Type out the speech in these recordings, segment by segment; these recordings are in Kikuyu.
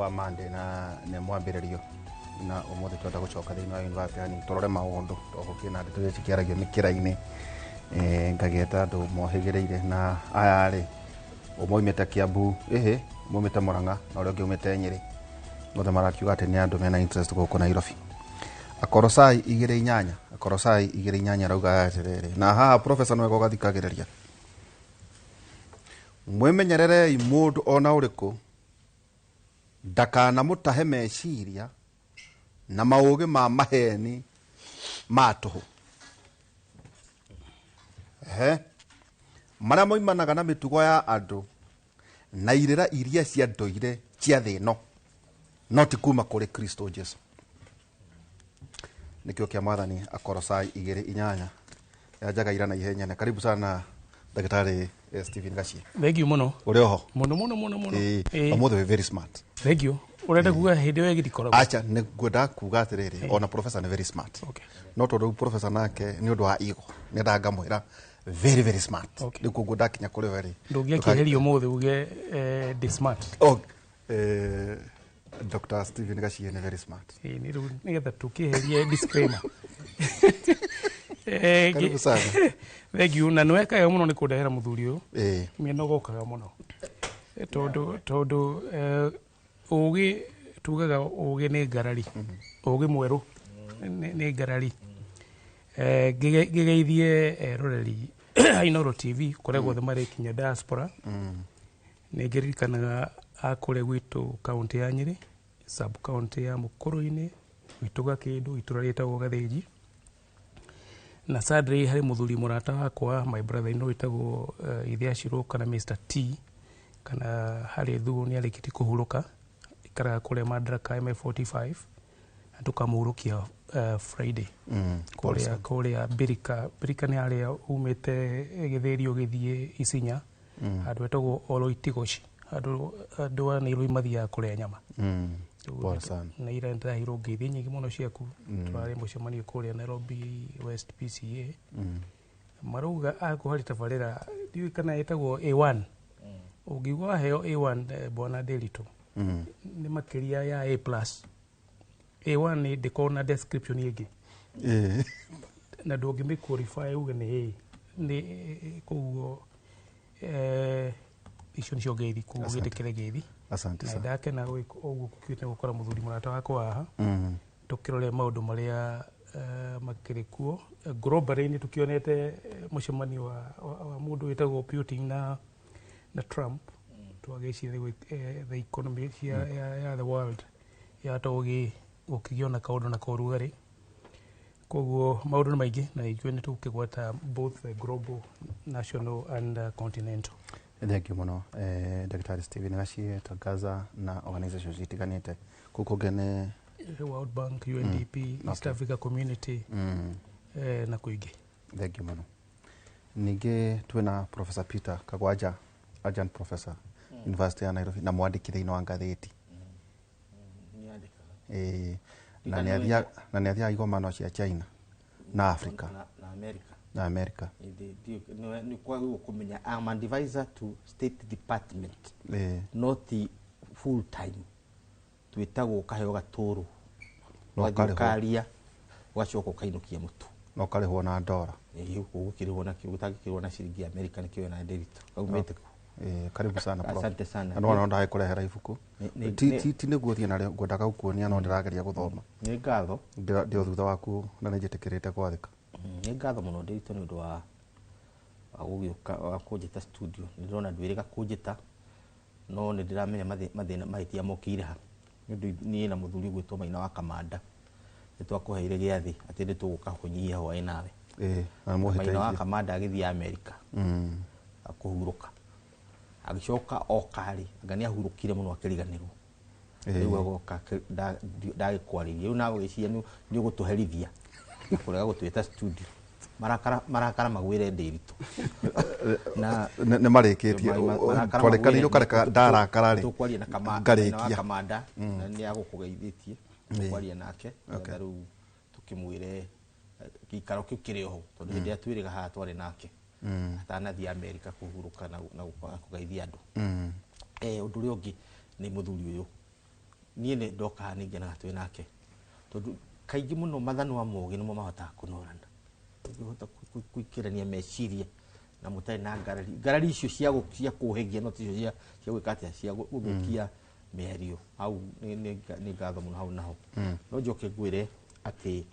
Wa Monday na nĩ mwambĩrĩrio na ũmũthĩ twenda gũcoka thĩinĩ wa university hani tũrore maũndũ tondũ kĩna ndeto iria cikĩaragio mĩkĩra-inĩ. Ngagĩeta andũ mohĩgĩrĩire na aya rĩ, ũmwe oimĩte Kiambu, ĩhĩ, ũmwe oimĩte Murang'a na ũrĩa ũngĩ oimĩte Nyĩrĩ. Othe marakiuga atĩ nĩ andũ mena interest gũkũ Nairobi. Akorosai 2:8, Akorosai 2:8 rauga atĩrĩrĩ, na haha professor nĩwe ũgathikagĩrĩria: "Mwĩmenyererei mũndũ ona ũrĩkũ ndakanamũtahe meciria na maũgĩ ma maheni ma tũhũ." Ehe, marĩa moimanaga na mĩtugo ya andũ na irĩra iria cia ndũire cia thĩ ĩno, no ti kuma kũrĩ Kristo Jesu. Nĩkĩo kĩa Mwathani. Akorosai 2:8 yanjaga ira na ihenya. Na karibu sana, Ndagĩtarĩ Stephen Gachie. Thank you mũno. Ũrĩ oho? Mũno mũno mũno mũno. Ũmũthĩ wĩ very smart. Thank you. Ũrenda kuga hĩndĩ ĩyo ĩgĩtikoragwo? Acha, nĩ ngwenda kuga atĩrĩrĩ, ona professor nĩ very smart, no tondũ rĩu professor nake nĩ ũndũ wa ego nĩ ngamwĩra very very smart. Rĩu koguo ndakinya kũrĩ we rĩ, Ndũngĩakĩeheria ũmũthĩ uge ndĩ smart. Oh, Dr. Stephen Gachie nĩ very smart. Nĩ rĩu nĩgetha tũkĩeherie disclaimer. Karibu sana. Thank you, na nĩweka wega mũno nĩ kũndehera mũthuri ũyũ. Mĩnogokaga mũno. Tondũ ũgĩ tugaga ũgĩ nĩ ngarari, ũgĩ mwerũ nĩ ngarari. Ngĩgeithie eroreri a Inooro TV kũrĩa guothe marĩ kinya diaspora. Nĩ ngĩririkanaga a kũrĩa gwitũ kaũntĩ ya Nyĩrĩ, sub county ya Mũkũrũ-inĩ, gwitũ Gakĩndũ, itũra rĩtagwo Gathĩnji. Na sadly harĩ mũthuri mũrata wakwa, my brother in law, wĩtagwo Ithe Acirũ kana Mr T kana harĩ thuo, nĩ arĩkĩtie kũhurũka, ikaraga kũrĩa Madaraka MA45, na tũkamũhurũkia Friday kũrĩa Birika. Birika nĩ harĩa umĩte Gĩthĩri ũgĩthiĩ Isinya, handũ hetagwo Oloitigoshi, handũ andũ a Nairobi mathiaga kũrĩa nyama. Pole sana. Na ira nĩndĩraheirwo ngeithi nyingĩ mũno ciaku. Tũrarĩ mũcemanio kũrĩa Nairobi West PCA. Marauga akũharĩ tabarĩra ndiũĩ kana ĩtagwo A1. Ũngĩigua waheo A1, bwana Nderitu, nĩ makĩria ya A plus. A1 nĩ ndĩkorwo na description ĩngĩ na ndũngĩmĩ qualify uge nĩ A nĩ koguo icio nĩcio ngeithi, koguo Asante. gĩtĩkĩre ngeithi. Asante Na sana. ndakena ũguo gũkiũte gũkora mũthuri mũrata wakwa haha, tũkĩrore maũndũ marĩa makĩrĩ kuo. Globally nĩ tũkĩonete mũcemanio wa mũndũ wĩtagwo Putin na Trump. Twagĩciria the economy cia ya the world yahota gũkĩgĩa na kaũndũ na korugarĩ, koguo maũndũ nĩ maingĩ na ithuĩ nĩ tũgũkĩgwata both the global, national and continental. Thank you mũno, Dr. Stephen Gachie, Tangaza na organizations itiganĩte kũu kũngĩ nĩ World Bank, UNDP, East Africa Community na kũingĩ. Thank you mũno. Ningĩ twĩna Professor Peter Kagwanja, adjunct professor, University ya Nairobi, na mwandĩki thĩinĩ wa ngathĩti. Ĩĩ, na nĩ athiaga igomano cia China na Africa. Na America. Na America. Nĩ kwagĩrĩirwo kũmenya I'm an advisor to State Department, not full time. Twĩtagwo ũkaheo gatũrũ, Na ũgathiĩ ũkarĩhwo. ũkaria, ũgacoka ũkainũkia mũtu. Na ũkarĩhwo na ndora. Ĩĩ, ũgũkĩrĩhwo na kĩo ũtangĩkĩrĩhwo na ciringi ya America nĩkĩo na Nderitu kaumĩte kũ. Karibu sana, Prof. Asante sana. Na nĩwona ndagĩkũrehera ibuku. Ti nĩguo thiĩ narĩo, ngwendaga gũkuonia no ndĩrageria gũthoma. Nĩ ngatho. Ndĩ o thutha waku na nĩ njĩtĩkĩrĩte gwathĩka. Nĩ ngatho mũno, Nderitu, nĩ ũndũ wa gũgĩũka wa kũnjĩta studio. Nĩ ndĩrona ndwĩrĩga kũnjĩta, no nĩ ndĩramenya mathĩna mahĩtia mokĩire ha, nĩ ũndũ niĩ na mũthuri ũgwĩtwo Maina wa Kamanda nĩ twakũheire gĩathĩ atĩ nĩ tũgũka kũnyihia hwaĩ nawe. Na Maina wa mũhĩtĩirie. Kamanda agĩthiĩ Amerika kũhurũka, agĩcoka oka rĩ, anga nĩ ahurũkire mũno akĩriganĩrwo. Rĩu agoka ndagĩkwarĩria, rĩu nawe ũgĩciria nĩ ũgũtũherithia na kũrega gũtwĩta studio. Marakara magwĩre, Ndĩritũ, na Nĩ marĩkĩtie. Marakara Twarĩkanĩire magwĩre. ũkareka ndarakara rĩ, Tũkwaria na Maina wa ngarĩkia. Kamanda na nĩ agũkũgeithĩtie. Tũkwaria nake nĩgetha rĩu tũkĩmwĩre gĩikaro kĩu kĩrĩ oho, tondũ hĩndĩ ĩrĩa twĩrĩga haha twarĩ nake atanathiĩ Amerika kũhurũka na kũgeithia andũ. Ũndũ ũrĩa ũngĩ nĩ mũthuri ũyũ. Niĩ nĩ ndoka haha nĩ ngenaga twĩ nake, tondũ kaingĩ mũno mathanwa mogĩ nĩmo mahotaga kũnorana. Ũngĩhota kũikĩrania meciria na mũtarĩ na ngarari, ngarari icio cia kũhĩgia, no ticio cia gwĩka atĩa, cia gũthũkia mĩario. Hau nĩ ngatho mũno hau naho. No njoke ngwĩre atĩ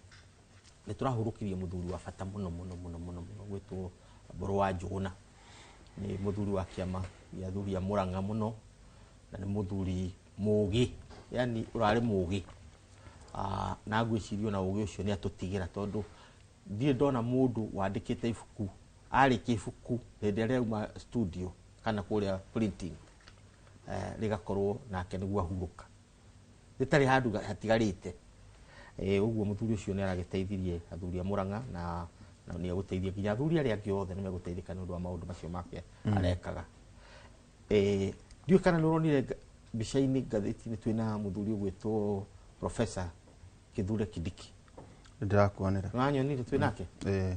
nĩ tũrahurũkirie mũthuri wa bata mũno mũno mũno mũno mũno gwĩtwo Mbũrũ wa Njũgũna. Nĩ mũthuri wa kĩama gĩa athuri a Mũrang'a mũno, na nĩ mũthuri mũgĩ, yani ũrarĩ mũgĩ. Na ngwĩciria ona ũgĩ ũcio nĩ atũtigĩra, tondũ ndirĩ ndona mũndũ wandĩkĩte ibuku, arĩkia ibuku hĩndĩ ĩrĩa auma studio kana kũrĩa printing, rĩgakorwo nake nĩguo ahurũka, rĩtarĩ handũ hatigarĩte. Ũguo mũthuri ũcio nĩ aragĩteithirie athuri a Mũrang'a, na nĩ egũteithia nginya athuri arĩa angĩ othe, nĩ megũteithĩka nĩ ũndũ wa maũndũ macio make arekaga. Ndiũĩ kana nĩ ũronire mbica-inĩ ngathĩti-inĩ twĩna mũthuri ũgwĩtwo Professor Kithure Kindiki. Ndĩrakuonera. Nĩwanyonire twĩ nake? Ĩĩ.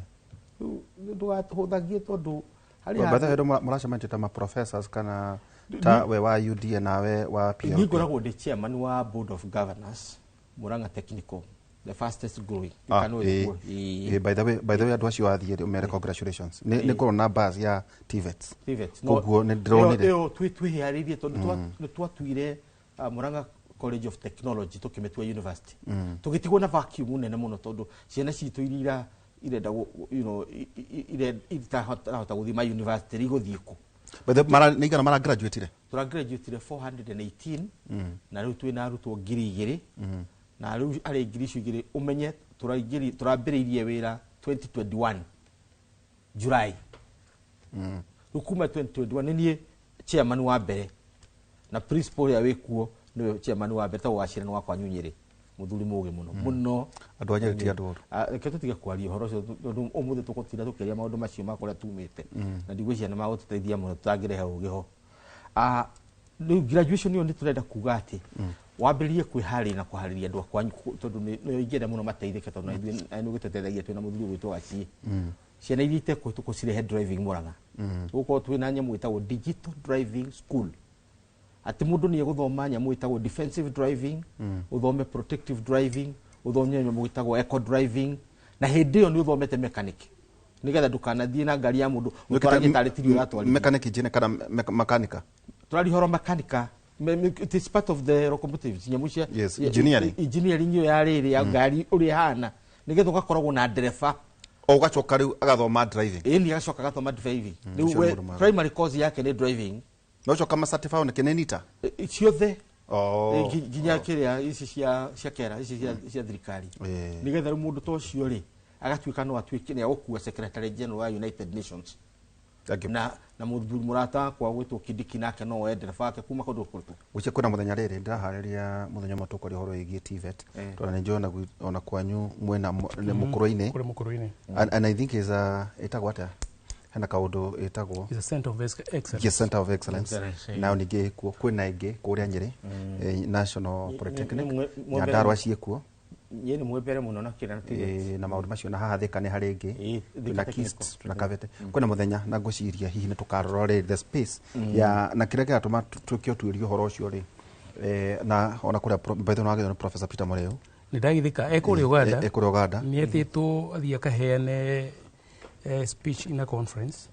Rĩu ndũgahũthagie, tondũ harĩ By the way, handũ mũracemanĩtie ta ma professors kana ta we wa UDA nawe wa PLP? Niĩ ngoragwo ndĩ chairman wa board of governors, Murang'a Technical, the fastest growing. Kana ũyũ. Ĩĩ. By the way, andũ acio athiĩ ũmere congratulations, nĩ ngorwo na buzz ya TVETs. TVETs. Koguo nĩ ndĩronire. Ĩyo twĩharĩirie, tondũ nĩ twatuire Murang'a College of Technology, tũkĩmĩtua university, tũgĩtigwo na vacuum nene mũno, tondũ ciana citũ iria irenda itarahota gũthiĩ ma university igũthiĩ kũ? By the way, nĩ igana mara graduate? Tũragraduatire 418, na rĩu twĩna arutwo 2,000, na rĩu harĩ 2,000 ũmenye tũrambĩrĩirie wĩra 2021 July. Rĩu kuma 2021 nĩ niĩ chairman wa mbere, na principal ũrĩa wĩkuo nĩwe chairman wa mbere, tagwo Wacira, nĩ wakwa Nyunyĩrĩ, mũthuri mũgĩ mũno mũno. Andũ a Nyĩrĩ ti andũ oru. Ah, reke tũtige kwaria ũhoro ũcio, tondũ ũmũthĩ tũgũtinda tũkĩaria maũndũ macio ma kũrĩa tumĩte, na ndigwĩciria nĩ magũtũteithia mũno tũtangĩrehe ũgĩ ho. Ah, rĩu graduation ĩyo nĩ tũrenda kuga atĩ wambĩrĩrie kwĩharĩria na kũharĩria andũ akwanyu, tondũ nĩo ingĩenda mũno mateithĩke, tondũ na ithuĩ na nĩ ũgĩtũteithagia twĩna mũthuri ũgwĩtwo Gaciĩ. Ciana iria itekũhĩtũkwo cirehe driving Mũrang'a, gũkorwo twĩna nyamũ ĩtagwo digital driving school, atĩ mũndũ nĩ egũthoma nyamũ ĩtagwo defensive driving, ũthome protective driving, ũthome nyamũ ĩtagwo eco driving, na hĩndĩ ĩyo nĩ ũthomete mechanic, nĩgetha ndũkanathiĩ na ngari ya mũndũ ũtwarage tarĩ tiri ũratwarithia. Mechanic engineer kana makanika? Tũraria ũhoro makanika. It is part of the locomotives, nyamũ cia Yes, engineering. Engineering ĩyo ya rĩrĩ ya ngari ũrĩa ĩhana, nĩgetha ũgakoragwo na ndereba. O ũgacoka rĩu agathoma driving? Ĩni, agacoka agathoma driving. Rĩu ũcio nĩ we mũndũ mwega. Primary course yake nĩ driving. Na ũcoka macertify nĩ nita? Ciothe. Oh. Nginya kĩrĩa ici cia kera ici cia thirikari, nĩgetha rĩu mũndũ ta ũcio rĩ agatuĩka no atuĩke nĩ agũkua secretary general wa United Nations. Thank you. Na mũthuri mũrata wakwa gwĩtwo Kindiki nake no oe ndereba wake kuma kũndũ kũrĩkũ. Gwĩcia kwĩna mũthenya rĩrĩ ndĩraharĩria mũthenya ũmwe tũkwaria ũhoro wĩgiĩ TVET, tondũ nĩ njũĩ ona kwanyu mwena nĩ mũkũrũ-inĩ. Kũrĩ mũkũrũ-inĩ. And I think is a ĩtagwo atĩa, hena kaũndũ ĩtagwo Is a center of excellence. Yes, center of excellence. Excellence, Nayo ningĩ kuo kwĩna ĩngĩ kũrĩa Nyĩrĩ, National Polytechnic Nyandarua ciĩkuo. Niĩ nĩ mwembere mũno na kĩrĩa na TVET. Na maũndũ macio, na haha Thika nĩ harĩ ĩngĩ. Thika Twĩna Technical. KIST, twĩna Kabete. Kwĩna mũthenya na ngwĩciria hihi nĩ tũkarora rĩ the space ya na kĩrĩa kĩratũma tuĩke ũtuĩria ũhoro ũcio rĩ, na ona kũrĩa by the way, nĩwagĩrĩirwo nĩ Professor Peter Mũrĩu. Nĩ ndagithĩka e kũrĩa Uganda. E kũrĩa Uganda. Nĩ etĩtwo athiĩ akaheane speech in a conference.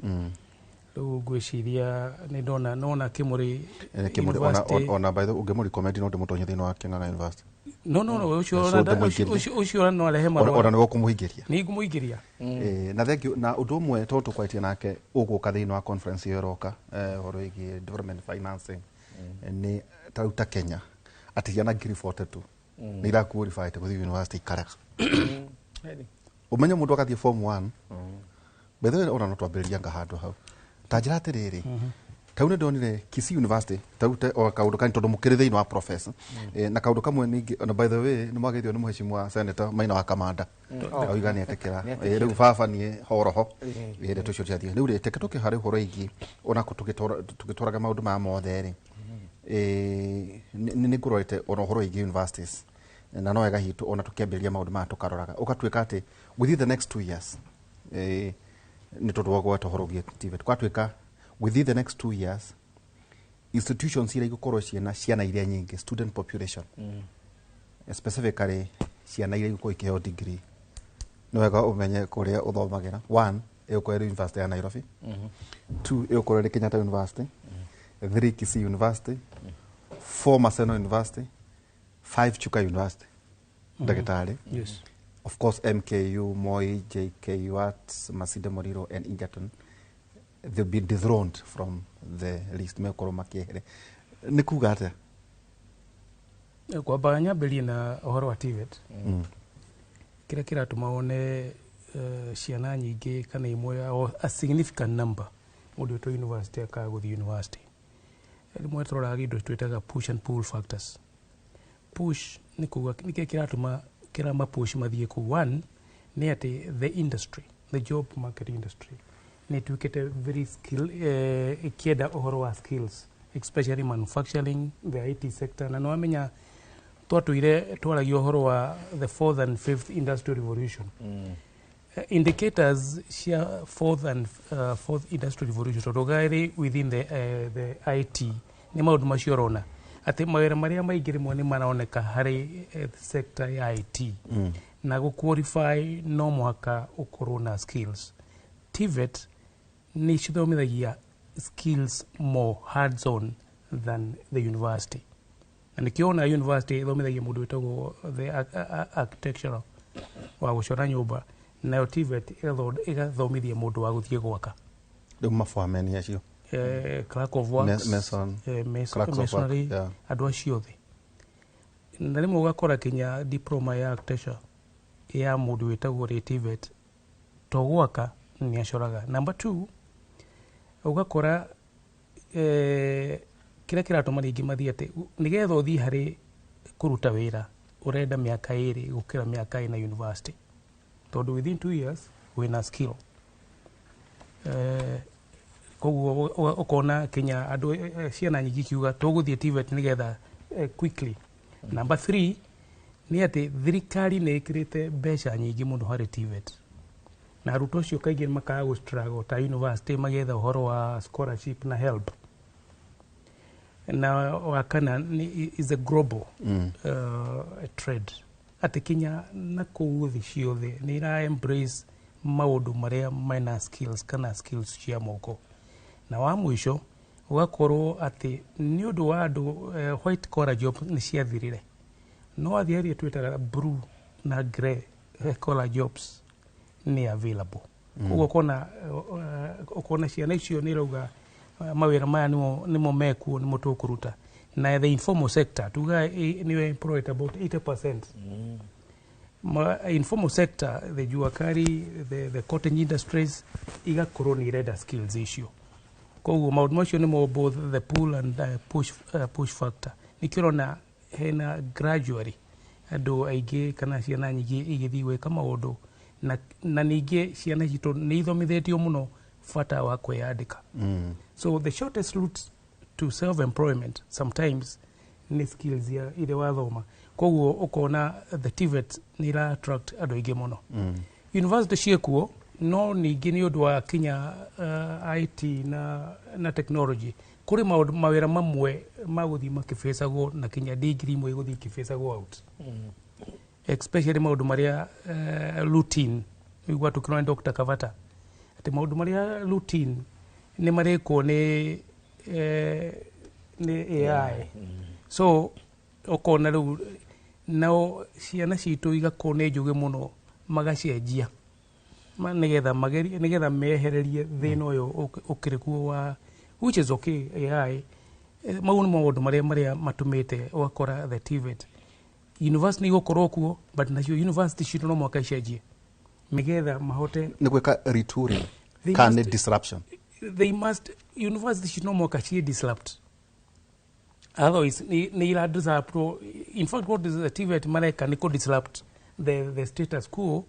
Rĩu ngwĩciria nĩ ndona nona Kĩmũrĩ Kĩmũrĩ, ona University. Ona by the way, ũngĩmũrecommend no ndĩmũtonye thĩinĩ wa Kĩng'ang'a University. No, ũcio So ndĩmũingĩrie. ũcio no arehe Ona marũa. Ona nĩwe ũkũmũingĩria. Nĩ ngũmũingĩria. Na thank you. Na ũndũ ũmwe tondũ tũkwarĩtie nake ũgũka thĩinĩ wa conference ĩyo ĩroka, ũhoro wĩgiĩ development financing, nĩ ta rĩu ta Kenya atĩ ciana 42,000 nĩ iraqualify gũthiĩ university ikarega. Ũmenye mũndũ agathiĩ form 1. By the way, ona no twambĩrĩria nga handũ hau ta njĩra atĩrĩrĩ, tau nĩ ndonire Kisii University tau o kaũndũ kani, tondũ mũkĩrĩ thĩinĩ wa professor, na kaũndũ kamwe ningĩ, ona by the way nĩ mwageithio nĩ mũhecimwa Senator Maina wa Kamanda, auga nĩ etĩkĩra. Rĩu baba niĩ horoho. Ndeto icio ciathiĩ rĩu rĩ, teke tũkĩharĩ ũhoro ĩgiĩ ona tũgĩtwaraga maũndũ maya mothe rĩ, nĩ ngũrorete ona ũhoro wĩgiĩ universities, na no wega hihi ona tũkĩambĩrĩria maũndũ maya tũkaroraga ũgatuĩka atĩ within the next 2 years, nĩ tondũ wa gweta ũhoro ũgiĩ TVET, gwatuĩka within the next 2 years Institutions iria igũkorwo ciĩna ciana iria nyingĩ, student population, specifically ciana iria igũkorwo ikĩheo degree, nĩ wega ũmenye kũrĩa ũthomagĩra. One, ĩgũkorwo ĩrĩ University ya Nairobi. Two, ĩgũkorwo ĩrĩ Kenyatta University. Three, Kisii University. Four, Maseno University. Five, Chuka University, ndagĩtarĩ. Yes. Of course, MKU, Moi, JKUAT, Masinde Muliro and Egerton, they'll be dethroned from the list, mekorwo makĩehere. Nĩ kuga atĩa? Kwamba nyambĩrie na ũhoro wa TVET. Kĩrĩa kĩratũma wone ciana nyingĩ kana imwe or a significant number mũndũ wĩtwo university akaga gũthiĩ university, rĩmwe tũroraga indo twĩtaga push and pull factors. Push nĩ kuga nĩkĩĩ kĩratũma kĩrama push mathiĩ kũu. One nĩ atĩ the industry, the job market industry nĩ ĩtuĩkĩte very skill, ĩkĩenda ũhoro wa skills, especially manufacturing, the IT sector. Na nĩwamenya twatũire twaragia ũhoro wa the fourth and fifth industrial revolution. Indicators cia fourth and fourth industrial revolution, tondũ garĩ within the IT nĩ maũndũ macio ũrona atĩ mawĩra marĩa maingĩ rĩmwe nĩ maroneka harĩ sector ya IT. Na gũ qualify no mũhaka ũkorwo na skills. TVET nĩ cithomithagia skills more hands on than the university, na nĩkĩo ona university ĩthomithagia mũndũ wĩtagwo the architectural wa gũcora nyũmba, nayo TVET ĩgathomithia mũndũ wa gũthiĩ gwaka. Rĩu mabuameni acio. Clerk of works. Mason, mason, clerks of work, masonry. Andũ acio othe, na rĩmwe ũgakora kinya diploma ya architecture ya mũndũ wĩtagwo rĩ TVET to gwaka nĩ acoraga. Number two, ũgakora kĩrĩa kĩratũma rĩngĩ mathiĩ atĩ nĩgetha ũthiĩ harĩ kũruta wĩra ũrenda mĩaka 2 gũkĩra mĩaka 4 university, tondũ within 2 years wĩna skill. Koguo ũkona kinya andũ, ciana nyingĩ ikiuga tũgũthiĩ TVET nĩgetha quickly. Number three nĩ atĩ thirikari nĩ ĩkĩrĩte mbeca nyingĩ mũno harĩ TVET, na arutwo acio kaingĩ makaga gũ struggle ta university magĩetha ũhoro wa scholarship na help. Na wa kana nĩ is a global trade, atĩ kinya na kũu thĩ ciothe nĩ ira embrace maũndũ marĩa mena skills kana skills cia moko. Na wa mũico ũgakorwo atĩ nĩ ũndũ wa andũ, white collar job nĩ ciathirire, no athiĩ harĩa twĩtaga blue na grey collar jobs nĩ available. Koguo ũkona ciana icio nĩ irauga mawĩra maya nĩmo mekuo, nĩmo tũkũruta. Na the informal sector tuga nĩyo employed about 80%. Informal sector, the jua kali, the cottage industries igakorwo nĩ irenda skills icio. Koguo maũndũ macio nĩmo both the pull and push factor. Nĩkĩo ũrona hena gradually andũ aingĩ kana ciana nyingĩ igĩthiĩ gwĩka maũndũ. Na ningĩ ciana citũ nĩ ithomithĩtio mũno bata wa kwĩyandĩka. So the shortest route to self employment sometimes nĩ skills ya iria wathoma. Koguo ũkona the TVET nĩ ira attract andũ aingĩ mũno. University ciĩkuo, no ningĩ nĩ ũndũ wa kinya IT na technology, kũrĩ maũndũ mawĩra mamwe magũthiĩ makĩbĩcagwo na kinya degree imwe igũthiĩ ikĩbĩcagwo out, especially maũndũ marĩa routine. Igua tũkĩrora Dr. Kavata atĩ maũndũ marĩa routine nĩ marĩkwo nĩ AI. So ũkona rĩu nao ciana citũ igakorwo nĩ njũgĩ mũno, magacenjia nĩgetha magerie nĩgetha mehererie thĩna ũyũ ũkĩrĩ kuo wa, which is okay, AI. Mau nĩ maũndũ marĩa matũmĩte ũgakora the TVET university nĩ igũkorwo kuo, but nacio university citũ no mũhaka icenjie nĩgetha mahote Nĩ gwĩka retooling They kana nĩ disruption? They must, university citũ no mũhaka ciĩ disrupt, otherwise nĩ ira disrupt. In fact, what is the TVET mareka nĩ kũ disrupt the status quo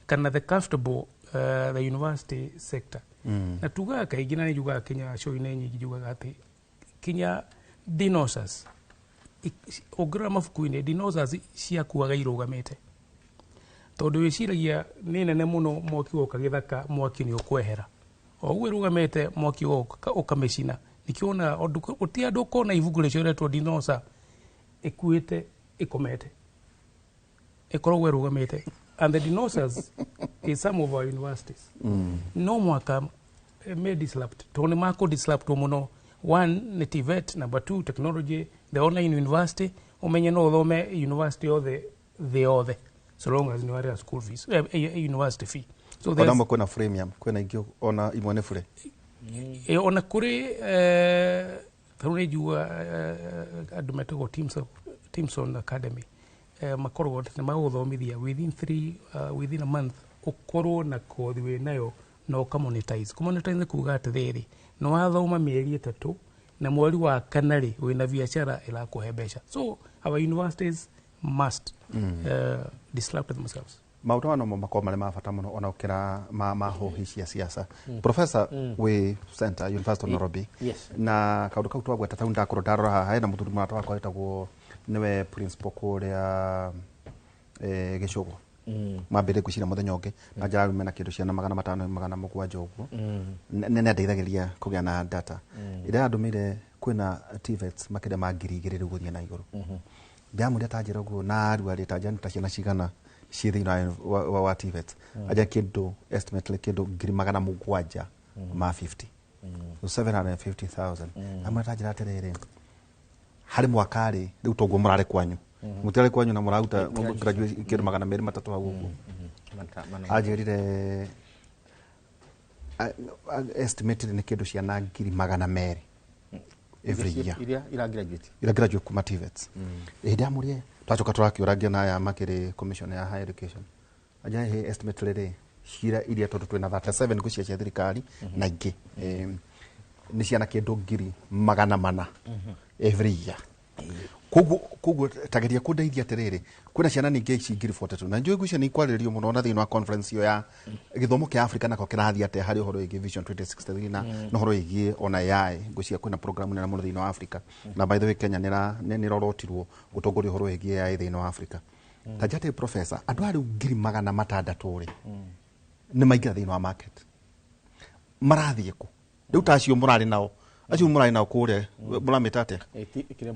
kana the comfortable the university sector. Na tugaga kaingĩ, na nĩ njugaga kinya show-inĩ nyingĩ, njugaga atĩ kinya dinosaurs, ũngĩrora mabuku-inĩ, dinosaurs ciakuaga irũgamĩte, tondũ wĩciragia nĩ nene mũno, mwaki woka gĩthaka mwaki nĩ ũkwehera. O ũguo ĩrũgamĩte, mwaki woka ũkamĩcina. Nikiona uti andu kona ibuku ricoretwo dinosa ikuite ikomete ikoragwo irugamite, and the dinosaurs is some of our universities. No mwaka may disrupt to ni mako disrupt muno. One ni TVET, number two technology, the online university umenye no uthome university othe the othe so long as ni wari school fees, university fee. So ona mo kwina freemium, kwina ingĩ ona imwe nĩ bure. Ona kuri tarå nä njua andå metagwo Timson Academy, makoragwo nä magåthomithia within three, within a month ũkorwo na kothi wĩ nayo na ũkamonetize. Kũmonetize nĩ kuga atĩrĩrĩ, nĩ wathoma mĩeri 3 na mweri wa kana rĩ wĩna biacara ĩrakũhe mbeca. So our universities must disrupt themselves. Maũndũ maya nomo makorwo marĩ ma bata mũno ona gũkĩra ma hũhi cia siasa. Professor wĩ Center University of Nairobi. Yes. Na kaũndũ kau twagweta tau ndakorwo ndarora haha hena mũthuri mũrata wakwa wĩtagwo nĩwe principal kũrĩa Gĩcũgũ. Mambĩrĩrie ngwĩciria mũthenya ũngĩ na njararume na kĩndũ ciana 500 700 ũguo. Nĩ ndeithagĩrĩria kũgĩa na data. Ĩrĩa yandũmĩire kwĩna TVETs makĩria ma 2000 rĩu gũthiĩ na igũrũ. Ndĩramũria ta njĩra ũguo na arua rĩ ta njĩra ta ciana cigana ciĩ thĩinĩ wa TVET. Aja kĩndũ estimately kĩndũ 750,000. So 750,000. Amwe ta njĩra atĩrĩrĩ, harĩ mwaka rĩ rĩu toguo mũrarĩ kwanyu. Mũtiarĩ kwanyu na mũraruta graduate kĩndũ 203 hau ũguo. Anjĩrire estimated nĩ kĩndũ ciana 200,000 every year. Iria ira graduate. Ira graduate kuma TVETs. Hĩndĩ ya mũrie twacoka tũrakĩũragia na aya makĩrĩ commission ya higher education. Aja he estimate rĩrĩ cira iria tondũ twĩna 37 ngũcia cia thirikari na ingĩ nĩ ciana kĩndũ 400,000 every year. Koguo tageria kũndeithia atĩrĩrĩ, kwĩna ciana ningĩ ici 42,000 na njũĩ ngwĩciria nĩ ikwarĩrĩrio mũno na thĩinĩ wa conference ĩyo ya gĩthomo kĩa Africa nako kĩrathiĩ atĩa harĩ ũhoro wĩgiĩ Vision 2063 na ũhoro wĩgiĩ ona AI. Ngwĩciria kwĩna program nene mũno thĩinĩ wa Africa na by the way Kenya nĩ ĩrorotirwo gũtongoria ũhoro wĩgiĩ AI thĩinĩ wa Africa. Ta njate professor, andũ aya rĩu 600,000 rĩ nĩ maingĩra thĩinĩ wa market, marathiĩ kũ rĩu? Ta acio mũrarĩ nao, acio mũrarĩ nao kũrĩa mũramĩta atĩa? Kĩrĩa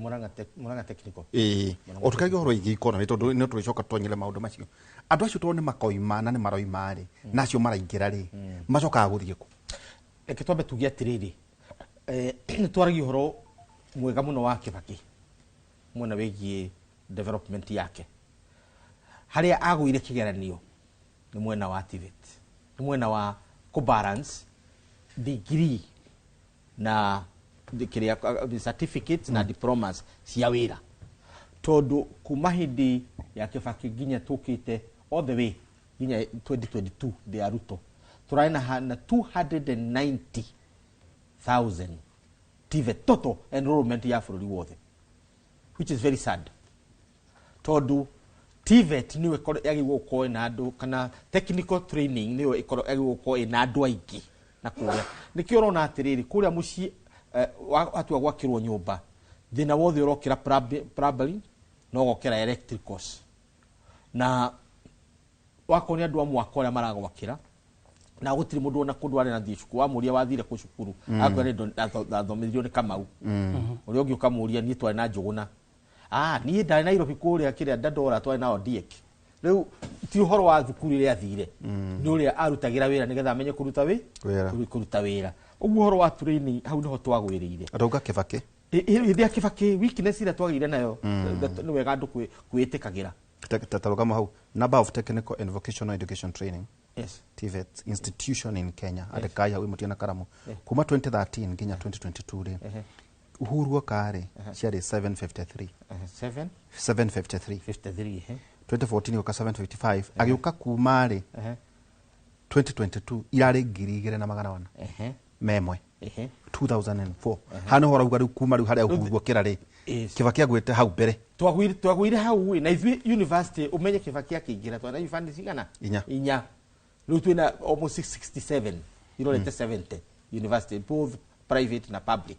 Murang'a Technical. Ĩĩ, o tũkagia ũhoro wĩgiĩ economy tondũ nĩ tũrĩcoka tũtonyere maũndũ macio. Andũ acio tondũ nĩ makoima na nĩ maroima rĩ, na acio maraingĩra rĩ, macokaga gũthiĩ kũ? Reke twambe tuge atĩrĩrĩ, nĩ twaragia ũhoro mwega mũno wa Kibaki mwena wĩgiĩ development yake. Harĩa agũire kĩgeranio nĩ mwena wa TVET, nĩ mwena wa kũbalance degree na kĩrĩa certificates na diplomas cia wĩra, tondũ kuma hĩndĩ ya Kibaki nginya tũkĩte all the way nginya 2022 ndĩ ya Ruto tũrarĩ na 290,000 TVET total enrollment ya bũrũri wothe, which is very sad, tondũ TVET nĩyo yagĩrĩirwo gũkorwo ĩna andũ, kana technical training nĩyo yagĩrĩirwo gũkorwo ĩna andũ aingĩ. Na kũrĩa nĩkĩo ũrona atĩrĩrĩ, kũrĩa mũciĩ watua gwakĩrwo nyũmba, thĩna wothe ũrokĩra plumbing na ũgokĩra electricals, na wakorwo nĩ andũ a mwaka ũrĩa maragwakĩra na gũtirĩ mũndũ ona kũndũ arĩ nathiĩ cukuru. Wamũria wathire kũ cukuru, akwĩra nĩ ndathomithirio nĩ Kamau. Ũrĩa ũngĩ ũkamũria niĩ twarĩ na Njũgũna, niĩ ndarĩ Nairobi kũrĩa kĩrĩa Dandora twarĩ na Ondiek. Rĩu ti ũhoro wa thukuru ĩrĩa athire, nĩ ũrĩa arutagĩra wĩra nĩgetha amenye kũruta wĩra. Kũruta wĩra. Ũguo ũhoro wa training hau nĩho twagwĩrĩire. Arauga Kibaki Hĩndĩ ya Kibaki weakness ĩrĩa twagĩire nayo nĩ wega andũ kwĩtĩkagĩra. Tarugamo hau, number of technical and vocational education training Yes. TVET institution in Kenya, andĩkai hau ĩmũtie na karamu, kuma 2013 nginya 2022 rĩ, Uhuru oka rĩ ciarĩ 753. 7 753. 53. 2014 gũka 755, agĩũka kuma rĩ 2022 irarĩ 2400 memwe, 2004. Hana ũhoro auga rĩu kuma rĩu harĩa Uhuru okĩra rĩ, Kibaki agwĩte hau mbere. Twagwire hau na ithuĩ university ũmenye Kibaki akĩingĩra twana university cigana? Inya. Inya. Rĩu twĩna almost 667 irorete 70 university, both private na public.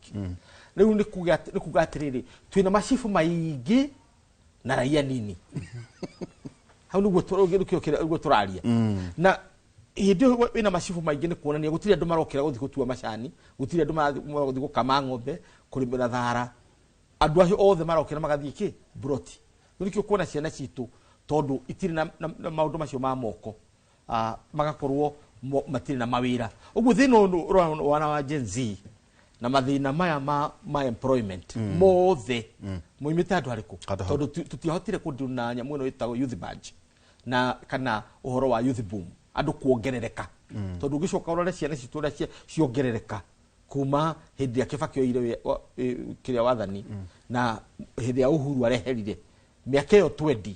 Rĩu nĩ kuga atĩrĩrĩ, twĩna macibu maingĩ na raia nini. Hau nĩguo tũraria. Na Hĩndĩ ĩyo wĩna macibũ maingĩ nĩ kuonania gũtirĩ andũ marokĩra gũthiĩ gũtua macani, gũtirĩ andũ marathiĩ gũkama ng'ombe, kũrĩmĩra thara. Andũ acio othe marokĩra magathiĩ kĩ broti. Rĩu nĩkĩo kuona ciana citũ tondũ itirĩ na maũndũ macio ma moko, magakorwo matirĩ na mawĩra. Ũguo thĩna ũyũ ũrona wa Gen Z na mathĩna maya ma employment mothe moimĩte handũ harĩkũ? Handũ hau. Tondũ tũtiahotire kũdeal na nyamũ ĩno ĩtagwo youth budge na kana ũhoro wa youth boom, andũ kuongerereka. Tondũ ũngĩcoka ũrore ciana citũ ũrĩa ciongerereka kuma hĩndĩ ĩrĩa Kibaki oire kĩrĩa wathani na hĩndĩ ya Uhuru areherire mĩaka ĩyo 20,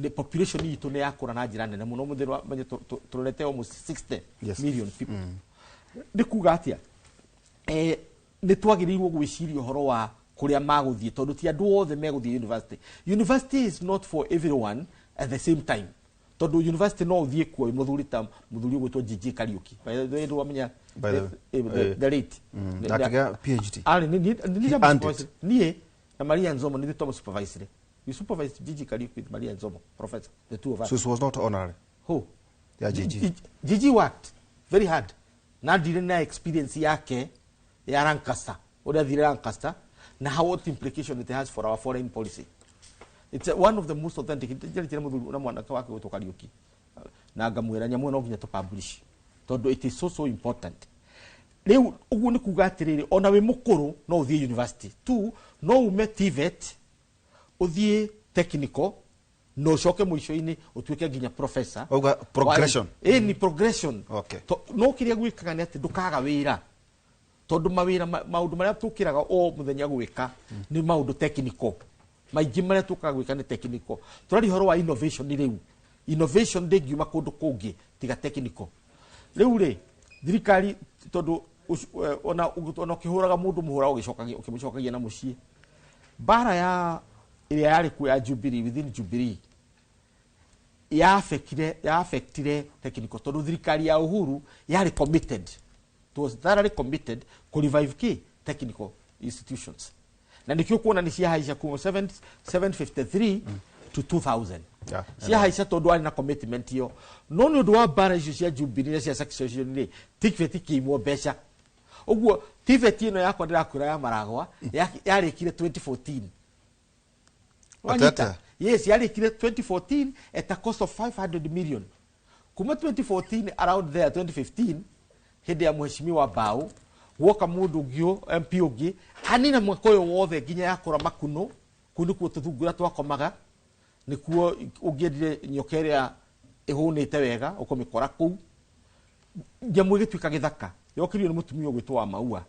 nĩ population itũ nĩ yakũra na njĩra nene mũno. Mũthĩ menye tũrorete almost 60 million people. Nĩ kuga atĩa? Nĩ twagĩrĩirwo gwĩciria ũhoro wa kũrĩa magũthiĩ, tondũ ti andũ othe megũthiĩ university. University is not for everyone at the same time, tondũ university no ũthiĩ kuo wĩ mũthuri ta mũthuri ũgwĩtwo GG Kariuki. By the way, ndwamenya By the way, the late. Akĩgĩa PhD. Arĩ He earned it. Niĩ na Maria Nzomo nithuĩ twamu-supervised. We supervised GG Kariuki with Maria Nzomo, professor, the two of us. So it was not honorary? Who? Ya GG. GG worked very hard na ndire na experience yake ya Lancaster, ũrĩa athire Lancaster na how, what implication it has for our foreign policy. It's one of the most authentic. Njarĩtie mũthuri na mwanake wake gwĩtwo Kariuki na ngamwĩra nyamũ ĩno no nginya tũ-publish tondũ it is so so important. Rĩu ũguo nĩ kuga atĩrĩrĩ, ona wĩ mũkũrũ no ũthiĩ university tu, no ume TVET ũthiĩ technical na ũcoke mũico-inĩ ũtuĩke nginya professor. Auga progression. Ĩ ni progression. No kĩrĩa gwĩkaga nĩ atĩ ndũkaga wĩra, tondũ mawĩra maũndũ marĩa tũkĩraga o mũthenya gwĩka nĩ maũndũ technical. Maingĩ marĩa tũkaga gwĩka nĩ technical. Tũraria ũhoro wa innovation. Rĩu innovation ndĩngiuma kũndũ kũngĩ tiga technical. Rĩu rĩ, thirikari, tondũ ona ũkĩhũraga mũndũ mũhũra ũkĩmũcokagia na mũciĩ, mbara ya ĩrĩa yarĩ kuo ya Jubilee, within Jubilee, ya affectire technical, tondũ thirikari ya Uhuru yarĩ committed, it was thoroughly committed ku revive key technical institutions, na nikio kuona nĩ ciahaica kuma 7 753 to 2000. Ciahaica tondũ arĩ na commitment ĩyo, no nĩ ũndũ wa mbara icio cia Jubilee na cia succession rĩ, TVET ikĩimwo mbeca. Ũguo TVET ĩno yakwa ndĩrakwĩra ya Maragwa yarĩkire 2014. Wanyita? Atete. Yes, yarĩkire 2014 at a cost of 500 million. Kuma 2014, around there 2015, hĩndĩ ya mheshimiwa Mbao, guoka mũndũ ũngĩ, MP ũngĩ, anina mwaka ũyũ wothe nginya yakũra makuno. Kũu nĩkuo tũthungura twakomaga, nĩkuo ũngĩendire nyoka ĩrĩa ĩhũnĩte wega ũkũmĩkora kũu. Nyamũ ĩgĩtuĩka gĩthaka yokĩrio nĩ mũtumia ũgwĩtwo wa Maua,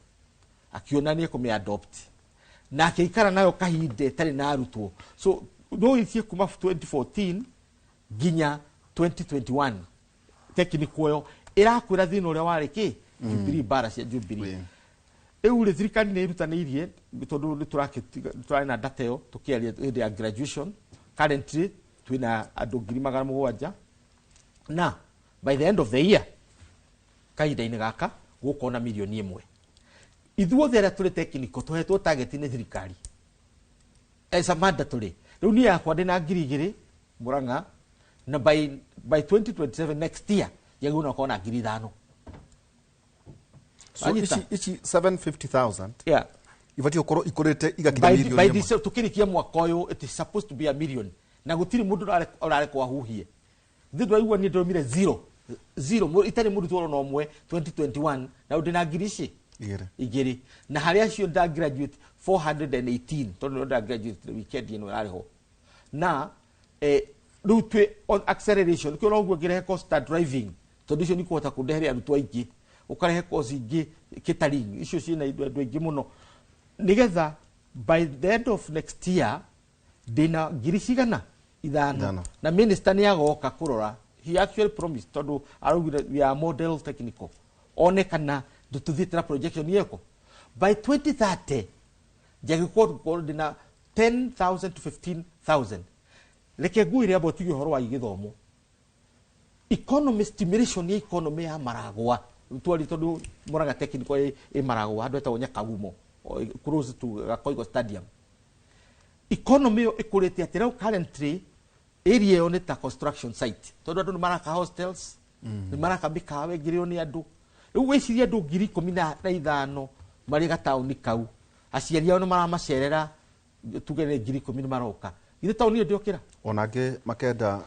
akiona nĩ ekũmĩ adopt na akĩikara nayo kahinda ĩtarĩ na arutwo. So no ĩthiĩ kuma 2014 nginya 2021 technical ĩyo ĩrakwĩra thĩna ũrĩa warĩ kĩ Jubilee, mbara cia Jubilee. Rĩu rĩ, thirikari nĩ ĩrutanĩirie tondũ nĩ tũrarĩ na data ĩyo tũkĩaria hĩndĩ ya graduation. Currently twĩna andũ 700,000, na by the end of the year, kahinda-inĩ gaka, gũkorwo na 1 million. Ithuothe arĩa tũrĩ technical tũhetwo target nĩ thirikari as a mandatory. Rĩu niĩ yakwa ndĩna 2,000 Murang'a, na by 2027, next year, njagĩrĩirwo na gũkorwo na 5,000. So Wanyita? ici 750,000 ibatiĩ gũkorwo ikũrĩte igakinya by, mirioni by ĩmwe. this tukirikia mwaka ũyũ, it is supposed to be a million, na gũtirĩ mũndũ ũrarekwo ahuhie. Thĩ ndwaigua niĩ ndĩromire zero zero, itarĩ mũrutwo ona ũmwe 2021, na rĩu ndĩna ngiri ici Igĩrĩ. igĩrĩ, na harĩ acio nda graduate 418, tondũ nĩo nda graduate weekend ĩno ĩrarĩ ho. Na rĩu twĩ on acceleration kĩo noguo ngĩrehe course ta driving, tondũ icio nĩkũhota kũndehere arutwo aingĩ, ũkarehe course ingĩ, catering, icio ciĩna andũ aingĩ mũno, nĩgetha by the end of next year ndĩna ngiri cigana ithano. Ithano. Na minister nĩ agoka kũrora. He actually promised, tondũ araugire we are model technical, one kana tũthiĩte na projection yeko by 2030 njagĩkorwo gũkorwo ndĩna 10,000 to 15,000. Reke ngwĩre, amba ũtige ũhoro wa gĩthomo, economy, stimulation ya economy ya Maragwa twari, tondũ Murang'a Technical ĩ Maragwa, handũ hetagwo Nyakagumo, close to Gakoigo Stadium. Economy ĩyo ĩkũrĩte atĩ rĩu currently area ĩyo nĩ ta construction site, tondũ andũ nĩ maraka hostels. Nĩ maraka mĩkawa ĩngĩrĩo nĩ andũ. Rĩu wĩcirie andũ 15,000 marĩ gataũni kau, aciari ao nĩ maramacerera, tuge nĩ 10,000 nĩ maroka, githĩ taũni ĩyo ndĩokĩra? Ona angĩ makenda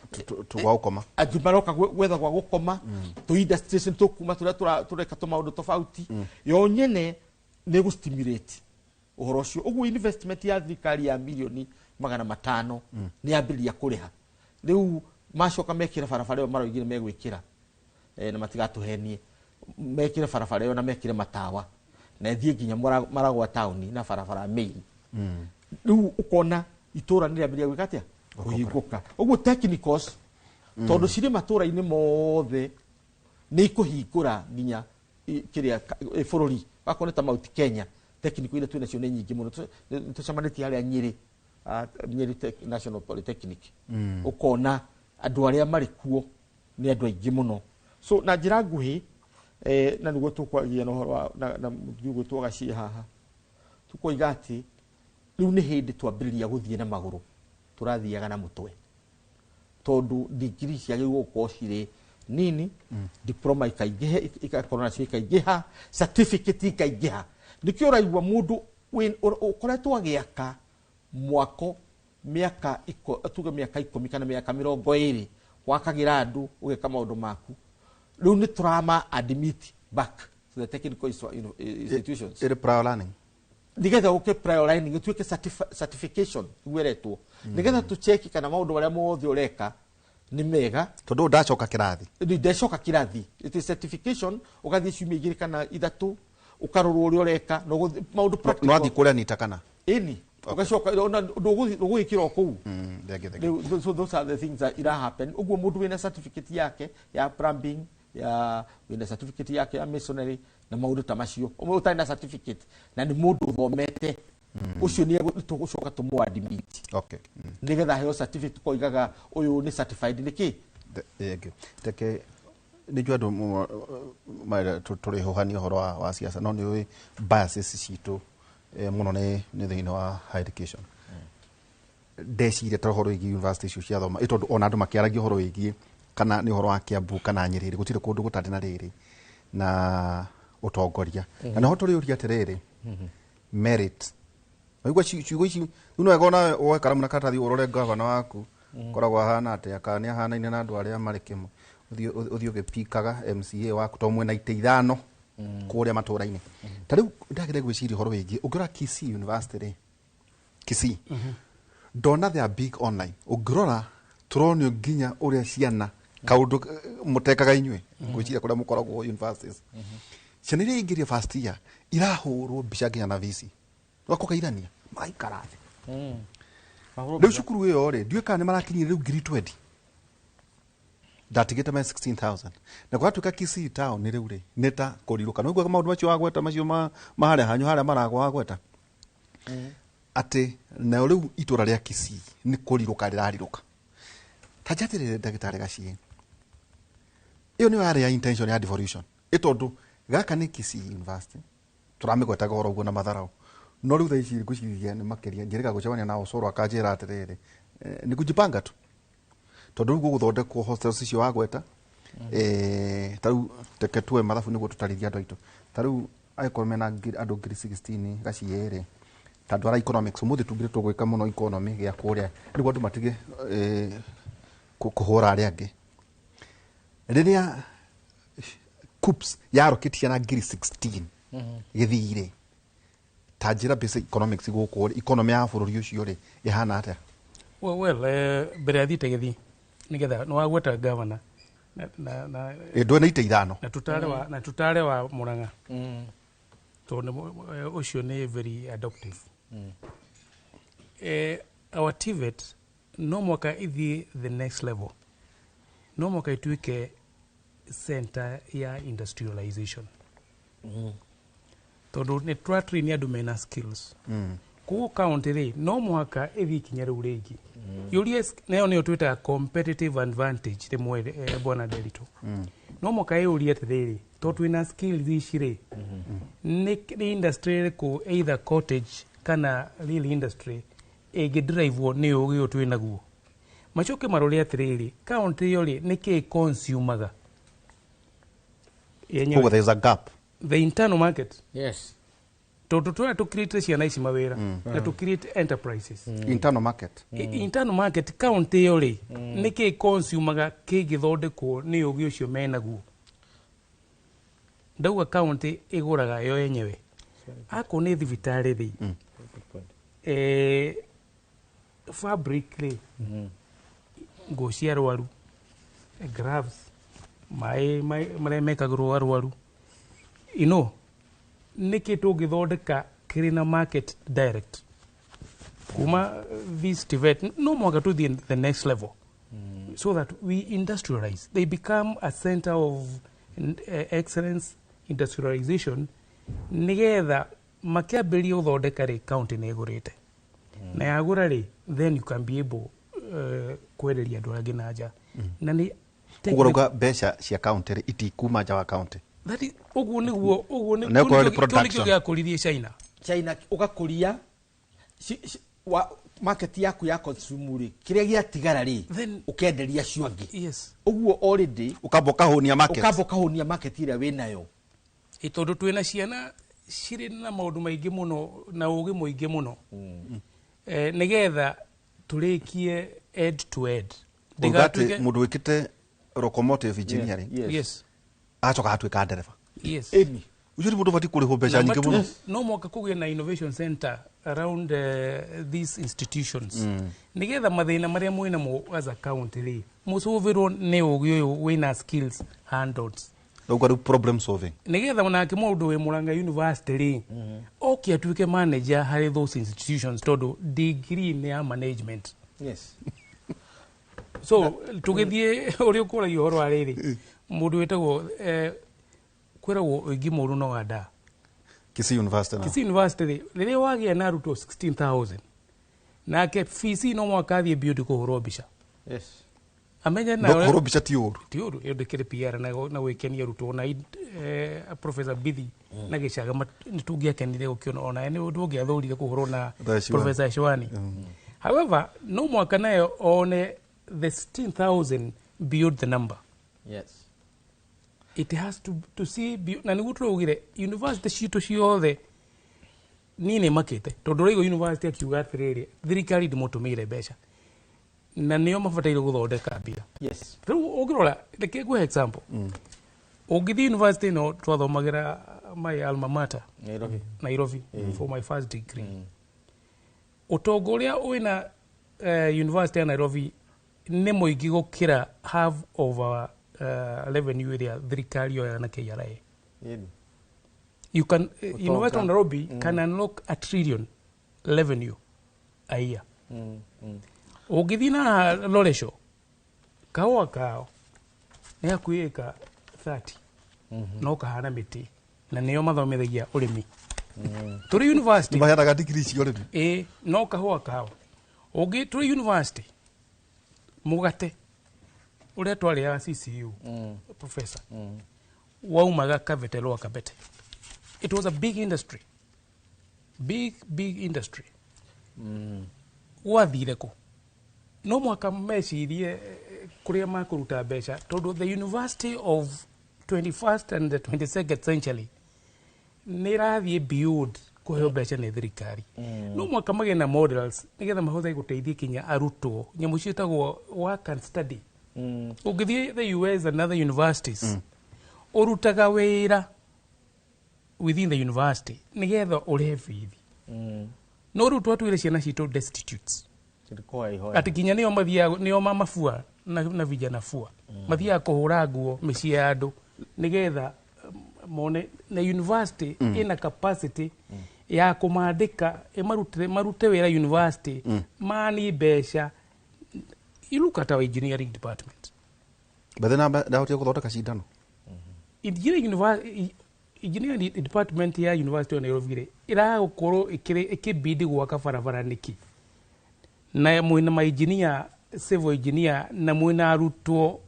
tugwa gũkoma. Angĩ maroka gwetha gwa gũkoma, tũ industries nĩ tũkuma tũrĩa tũreka tũmaũndũ tofauti. Yo nyene nĩ gũ-stimulate ũhoro ũcio. Ũguo investment ya thirikari ya mirioni 500 nĩ yambĩrĩria kũrĩha. Rĩu macoka mekĩre barabara ĩyo maroigire megwĩkĩra, na matigatũhenie, mekĩre barabara ĩyo na mekĩre matawa na ĩthiĩ nginya Maragwa taũni na barabara main. Rĩu ũkona itũra nĩ rĩambĩrĩria gwĩka atĩa? Kũhingũka. Ũguo technicals, tondũ cirĩ matũra-inĩ mothe, nĩ ikũhingũra nginya kĩrĩa bũrũri wakorwo nĩ ta Mount Kenya. Technical iria twĩ nacio nĩ nyingĩ mũno. Nĩ tũcemanĩtie harĩa Nyĩrĩ, Nyĩrĩ National Polytechnic, ũkona andũ arĩa marĩ kuo nĩ andũ aingĩ mũno. So na njĩra nguhĩ, na nĩguo tũkwaria na ũhoro wa na mũthuri ũgwĩtwo Gaciĩ haha, tũkoiga atĩ rĩu nĩ hĩndĩ twambĩrĩria gũthiĩ na magũrũ, tũrathiaga na mũtwe, tondũ digiri ciagĩrĩirwo gũkorwo cirĩ nini, diploma ikaingĩha, ikakorwo nacio ikaingĩha, certificate ikaingĩha. Nĩkĩo ũraigua mũndũ ũkoretwo agĩaka mwako mĩaka tuge mĩaka 10 kana mĩaka 20, wakagĩra andũ, ũgeka maũndũ maku, rĩu nĩ tũrama admit back to the technical institutions. Ĩrĩ prior learning. Nigetha ũke prior learning ĩtuĩke certification nĩguo ĩretwo, nigetha tũcheki kana maũndũ marĩa mothe ũreka nĩ mega. Tondũ ndacoka kĩrathi. Nĩ ndecoka kĩrathi, it is certification, ũgathiĩ ciumia 2 kana 3, ũkarorwo ũrĩa ũreka na maũndũ practical. No athiĩ kũrĩa nita kana? Ĩni, ũgacoka ona ndũgũgĩkĩra o kũu. Thank you, thank you. Rĩu, so those are the things that ira happen. Ũguo mũndũ wĩna certificate yake ya plumbing, ya wĩna certificate yake ya masonry na maũndũ ta macio, ũmwe ũtarĩ na certificate na nĩ mũndũ ũthomete, ũcio nĩ tũgũcoka tũmũ admit nĩgetha aheo certificate, koigaga ũyũ nĩ certified nĩ kĩ. Thank you. Teke nä njå andå tå rä hå hania å horo wa siasa, no nä å biases citå må no nä thä inä wa higher education. Ndeciria ta ũhoro wĩgiĩ university icio ciathoma ĩ, tondũ ona andũ makĩaragia ũhoro wĩgiĩ kana nĩ ũhoro wa Kiambu kana Nyĩrĩ, gũtirĩ kũndũ gũtarĩ na rĩrĩ na ũtongoria, na noho tũrĩ ũria atĩrĩrĩ, merit waigua ciugo ici rĩu no wega ona woe karamu na karatathi ũrore gavana waku koragwo ahana atĩa, kana nĩ ahanaine na andũ arĩa marĩ kĩmwe, ũthiĩ ũgĩpikaga MCA waku, tondũ mwĩna itĩ 5 kũrĩa matũra-inĩ. Ta rĩu ndagĩrĩire gwĩciria ũhoro wĩgiĩ ũngĩrora Kisii University rĩ, Kisii ndona they are big online, ũngĩrora tũronio nginya ũrĩa ciana kaũndũ mũtekaga inyuĩ ngwĩciria kũrĩa mũkoragwo universities, ciana iria ingĩria first year irahũrwo mbica nginya na VC wakũgeithania magaikara thĩ. Rĩu cukuru ĩyo rĩ, ndiũĩ kana nĩ marakinyire rĩu 20,000, ndatigĩte me 16,000, na gwatuĩka Kisii town rĩu rĩ nĩ ta kũrirũka. Nĩguo maũndũ macio wagweta macio ma harĩa hanyu harĩa maragwa wagweta atĩ nayo rĩu itũra rĩa Kisii nĩ kũrirũka rĩrarirũka. Ta njatĩrĩrĩ, ndagĩtarĩ Gaciĩ, ĩyo nĩyo yarĩ ya intention ya devolution, ĩ tondũ gaka nĩ Kisii University tũramĩgwetaga ũhoro ũguo na matharau, no rĩu thaa ici ngwĩciria nĩ makĩria njĩrĩga gũcemania na Osoro akanjĩra atĩrĩrĩ, nĩ kujipanga tu, tondũ rĩu gũgũthondekwo hostels icio wagweta. Ta rĩu reke tuoe mathabu nĩguo tũtarĩrie andũ aitũ. Ta rĩu angĩkorwo mena andũ 16,000 Gaciĩ rĩ, ta andũ arĩa economics ũmũthĩ tugire tũgwĩka mũno economy gĩa kũrĩa nĩguo andũ matige kũhũra arĩa angĩ, rĩrĩa KUCCPS yarokĩtie ciana 16,000 gĩthii rĩ, ta njĩra basic economics gũkũ rĩ, economy ya bũrũri ũcio rĩ ĩhana atĩa? Well, mbere ya thiĩte gĩthii nĩgetha nĩ wagweta governor na Ĩ, ndũĩ na itĩ 5. Na tutare wa Murang'a, tondũ ũcio nĩ very adoptive. Our TVET no mwaka ithiĩ the next level, no mwaka ituĩke center ya industrialization, tondũ nĩ tũratrain andũ mena skills. Koguo county rĩ no mũhaka ĩthiĩ ikinya rĩu rĩngĩ yũrie nayo nĩyo twĩtaga competitive advantage rĩmwe. Bwana Derito, no mũhaka ĩyũrie atĩrĩrĩ, tondũ twĩna skills ici rĩ, nĩ industry ĩrĩkũ, either cottage kana real industry, ĩngĩdrivewo nĩ ũgĩ ũyũ twĩ naguo? Macoke marore atĩrĩrĩ, county ĩyo rĩ nĩ kĩĩ consumaga? Yenyewe. Koguo there is a gap. The internal market. Yes. Tondu twena tu create ciana ici mawira na tu create enterprises. Internal market. Internal market county ĩyo rĩ, nĩkĩ consumaga kĩngĩthondekwo nĩ ũgĩ ũcio menaguo? Ndauga county ĩgũraga yo yenyewe. Akorwo nĩ thibitarĩ rĩ, fabric rĩ, nguo cia arwaru, gloves, maĩ marĩa mekagĩrwo arwaru, you know, nĩkĩ tũngĩthondeka kĩrĩ na market direct kuma this TVET? No mwaka tũthiĩ the next level so that we industrialize, they become a center of excellence industrialization, nigetha makiambĩrĩria gũthondeka rĩ, county nĩ ĩgũrĩte na yagũra rĩ, then you can be able kwenderia andũ angĩ na nja na nĩ Koguo rauga mbeca cia county rĩ itikuma nja wa county. That is, ũguo nĩguo, ũguo nĩ Na ũkorwo nĩ kĩu nĩkĩo production. gĩakũririe China. China ũgakũria wa market yaku ya consume rĩ, kĩrĩa gĩatigara rĩ, ũkenderia acio angĩ. Ũguo already Ũkamba ũkahũnia market. Ũkamba ũkahũnia market ĩrĩa wĩnayo. Ĩ tondũ twĩna ciana cirĩ na maũndũ maingĩ mũno na ũgĩ mũingĩ mũno, nĩgetha tũrĩkie end to end. Uga atĩ Ndĩgatuĩke- mũndũ wĩkĩte locomotive engineering acoka atuĩka ndereba. Ĩni. Ũcio nĩ mũndũ ũbatiĩ kũrĩhwo mbeca Number nyingĩ two, mũno. no mwaka kũgĩe na innovation center around these institutions, nigetha mathĩna marĩa mwĩnamo as a county rĩ, mũcũvĩrwo nĩ ũgĩ ũyũ wĩna skills handouts. Rauga rĩu problem solving. Nigetha onake mũndũ wĩ Murang'a University rĩ, oke atuĩke manager harĩ those institutions, tondũ degree nĩ ya management. So tũgĩthiĩ ũrĩa ũkũragia ũhoro wa rĩrĩ, mũndũ wĩtagwo kwĩragwo ũingĩ mũru no wanda. Kisii University now. Kisii University rĩ, rĩrĩa wagĩa na arutwo 16,000, nake fees no mwaka athiĩ beyond kũhũrwo mbica. Amenye No kũhũrwo mbica ti ũru. Ti ũru, ĩyo ndĩkĩrĩ PR na gwĩkenia arutwo na Professor Bithi na Gĩcaga nĩ tũngĩakenire gũkĩona ona nĩ ũndũ ũngĩathũrire kũhũrwo na Thaa Ciwani. Professor Shwani. However, no mwaka nayo one the 16,000 beyond the number. It has to see na nĩguo tũraugire university citũ ciothe niĩ nĩ makĩte, tondũ ũraigua university akiuga atĩrĩrĩ, thirikari ndĩmũtũmĩire mbeca na nĩo mabataire gũthondeka mbia. Rĩu ũngĩrora, reke ngũhe example. Ũngĩthiĩ university ĩno twathomagĩra, my alma mater, Nairobi. Nairobi, for my first degree, ũtonga ũrĩa wĩna university ya Nairobi nĩ mũingĩ gũkĩra half of our revenue ĩrĩa thirikari yoyaga na KRA. You can University of Nairobi can unlock a trillion revenue a year. Ũngĩthiĩ na Loresho, kahũa kao nĩ hakuhĩ ĩka 30 no kahana mĩtĩ na nĩo mathomithagia ũrĩmi tũrĩ university. Nĩ maheanaga degree cia ũrĩmi. Ĩ no kahũa kao ũngĩ tũrĩ university, mũgate ũrĩa twarĩaga CCU, professor, waumaga Kabete, Lower Kabete. It was a big industry, big big industry. Gwathire kũ? No mwaka mecirie kũrĩa makũruta mbeca, tondũ the university of 21st and the 22nd century nĩ ĩrathiĩ beyond kũheo mbeca nĩ thirikari. No mwaka magĩe na models nĩgetha mahote gũteithia kinya arutwo nyamũ ciĩtagwo work and study. Ũngĩthiĩ the US and other universities, ũrutaga wĩra within the university nĩgetha ũrĩhe bithi. No rĩu twatwĩre ciana citũ destitutes. Atĩ nginya nĩo mathiaga, nĩo mamabua na vijana fua mathiaga kũhũra nguo mĩciĩ ya andũ nĩgetha mone na university ĩna capacity ya kũmandĩka ĩmarutĩre marute wĩra university mani mbeca. You look at our engineering department. Bethe na ndahotire gũthondeka cindano. Engineering department ya University of Nairobi rĩ, ĩragũkorwo ĩkĩbidi gwaka barabara nĩkĩ na mwĩna mainjinia, civil engineer, na mwĩna arutwo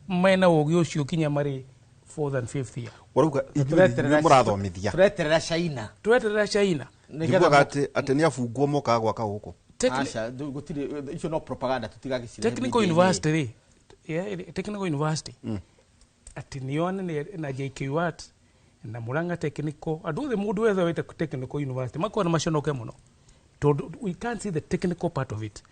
mena ũgĩ ũcio kinya marĩ fourth and fifth year? Ũrauga inyuĩ mũrathomithia. Tũreterera China. Tweterera China. Njiguaga atĩ nĩ abungwo mokaga gwaka gũkũ. Aca, gũtirĩ icio, no propaganda, tũtigagĩcirehe Technical media-inĩ. university rĩ, yeah, technical university. Atĩ nĩo anene na JKUAT na Murang'a Technical, andũ othe, mũndũ wethe wĩte Technical University makorwo na maconoke mũno, tondũ we can't see the technical part of it.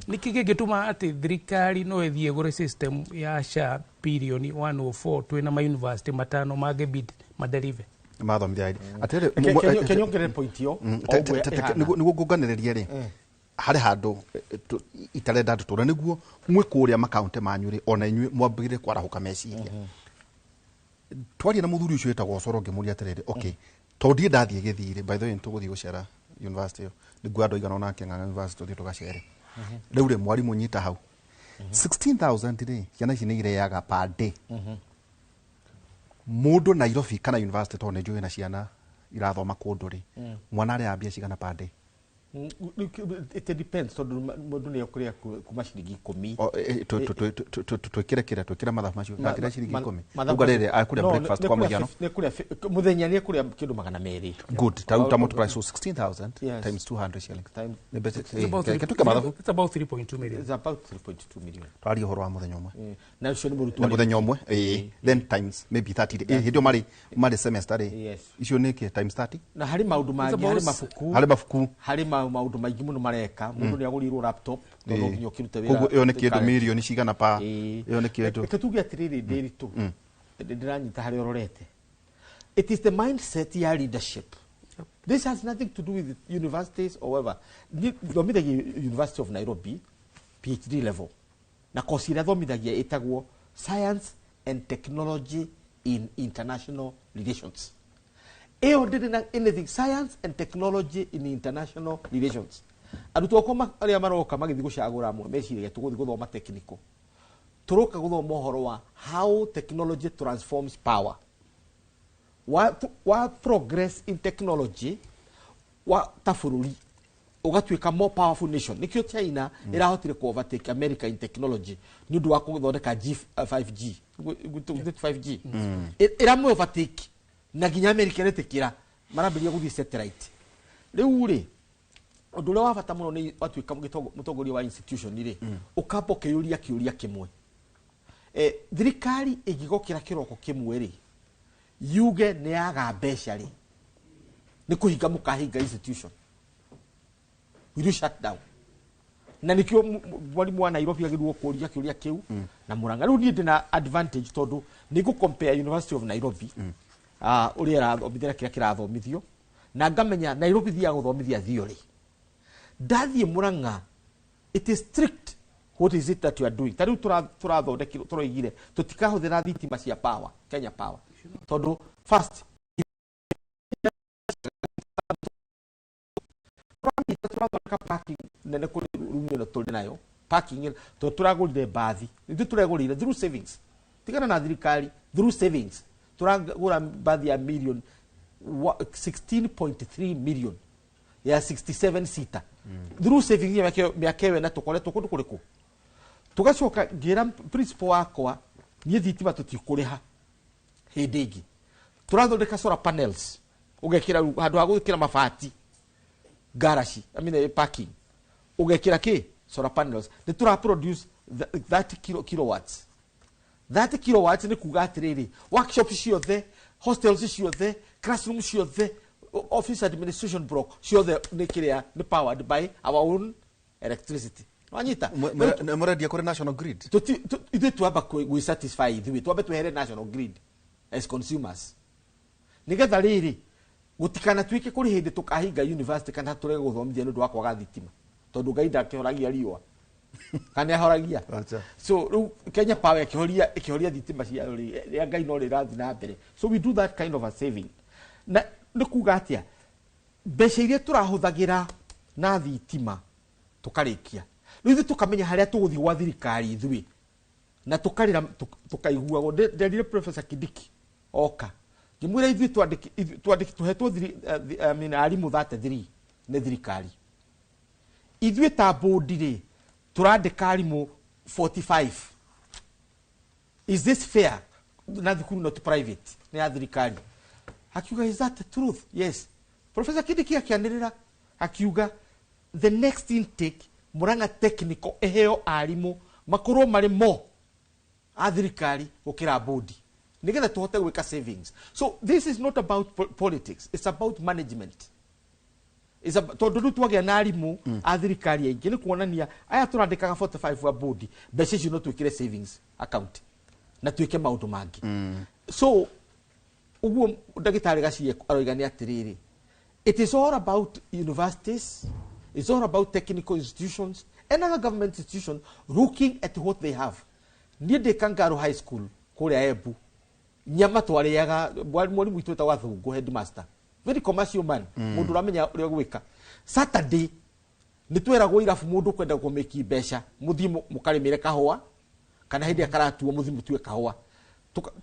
Nĩkĩ gĩngĩtũma atĩ thirikari no ĩthiĩ ĩgũre system ya SHA bilioni 104, twĩna ma university matano mangĩ madeliver? Mathomithia atĩrĩrĩ. Kenyongerere point ĩyo o ũguo ĩhana. Nĩguo ngũnganĩrĩrie rĩ, harĩ handũ itarenda andũ tũre nĩguo mwĩ kũrĩa makaunti manyu rĩ, ona inyuĩ mwambĩrĩrie kwarahũka meciria. Twaria na mũthuri ũcio wĩtagwo Osoro, ngĩmũria atĩrĩrĩ, okay, tondũ ndiĩ ndathiĩ gĩthirĩ, by the way, nĩtũgũthiĩ gũcera university ĩyo, nĩguo andũ aigana ona Kĩng'ang'a University, tũthiĩ tũgacere. Rĩu rĩ, mwarimũ, nyita hau, 16,000 rĩ, ciana ici nĩ ireaga per day. Mũndũ Nairobi kana university, tondũ nĩ njũĩ na ciana irathoma kũndũ rĩ, mwana arĩaga mbia cigana per day? It depends, tondũ mũndũ nĩ ekũrĩa kuma ciringi 10. O, twĩkĩre kĩrĩa, twĩkĩre mathabu macio, ndakĩrĩa ciringi 10, uga rĩrĩ akũrĩa breakfast kwa mũhiano. Mũthenya nĩ ekũrĩa kĩndũ 200. Good, ta ta multiply, so 16,000 times 200 shillings. Nĩ mbeca. It's about Tuke mathabu. It's about 3.2 million. It's about 3.2 million. Twaria ũhoro wa mũthenya ũmwe. Na ũcio nĩ mũrutwo. Na mũthenya ũmwe, ĩĩ, then times maybe 30, hĩndĩ ĩyo marĩ semester rĩ. Icio nĩ kĩ times 30? Na harĩ maũndũ mangĩ, about harĩ mabuku. Harĩ mabuku. Harĩ maũndũ maingĩ mũno mareka. Mũndũ nĩ agũrĩirwo laptop, tondũ no nginya ũkĩrute wĩra. Koguo ĩyo nĩ kĩndũ mirioni cigana pa ĩyo nĩ kĩndũ? Reke tuge atĩrĩrĩ, Ndĩritũ, ndĩranyita harĩa ũrorete. It is the mindset ya leadership. This has nothing to do with universities or whatever. Thomithagia University of Nairobi PhD level, na kosi ĩrĩa thomithagia ĩtagwo Science and Technology in International Relations. Ĩyo ndĩrĩ na anything, Science and Technology in International Relations. Arutwo akwa arĩa maroka magĩthiĩ gũcagũra, amwe meciragia tũgũthiĩ gũthoma technical. Tũroka gũthoma ũhoro wa how technology transforms power, wa progress in technology wa ta bũrũri ũgatuĩka more powerful nation. Nĩkĩo China ĩrahotire ku overtake America in technology nĩ ũndũ wa gũthondeka G, 5G. 5G ĩramwe overtake, na nginya America ĩretĩkĩra, marambĩrĩria gũthiĩ satellite. Rĩu rĩ, ũndũ ũrĩa wa bata mũno nĩ watuĩka mũtongoria wa institution rĩ, ũkamba ũkĩyũria kĩũria kĩmwe. Thirikari ĩngĩgokĩra kĩroko kĩmwe rĩ, yuge nĩ yaga mbeca rĩ, nĩ kũhinga mũkahinga institution? Will you shut down? Na nikio mwarimu wa Nairobi agĩrĩirwo kũria kĩũria kĩu na Murang'a. Rĩu niĩ ndĩna advantage, tondũ nĩ ngũ compare University of Nairobi, ũrĩa ĩrathomithia na kĩrĩa kĩrathomithio, na ngamenya Nairobi thiaga gũthomithia theory. Ndathiĩ Murang'a, it is strict. What is it that you are doing? Ta rĩu tũrathondekire, tũroigire tũtikahũthĩra thitima cia power, Kenya Power, tondũ first tũramĩte, tũrathondeka parking nene kũrĩ room ĩno tũrĩ nayo parking ĩno, tondũ tũragũrire mbathi, ithuĩ tũregũrire through savings, tigana na thirikari, through savings tũragũra mbathi ya million 16.3 million ya 67 seater through savings ya mĩaka ĩyo, na tũkoretwo kũndũ kũrĩkũ. Tũgacoka ngĩra principal wakwa, niĩ thitima tũtikũrĩha hĩndĩ ĩngĩ, tũrathondeka solar panels, ũgekĩra handũ ha gwĩkĩra mabati garaci, I mean, parking, ũgekĩra kĩ solar panels, nĩ tũra produce 30 kilowatts. 30 kilowatts nĩ kuga atĩrĩrĩ, workshop ciothe, hostels ciothe, classroom ciothe, office, administration block ciothe nĩ kĩrĩa, nĩ powered by our own electricity. Wanyita? Mũrendia kũrĩ National Grid? Ithuĩ twamba gwĩ satisfy ithuĩ, twambe twehere National Grid as consumers, nigetha rĩrĩ gũtikanatuĩke kũrĩ hĩndĩ tũkahinga university kana tũrege gũthomithia nĩ ũndũ wa kwaga thitima, tondũ Ngai ndakĩhoragia riũa, kana ahoragia? Acha. So rĩu Kenya Power ĩkĩhoria thitima ciayo rĩ, rĩa Ngai no rĩrathiĩ na mbere. So we do that kind of a saving, na nĩ kuga atĩa, mbeca iria tũrahũthagĩra na thitima tũkarĩkia. Rĩu ithuĩ tũkamenya harĩa tũgũthiĩ gwa thirikari ithuĩ na tũkarĩra, tũkaiguagwo. Nderire Professor Kindiki oka, ngĩmwĩra ithuĩ twandĩki tũhetwo I mean, arimũ 33 nĩ thirikari. Ithuĩ ta bodi rĩ, tũrandĩka arimũ 45. Is this fair? Na thukuru not private, nĩ ya thirikari. Akiuga, "Is that the truth?" Yes. Professor Kindiki akĩanĩrĩra akiuga, the next intake, Murang'a Technical ĩheo arimũ makorwo marĩ mo a thirikari gũkĩra bodi. Nĩgetha tũhote gwĩka savings. So this is not about politics, it's about management. Tondũ rĩu twagĩa na arimũ a thirikari aingĩ, nĩ kuonania aya tũrandĩkaga 45 wa board, mbeca icio no twĩkĩre savings account na twĩke maũndũ mangĩ. So ũguo ndagĩtarĩ Gacie aroiga nĩ atĩrĩrĩ, it is all about universities, it's all about technical institutions and other government institutions looking at what they have. Niĩ ndĩ Kangaru High School kũrĩa Embu, nyama twarĩaga, mwarimũ witũ wĩtagwo Athũngũ, headmaster, very commercial man, mũndũ ũramenya ũrĩa gwĩka. Saturday nĩ tweragwo irabu, mũndũ kwenda kũmĩki mbeca, mũthiĩ mũkarĩmĩre kahũa, kana hĩndĩ ĩrĩa karatuo mũthiĩ mũtue kahũa.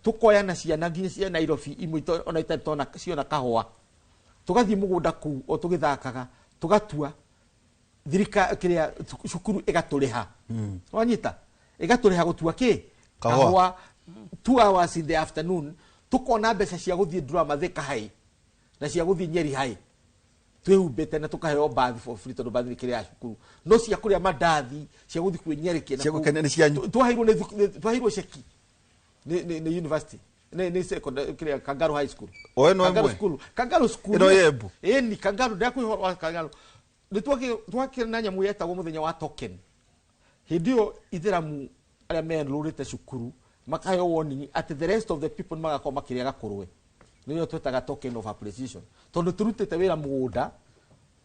Tũkoya na ciana nginya cia Nairobi imwe ona itarĩ tona ciona kahũa, tũgathiĩ mũgũnda kũu o tũgĩthakaga, tũgatua, thirika kĩrĩa cukuru ĩgatũrĩha. Wanyita, ĩgatũrĩha gũtua kĩ? Kahũa. 2 hours in the afternoon, tukona mbeca cia gũthiĩ drama Thika High na cia gũthiĩ Nyeri High twĩhumbĩte, na tũkaheo bathi for free tondũ bathi nĩ kĩrĩa ya cukuru, no cia kũrĩa mandathi, cia gũthiĩ kwĩnyerekia na Cia kũu. gũkenia nĩ cianyu. Twaheirwo ceki nĩ university, nĩ secondary kĩrĩa Kangaru High School. O ĩno Kangaru ĩmwe? School, Kangaru School. Ĩno ya Embu? Ĩni Kangaru, ndakwĩhoro ũhoro wa Kangaru. Nĩ twakĩrĩ na nyamũ yetagwo mũthenya wa token. Hĩndĩ ĩyo ithĩramu arĩa menrũrĩte cukuru makaheo warning atĩ the rest of the people nĩ magakorwo makĩrĩa gakũrwe. Nĩyo twetaga token of appreciation, tondũ tũrutĩte wĩra mũgũnda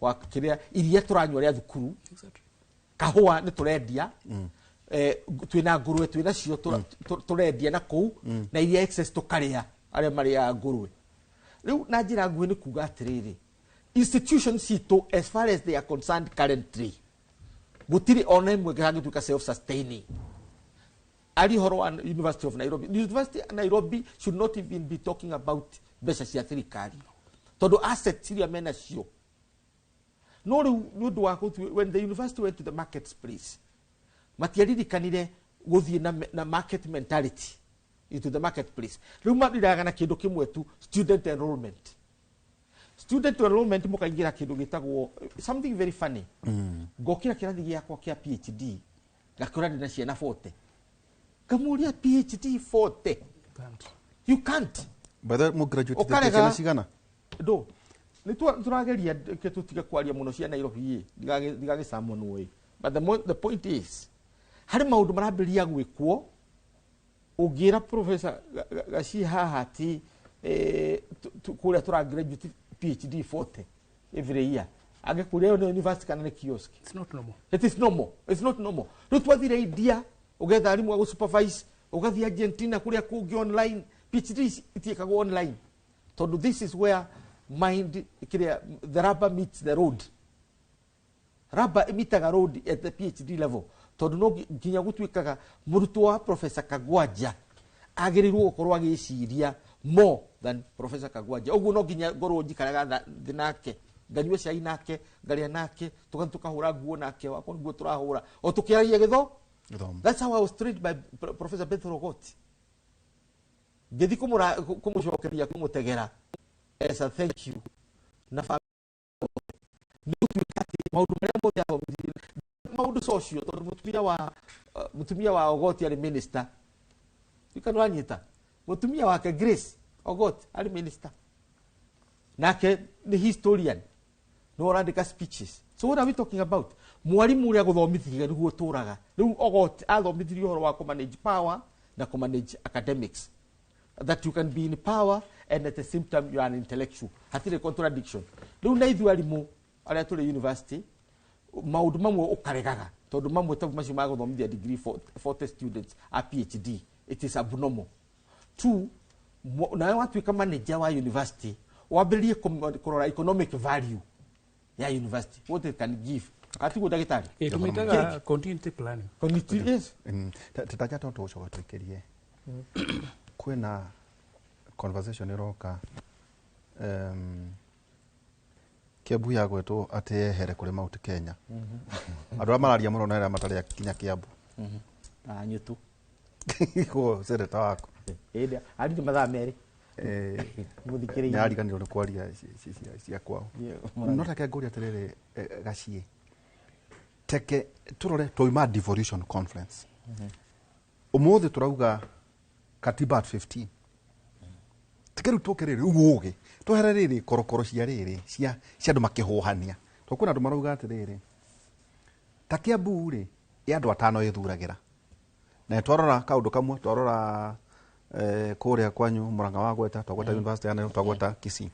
wa kĩrĩa iria tũranyua rĩa thukuru. Kahũa nĩ tũrendia, twĩna ngũrwe, twĩna cio tũrendia na kũu, na iria excess tũkarĩa arĩa marĩaga ngũrwe. Rĩu na njĩra nguhĩ nĩ kuga atĩrĩrĩ, institutions citũ, as far as they are concerned currently, gũtirĩ ona ĩmwe ĩngĩtuĩka self sustaining. Ari horo wa University of Nairobi, University of Nairobi should not even be talking about mbeca cia thirikari, tondũ assets iria mena cio no rĩu nĩ ũndũ wa when the university went to the marketplace, matiaririkanire gũthiĩ na market mentality into the marketplace. Rĩu mariraga na kĩndũ kĩmwe tu, student enrollment. Student enrollment, mũkaingĩra kĩndũ gĩtagwo something very funny. Ngokĩra kĩrathi gĩakwa kĩa PhD, ngakora ndĩna ciana 40. Ngamũria, PhD 40? Can't. You can't. By the way, mu graduate Ũkarega- ciana cigana? Ndo nĩ tũrageria ke tũtige kwaria mũno cia Nairobi ĩ, ndigagĩcamonwo ĩ, but the point is harĩ maũndũ marambĩrĩria gwĩkwo. Ũngĩra Professor Gacie haha atĩ kũrĩa tũra graduate PhD 40 every year, angĩkũria ĩyo nĩ university kana nĩ kiosk? It's not normal. It is normal, it's not normal. Rĩu twathire India, ũgetha arimũ a gũsupervise, ũgathiĩ Argentina, kũrĩa kũngĩ online. PhD itiĩkagwo online, tondũ this is where mind kĩrĩa the rubber meets the road. Rubber ĩmitaga road at the PhD level, tondũ no nginya gũtuĩkaga mũrutwo wa Professor Kagwanja agĩrĩirwo gũkorwo agĩciria more than Professor Kagwanja. Ũguo no nginya ngorwo njikaraga thĩ nake, nganyua cai nake, ngarĩa nake, tũgathiĩ tũkahũra nguo nake, wakorwo nguo tũrahũra o tũkĩaragia gĩtho. Gĩthomo. That's how I was trained by Professor Beth Rogoti. Ngĩthiĩ kũmũcokeria, kũmũtegera as a thank you na nĩ gũtuĩka atĩ maũndũ marĩa mothe athomithirie, maũndũ social, tondũ mũtumia wa Ogoti arĩ minister. Ika nĩwanyita, mũtumia wake Grace Ogoti arĩ minister, nake nĩ historian, nĩ ũrandĩka speeches. So what are we talking about? Mwarimu ũrĩa gũthomithirie nĩguo tũraga rĩu. Ogoti athomithirie ũhoro wa kũmanage power na kũmanage academics, that you can be in power and at the same time you are an intellectual, hatirĩ contradiction. Rĩu na ithuĩ arimũ arĩa tũrĩ university, maũndũ mamwe ũkaregaga, tondũ mamwe ta macio ma gũthomithia degree 40 students a PhD, it is abnormal. Two, nawe watuĩka manager wa university, wambĩrĩrie kũrora economic value ya university, what it can give, katiguo ndagĩtarĩ? Tũmĩtaga continuity planning. Yes. Tetaja tondũ tũgũcoka tũikĩrie kwĩna conversation ĩroka, Kiambu yagwetwo atĩ yehere kũrĩ Mount Kenya. Andũ arĩa mararia mũno na arĩa matarĩ kinya Kiambu. Anyutu. Ko seneta waku. Ĩndĩ arĩ mathaa 2. Mũthikĩrĩirie. Nĩ ariganĩrwo nĩ kwaria cia kwao. No reke ngũrie atĩrĩrĩ, Gaciĩ, teke tũrore twauma devolution conference ũmũthĩ, tũrauga katiba at 15. Tike rĩu tũke rĩrĩ rĩu ũgĩ twehere rĩrĩ korokoro cia rĩrĩ cia andũ makĩhũhania. Tondũ kwĩna andũ marauga atĩrĩrĩ, ta Kiambu rĩ, ĩ andũ atano ĩthuragĩra. Na twarora kaũndũ kamwe, twarora kũrĩa kwanyu Murang'a wa gweta, twagweta University ya Nairobi, twagweta Kisii.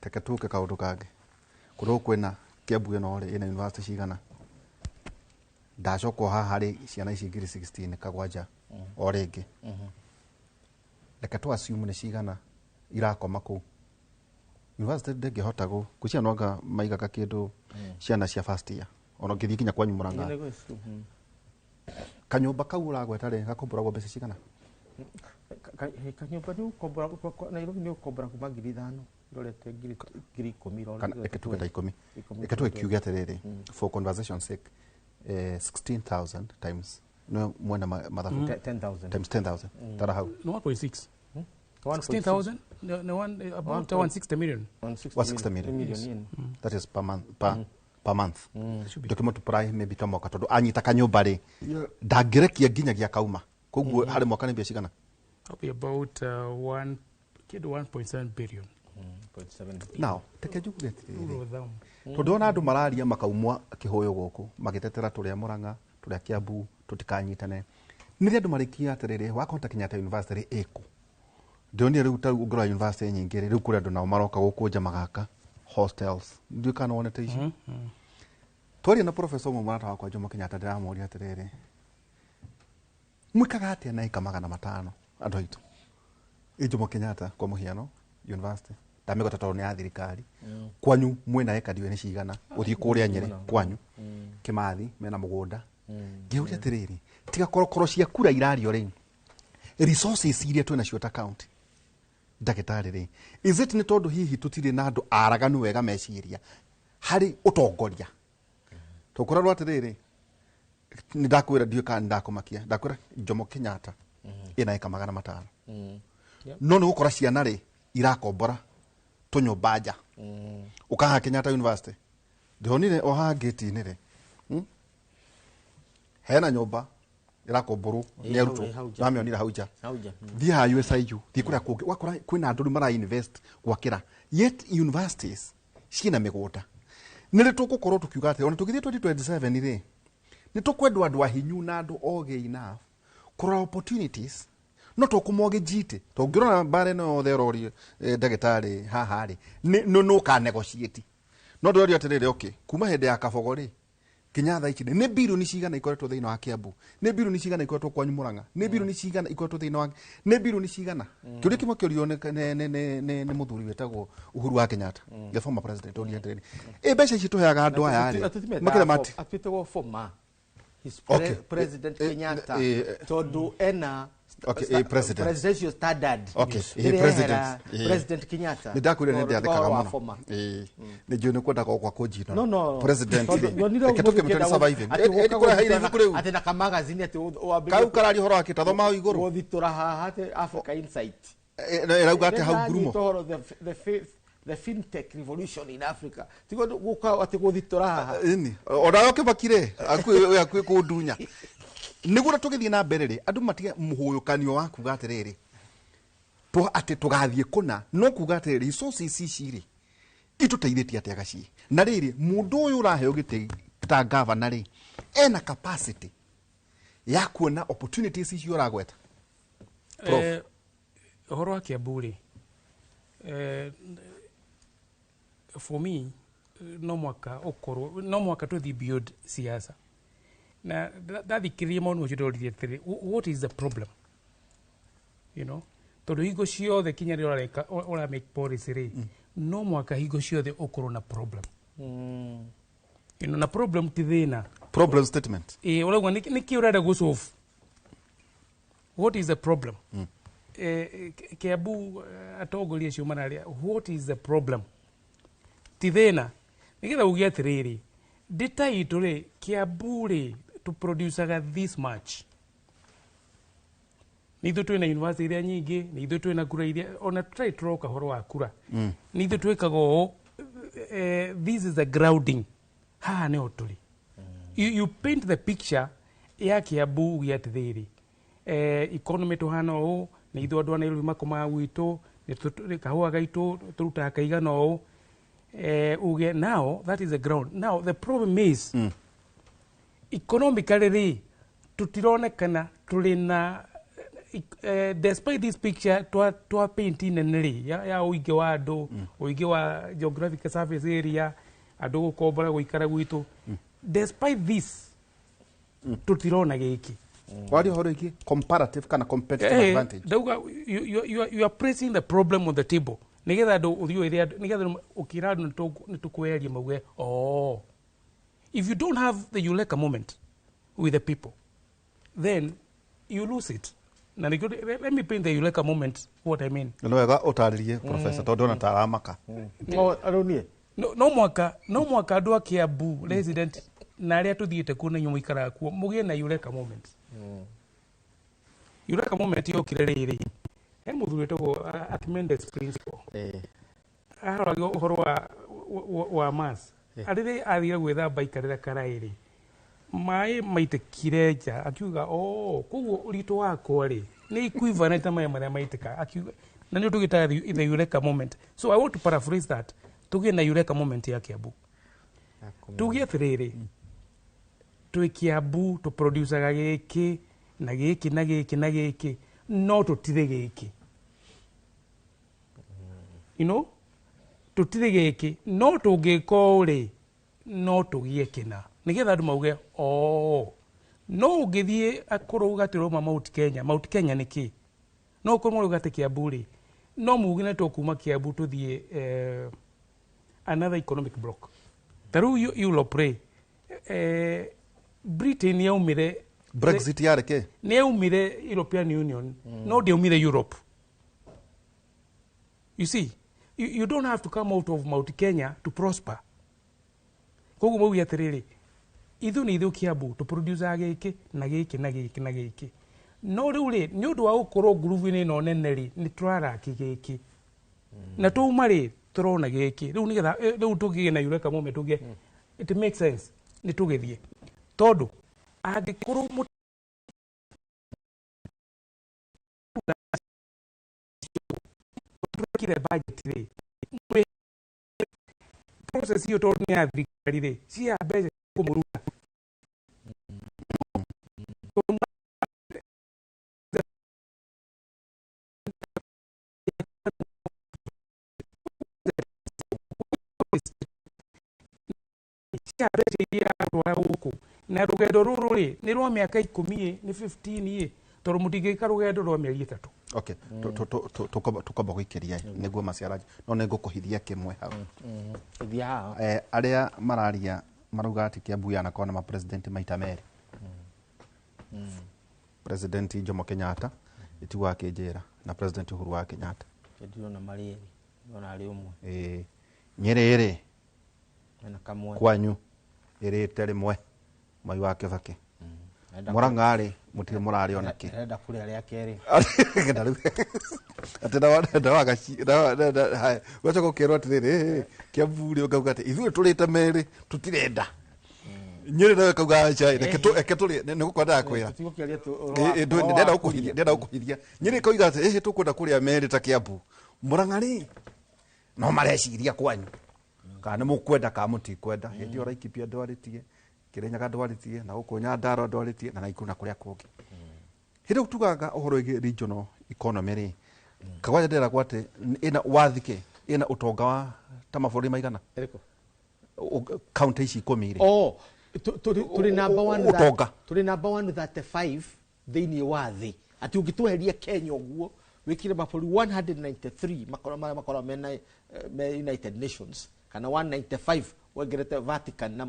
Teke tuke kaũndũ kangĩ. Kũrĩa kwĩna Kiambu ĩno rĩ, ĩna university cigana? Ndacoka haha harĩ ciana ici 2016 kagwanja o rĩngĩ. Reke tu assume nĩ cigana irakoma kũu. University ndĩngĩhota gwĩciria no anga maigaga kĩndũ ciana cia first year. Ona ũngĩthiĩ nginya kwanyu Murang'a. Kanyũmba kau ũragweta rĩ, gakomboragwo mbeca cigana? Kanyũmba nĩ ũkombora Nairobi nĩ ũkombora kuma 5,000 rorete 10,000 Kana reke tuge ta 10. Reke tuge kiuge atĩrĩrĩ, for conversation sake, 16,000 times no mwena mathabu 10,000 times 10,000 tara hau Nĩ 1.6. 16,000 no one about 160 million. 160 million. Yes. That is per month, per month. Ndũkĩmultiply maybe ta mwaka tondũ anyita kanyũmba rĩ, ndangĩrekia nginyagia kauma. Koguo harĩ mwaka nĩ mbia cigana? That'll be about 1.7 billion. Now, teke njuge atĩrĩrĩ, Rule of thumb. tondũ ona andũ mararia makaumwa kĩhũyũ gũkũ magĩtetera tũrĩa Murang'a, tũrĩa Kiambu tũtikanyitane. Nĩrĩ andũ marĩkia atĩrĩrĩ, wakahota Kenyatta University rĩ ĩkũ? Ndĩronire rĩu ta rĩu ũngĩrora university nyingĩ rĩ, rĩu kũrĩ andũ nao maroka gũkũ nja magaka hostels. Ndiũĩ kana wonete ici. Twaria na professor ũmwe mũrata wakwa Jomo Kenyatta, ndĩramũria atĩrĩrĩ, mwĩkaga atĩa na ĩka 500 andũ aitũ? Ĩ Jomo Kenyatta kwa mũhiano university ndamĩgweta tondũ nĩ ya thirikari. Kwanyu mwĩna ĩka ndiũĩ nĩ cigana, ũthiĩ kũrĩa Nyĩrĩ kwanyu Kĩmathi mena mũgũnda. Ngĩũria atĩrĩrĩ, tiga korokoro cia kura irario rĩ, resources iria twĩnacio ta county ndagĩtarĩ rĩ, is it nĩ tondũ hihi tũtirĩ na andũ araganu wega meciria harĩ ũtongoria? Tũkũrarwo atĩrĩrĩ, nĩ ndakwĩra ndiũĩ kana nĩ ndakũmakia, ndakwĩra Jomo Kenyatta ĩna ĩka 500. No nĩ gũkora ciana rĩ irakombora tũnyũmba nja. Ũkaha Kenyatta University, ndĩronire o haha ngĩti-inĩ rĩ, hena nyũmba ĩrakomborwo nĩ arutwo, namĩonire hau nja. Thiĩ haha USIU, thiĩ kũrĩa kũngĩ, ũgakora kwĩna andũ rĩu mara invest gwakĩra, yet universities ciĩna mĩgũnda. Nĩ rĩ tũgũkorwo tũkiuga atĩ ona tũgĩthiĩ 2027 rĩ, nĩ tũkwendwo andũ ahinyu na andũ ogĩ enough kũrora opportunities, no tũkũmogĩ tondũ ũngĩrora mbara ĩno yothe ĩrorio ndagĩtarĩ haha rĩ, nĩ nũ negotiate. No ndĩroria atĩrĩrĩ, okay, kuma hĩndĩ ya Kabogo rĩ nginya thaa ici nĩ birioni cigana ikoretwo thĩinĩ wa Kiambu, nĩ birioni cigana ikoretwo kwanyu Murang'a, nĩ birioni cigana ikoretwo thĩinĩ wa, nĩ birioni cigana? Kĩũria kĩmwe kĩũrio nĩ mũthuri wĩtagwo Uhuru wa Kenyatta, the former president, oria atĩrĩrĩ, ĩ mbeca ici tũheaga andũ aya rĩ, makĩria mati Atuĩtagwo former his Okay. President Kenyatta, tondũ ena Okay, president. Presidential standard. Okay, Rĩrĩa president. ehera President Kenyatta. Nĩ ndakwĩra nĩ ndĩathĩkaga Ũhoro wa mũno. former. Nĩ njũĩ nĩ kwendaga gwa kũnjinora. No, no. President Tondũ rĩ, nyonire reke ũmũthĩ tũkĩmũte ũkĩenda nĩ surviving. atĩ gũka Ndikũreheire gũthitũra ibuku rĩu. atĩ na kamagazini atĩ wambĩrĩrie Kau kararia ũhoro wa kĩtatho ma igũrũ. Gũthitũra haha atĩ Africa Insight. Ĩrauga atĩ hau ngurumo. Nĩndanyita ũhoro the fintech revolution in Africa. Tiguo gũka atĩ gũthitũra haha. Ĩni onawe ũkĩmakire akuĩ kũndunya nĩguo tũgĩthiĩ na mbere rĩ, andũ matige mũhũyũkanio wa kuga atĩrĩrĩ atĩ tũgathiĩ kũna, no kuga atĩrĩrĩ resources ici rĩ itũteithĩtie atĩa gaciĩ. Na rĩrĩ, mũndũ ũyũ ũraheo gĩtĩ ta gavana rĩ, ena capacity ya kuona opportunities icio ũragweta, Prof? Ũhoro wa Kiambu rĩ, for me no mwaka ũkorwo no mwaka tũthiĩ beyond siasa. Na ndathikĩrĩria maũndũ macio ndĩroririe atĩrĩ, what is the problem? Tondũ hingo ciothe kinya rĩrĩa ũrareka ũra make policy rĩ, no mwaka hingo ciothe ũkorwo na problem. Na problem ti thĩna. Problem statement. Ĩ ũrauga nĩkĩ ũrenda gũ solve? What is the problem? Kiambu atongoria acio mararia, what is the problem? Ti thĩna nĩgetha uge atĩrĩrĩ, data itũ rĩ, Kiambu rĩ, tũproducaga this much, nĩ ithuĩ twĩna university iria nyingĩ, nĩ ithuĩ twĩna kura iria ona tũtarĩ tũroka ũhoro wa kura, nĩ ithuĩ twĩkaga ũũ, this is the grounding, haha nĩho tũrĩ. You paint the picture ya Kiambu uge atĩrĩrĩ, economy tũhana ũũ. Nĩ ithuĩ andũ a Nairobi makomaga gwitũ, nĩ kahũa gaitũ tũrutaga kaigana ũũ. Uge now that is the ground. Now the problem is economically rĩ, tũtironekana tũrĩ na despite this picture twa paint nene rĩ ya ũingĩ wa andũ, ũingĩ wa geographic surface area, andũ gũkombora gũikara gwitũ, despite this tũtirona gĩkĩ. Waria ũhoro wĩgiĩ comparative kana competitive advantage. Ndauga you are placing the problem on the table nigetha andũ ũthiĩ ũĩre andũ, nigetha ũkĩra andũ nĩ tũkweria mauge, oh, if you don't have the eureka moment with the people, then you lose it. Na nĩkĩo let me paint the eureka moment, what I mean. Nĩ wega ũtarĩrie, professor, tondũ ndona ta aramaka. No rĩu niĩ No, no mwaka andũ a Kiambu resident na arĩa tũthiĩte kuo na inyuĩ mũikaraga kuo mũgĩe na eureka moment. Eureka moment yokire rĩrĩ, he mũthuri wĩtagwo Archimedes principle. Aroragia ũhoro wa mass. Rĩrĩa athire gwĩthamba aikarĩra karaĩ rĩ, maĩ maitĩkire nja, akiuga, oh, koguo ũritũ wakwa rĩ nĩ equivalent na maĩ marĩa maitĩka, akiuga, na nĩ tũgĩtaga the eureka moment. So I want to paraphrase that, tũgĩe na eureka moment ya Kiambu, tuge atĩrĩrĩ, twĩ Kiambu tũproducaga gĩkĩ na gĩkĩ na gĩkĩ na gĩkĩ, no tũtirĩ gĩkĩ, tũtirĩ gĩkĩ, no tũngĩka ũũ rĩ, no tũgĩe kĩna, nĩgetha andũ mauge, oh. No ũngĩthiĩ akorwo uga atĩ ũrauma Mount Kenya, Mount Kenya nĩ kĩ? No ũkorwo marauga atĩ Kiambu rĩ, no muge nĩ tũkuma Kiambu tũthiĩ another economic block. Ta rĩu Europe rĩ, Britain yaumire. Brexit yarĩ kĩ? Nĩ yaumire European Union, no ndĩaumire Europe. You see, you don't have to come out of Mount Kenya to prosper. Koguo mauge atĩrĩrĩ, ithuĩ nĩ ithuĩ Kiambu tũproducaga gĩkĩ na gĩkĩ na gĩkĩ na gĩkĩ, no rĩu rĩ, nĩ ũndũ wa gũkorwo ngurubu-inĩ ĩno nene rĩ, nĩ tũraraki gĩkĩ, na twauma rĩ, tũrona gĩkĩ. Rĩu nĩgetha rĩu tũgĩe na eureka moment, tuge it makes sense nĩ tũgĩthiĩ, tondũ angĩkorwo mũtwĩkire budget rĩ, process iyo tondũ nĩ ya thirikari rĩ, cia mbeca kũmũruta. Tondũ cia mbeca iria iratwara gũkũ na rũgendo rũrũ rĩ, nĩ rwa mĩaka 10 ĩ, nĩ 15 ĩ, tondũ mũtingĩka rũgendo rwa mĩeri 3. Okay, tũkwamba gũikĩria nĩguo maciara, no nĩ ngũkũhithia kĩmwe hau. Ithia haha. Arĩa mararia marauga atĩ Kiambu yanakorwo na mapresident maita merĩ, President Jomo Kenyatta ĩtigwo akĩnjĩra na President Uhuru wa Kenyatta. Ndirona marĩ erĩ, ndĩrona arĩ ũmwe. Nyĩrĩ rĩ, Mena kamwe. Kwanyu ĩrĩte rĩmwe Mwai wa Kĩbakĩ. Arenda Mũrang'a rĩ, mũtirĩ mũrarĩ ona kĩ. Arenda kũrĩa rĩa kerĩ. Na rĩu atĩ haya, ũgacoka ũkerwo atĩrĩrĩ, Kiambu rĩ, ũkauga atĩ ithuĩ tũrĩte merĩ, tũtirenda. Nyĩrĩ nayo ĩkauga aca, reke tũrĩe nĩ gũkwendaga kwĩra. Tũtigũkĩaria tu ũhoro ũhoro wa Ndĩrenda kũrĩa. gũkũhithia, ndĩrenda gũkũhithia. Nyĩrĩ ĩkoiga atĩ ĩhĩ, tũkwenda kũrĩa merĩ ta Kiambu. Mũrang'a rĩ, no mareciria kwanyu kana nĩ mũkwenda kana mũtikwenda. Hĩndĩ ĩyo Laikipia ndwarĩtie, Kĩrĩnyaga ndwarĩtie, na gũkũ Nyandarua ndwarĩtie, na Naikuru na kũrĩa kũngĩ. Hĩndĩ ĩyo tugaga ũhoro wĩgiĩ regional economy rĩ, kagwanja ndĩragwo atĩ ĩna wathike ĩna ũtonga wa ta mabũrũri maigana? Ĩrĩkũ? Kaunti ici 10 rĩ. Oh, tũrĩ number one Ũtonga. Tũrĩ number 135 thĩinĩ wa thĩ, atĩ ũngĩtweheria Kenya ũguo wĩkĩre mabũrũri 193 makorwo marĩa makoragwo mena me United Nations, kana 195 wongerete Vatican na,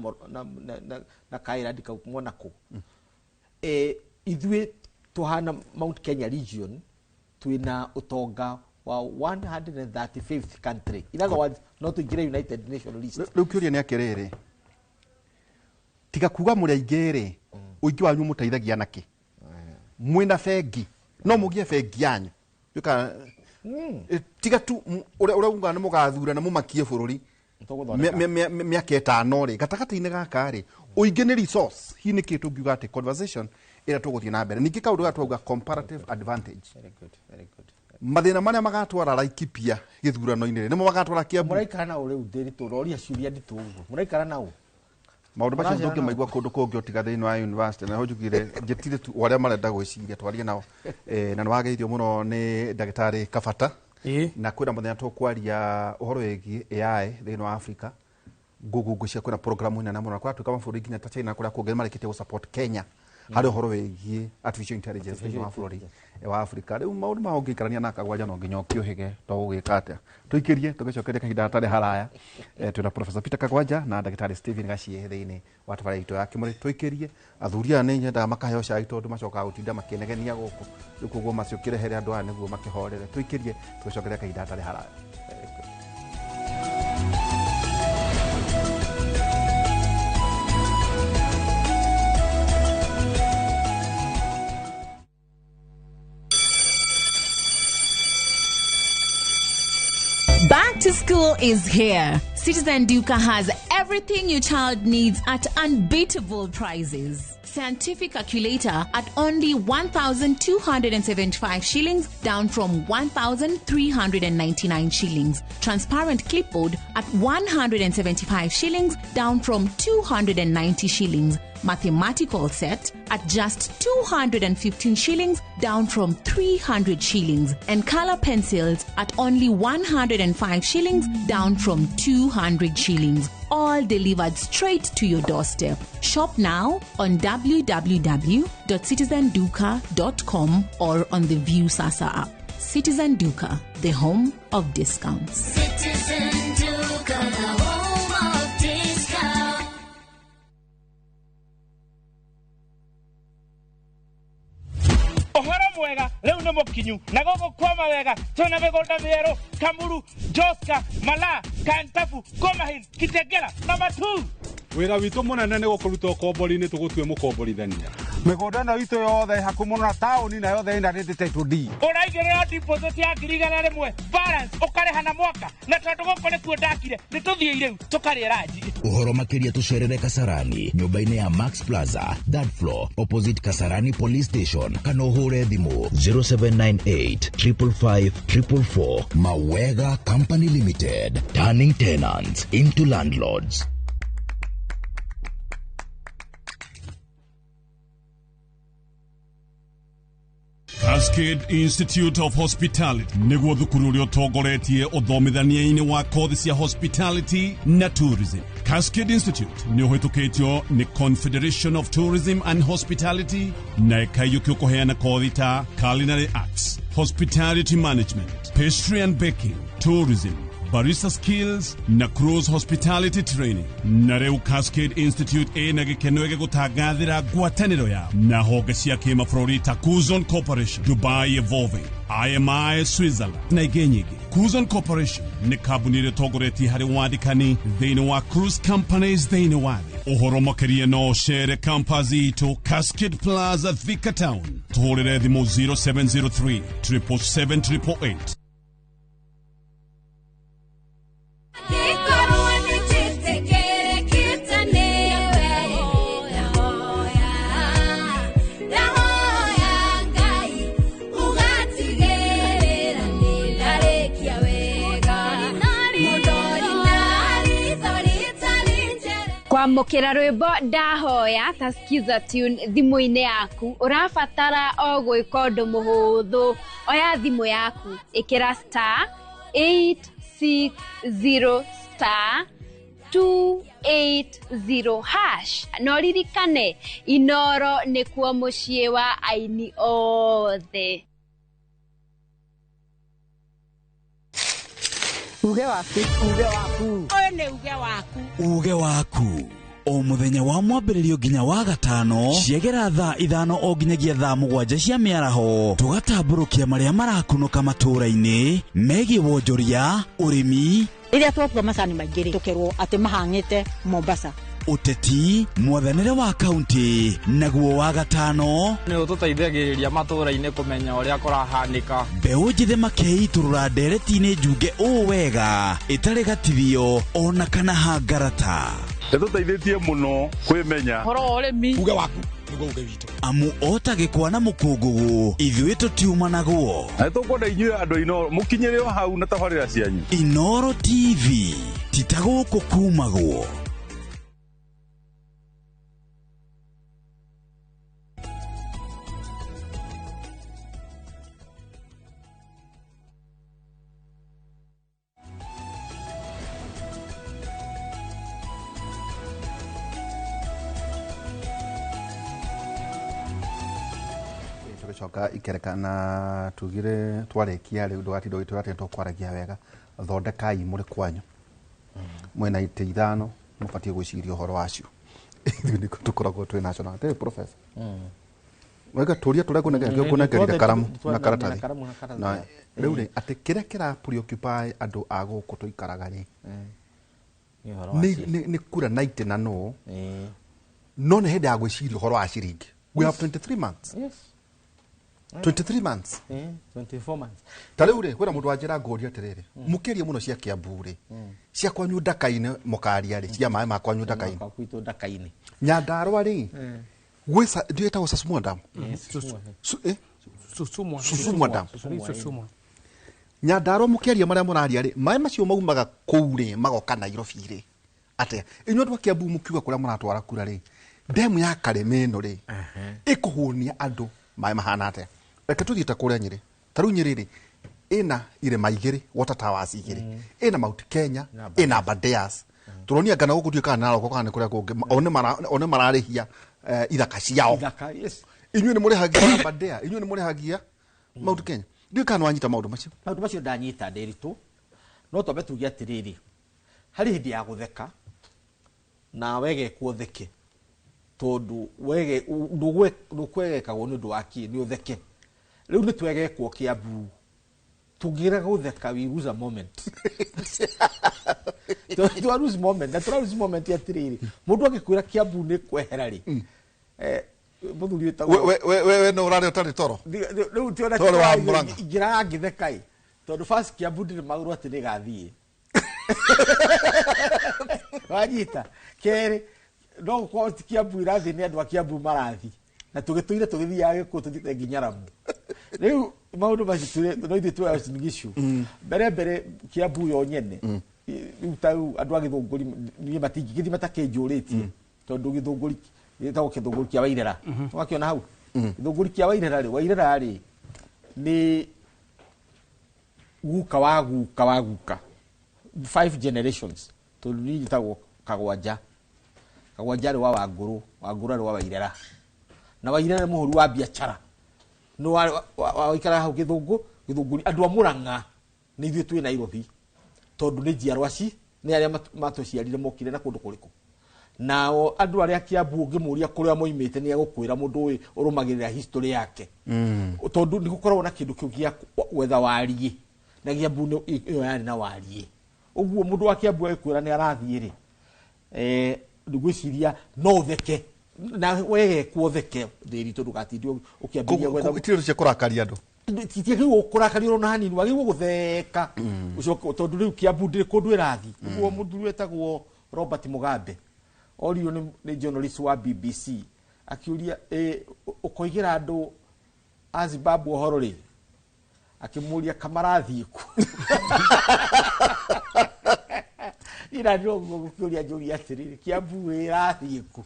na Kairandi kau Monaco, ithuĩ tũhana Mount Kenya region twĩna ũtonga wa 135th country. In other words, no tũingĩre United Nation list. Rĩu kĩũria nĩ atĩrĩrĩ, tiga kuga mũrĩ aingĩ rĩ, ũingĩ wanyu mũteithagia nakĩ? Mwĩna bengi? No mũgĩe bengi yanyu? Tiga tu ũrĩa uga nĩ mũgathura na mũmakie bũrũri Tũgũthondeka. Mĩaka 5 rĩ, gatagatĩ-inĩ gaka rĩ, ũingĩ nĩ resource. Hihi nĩkĩ tũngiuga atĩ conversation Ĩrĩa tũgũthiĩ na mbere ningĩ kaũndũ gaya twauga comparative advantage. Very good, very good. Mathĩna marĩa magatwara Laikipia gĩthurano-inĩ rĩ, nĩmo magatwara Kiambu. Mũraikara na ũ rĩu Ndĩritũ? Ũroria ciũria nditũ ũguo, mũraikara na ũ? Maũndũ macio Mũracera ndũngĩmaigua kũndũ kũngĩ ũtiga thĩinĩ wa university, na njugire njĩtire tu o arĩa marenda gwĩciria twarie nao. Na nĩ wageithio mũno nĩ ndagĩtarĩ Kabata. Na kwĩna mũthenya tũkwaria ũhoro wĩgiĩ AI thĩinĩ wa Africa. Google ngwĩciria kwĩna programu nene mũno, na kũratuĩka mabũrũri nginya ta China kũrĩa kũngĩ nĩmarĩkĩtie gũ-support Kenya harĩ ũhoro wĩgiĩ artificial intelligence thĩinĩ wa bũrũri wa Africa. Rĩu maũndũ ma ũngĩikarania na Kagwanja no nginya ũkĩũhĩge to gũgĩka atĩa. Tũikĩrie tũgĩcokerie kahinda gatarĩ haraya. Twĩna Professor Peter Kagwanja na ndagĩtarĩ Stephen Gachie thĩinĩ wa tabarĩra itũ ya Kĩmũrĩ. Tũikĩrie athuri aya nĩ nyendaga makaheo cai tondũ macokaga gũtinda makĩnegenia gũkũ. Rĩu koguo maciũkĩrehere andũ aya nĩguo makĩhorere. Tũikĩrie tũgĩcokerie kahinda gatarĩ haraya. Back to school is here. Citizen Duka has everything your child needs at unbeatable prices. Scientific calculator at only 1,275 shillings, down from 1,399 shillings. Transparent clipboard at 175 shillings, down from 290 shillings. Mathematical set at just 215 shillings, down from 300 shillings. And color pencils at only 105 shillings, down from 200 shillings. All delivered straight to your doorstep. Shop now on www.citizenduka.com or on the View Sasa app. Citizen Duka, the home of discounts. Citizen Duka, the home of discounts. Ũhoro mwega rĩu nĩ mũkinyu na gũkũ kwama wega twĩna mĩgũnda mĩerũ Kamuru, Joska, Malaa, Kantafu, Komahin, Kitegera na Matu. Wĩra witũ mũnene nĩ gũkũruta ũkombori-inĩ tũgũtue mũkomborithania. Mĩgũnda ĩno itũ yothe ĩ hakuhĩ mũno na taũni na yothe ĩna rĩndĩ title deed. Ũraigĩrĩra deposit ya 100,000 balance ũkarĩha na mwaka, na tondũ gũkũ nĩkuo ndakire nĩ tũthiĩ rĩu tũkarĩe ranji. Ũhoro makĩria tũcerere Kasarani nyũmba-inĩ ya Max Plaza third floor opposite Kasarani Police Station, kana ũhũre thimũ 0798 555 444. Mawega Company Limited, turning tenants into landlords. Cascade Institute of Hospitality nĩguo thukuru ũrĩa ũtongoretie ũthomithania-inĩ wa kothi cia hospitality na tourism. Cascade Institute nĩ ũhĩtũkĩtio nĩ Confederation of Tourism and Hospitality na ĩkaiyũkio kũheana kothi ta culinary arts, hospitality management, pastry and baking, tourism, barista skills na cruise hospitality training. Na rĩu Cascade Institute ĩna gĩkeno gĩgũtangathĩra ngwatanĩro yao na honge cia kĩmabũrũri ta Kuzon Corporation, Dubai Evolving, IMI Switzerland na ingĩ nyingĩ. Kuzon Corporation nĩ kambuni ĩrĩa ĩtongoretie harĩ wandĩkani thĩinĩ wa cruise companies thĩinĩ wa thĩ. Ũhoro makĩria no ũcere campus itũ Cascade Plaza, Thika Town. Tũhũrĩre thimũ 0703 777 888. Kwamũkĩra rwĩmbo ndahoya ta skiza tune thimũ-inĩ yaku, ũrabatara o gwĩka ũndũ mũhũthũ. Oya thimũ yaku, ĩkĩra star 860 star 280 hash. Na ũririkane Inoro nĩkuo mũciĩ wa aini othe. Uge waku, uge waku. Ũyũ nĩ uge waku. Uge waku. O mũthenya wa mwambĩrĩrio nginya wa gatano ciegera thaa 5 o nginyagia thaa 7 cia mĩaraho, tũgatambũrũkia marĩa marakunũka matũũra-inĩ megiĩ wonjoria, ũrĩmi. Rĩrĩa twakua macani maingĩ rĩ, tũkerwo atĩ mahang'ĩte Mombasa. Ũteti, mwathanĩre wa kaunti, naguo wa gatano nĩ ũtũteithagĩrĩria matũũra-inĩ kũmenya ũrĩa kũrahanĩka. Mbeũ njĩthĩ makeitũrũra ndereti-inĩ njunge ũũ wega ĩtarĩ gatithio ona kana hangarata. Ĩtũteithĩtie mũno kwĩmenya ũhoro wa ũrĩmi. Uge waku. Nĩguo uge witũ. Amu ota gĩkwa na mũkũngũgũ ithuĩ tũtiumanagwo. Na nĩtũkwenda inyuĩ andũ a Inooro mũkinyĩre o hau na tabarĩra cianyu. Inooro TV ti ta gũkũ kumagwo. Tũgĩcoka ikereka na tugire twarĩkia rĩu ndũgatinda ũgĩtwĩra atĩ nĩtũkwaragia wega. Thondekai mũrĩ kwanyu mwena itĩ ithano mũbatiĩ gwĩciria ũhoro wacio. Ithuĩ nĩkuo tũkoragwo twĩ national. Atĩrĩ professor, wega tũria tũrĩa ngũnengerire karamu na karatathi na rĩu rĩ atĩ kĩrĩa kĩra preoccupy andũ a gũkũ tũikaraga rĩ nĩ kura na itĩ na nũ, no nĩ hĩndĩ ya gwĩciria ũhoro wa ciringi. We have 23 months. Yes. 23 months. 24 months. Ta rĩu rĩ kwĩna mũndũ wanjĩra ngũria atĩrĩrĩ, mũkĩaria mũno cia Kiambu rĩ, cia kwanyu Ndaka-inĩ mũkaria rĩ, cia maĩ ma kwanyu Ndaka-inĩ. Gwitũ Ndaka-inĩ. Nyandarũa rĩ, gwĩ ndiũ ĩtagwo Susumwa Dam. Susumwa. Susumwa Dam. Susumwa. Nyandarũa mũkĩaria marĩa mũraria rĩ, maĩ macio maumaga kũu rĩ magoka Nairobi rĩ. Atĩa? Inyuĩ andũ a Kiambu mũkiuga kũrĩa mũratwara kura rĩ, demu ya Karĩma ĩno rĩ, ĩkũhũnia andũ maĩ mahana atĩa? Reke tũthiĩ ta kũrĩa Nyĩrĩ. Ta rĩu Nyĩrĩ rĩ, ĩna irĩma igĩrĩ, water towers igĩrĩ, ĩna Mount Kenya, ĩna Aberdares. Tũronia ngana gũkũ ndiũĩ kana Narok kana nĩ kũrĩa kũngĩ, o nĩ mararĩhia ithaka ciao. Inyuĩ nĩ mũrĩhagia Aberdare, inyuĩ nĩ mũrĩhagia Mount Kenya. Ndiũĩ kana nĩwanyita maũndũ macio. Maũndũ macio ndanyita Ndĩritũ, no twambe tuge atĩrĩrĩ, harĩ hĩndĩ ya gũtheka na wegekwo ũtheke, tondũ ndũkwegekagwo nĩ ũndũ wa kĩ, nĩ ũtheke. Rĩu nĩ twegekwo Kiambu, tũngĩrega gũtheka we lose a moment. Twa lose moment, na tũra lose moment atĩrĩrĩ, mũndũ angĩkwĩra Kiambu nĩ kwehera rĩ, mũthuri wĩtagwo We no ũrarĩa ũtarĩ toro. Rĩu ti ona Toro wa Murang'a. Ingĩraga ngĩtheka ĩ, tondũ first Kiambu ndĩrĩ magũrũ atĩ nĩgathiĩ. Wanyita. Kerĩ, no gũkorwo ti Kiambu irathiĩ nĩ andũ a Kiambu marathiĩ. Na tũgĩtũire tũgĩthiaga gĩkũ tũthiĩte nginya Ramu. Rĩu maũndũ macio no ithuĩ tuoya Uasin Gishu. Mbere mbere Kiambu yo nyene. Rĩu ta rĩu andũ a Gĩthũngũri niĩ matingĩgĩthiĩ matakĩnjũrĩtie. Tondũ Gĩthũngũri gĩtagwo Gĩthũngũri kĩa Wairera. Wakĩona hau? Gĩthũngũri kĩa Wairera rĩ, Wairera rĩ nĩ guka wa guka wa guka. 5 generations. Tondũ niĩ njĩtagwo Kagwanja. Kagwanja arĩ wa Wangũrũ, Wangũrũ arĩ wa Wairera. Na Wairera nĩ mũhũri wa biacara. No waikaraga hau Gĩthũngũri andũ a Murang'a nĩ ithuĩ twĩ Nairobi. Tondũ nĩ njiarwa ci, nĩ arĩa matũciarire mokire na kũndũ kũrĩkũ. Nao andũ arĩa Kiambu ũngĩmũria kũrĩa moimĩte nĩ egũkwĩra mũndũ ũyũ ũrũmagĩrĩra history yake. Tondũ nĩ gũkoragwo na kĩndũ kĩu gĩa gwetha wariĩ. Na Kiambu ĩyo yarĩ na wariĩ. Ũguo mũndũ wa Kiambu agĩkwĩra nĩ arathiĩ rĩ, ngwĩciria no ũtheke. Na wegekwo ũtheke Ndĩritũ ndũgatinde ũkĩambĩrĩria gwetha Itirĩ cia kũrakaria andũ. Titiagĩrĩirwo kũrakario ona hanini, wagĩrĩirwo gũtheka. Ũcoke tondũ rĩu Kiambu ndĩrĩ kũndũ ĩrathiĩ. Ũguo mũthuri wetagwo Robert Mugabe orio nĩ journalist wa BBC akiũria, ũkoigĩra andũ a Zimbabwe ũhoro rĩ, akĩmũria kamarathiĩ kũ. Ira no gũkĩũria njũria atĩrĩrĩ, Kiambu ĩrathiĩ kũ?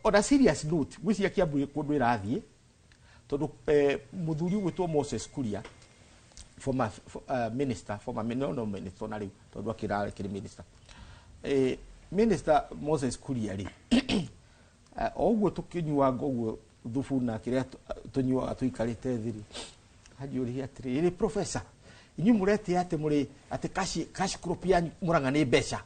On a serious note, ngwĩciria Kiambu ĩ kũndũ ĩrathiĩ tondũ mũthuri ũgwĩtwo Moses Kuria, former minister, former no, no minister ona rĩu tondũ akĩra akĩrĩ minister. Minister Moses Kuria rĩ, o ũguo tũkĩnyuanga ũguo thubu na kĩrĩa tũnyuaga tũikarĩte thĩ rĩ, anjũria atĩrĩrĩ, professor, inyuĩ mũretĩa atĩ mũrĩ atĩ cash crop yanyu Murang'a nĩ mbeca.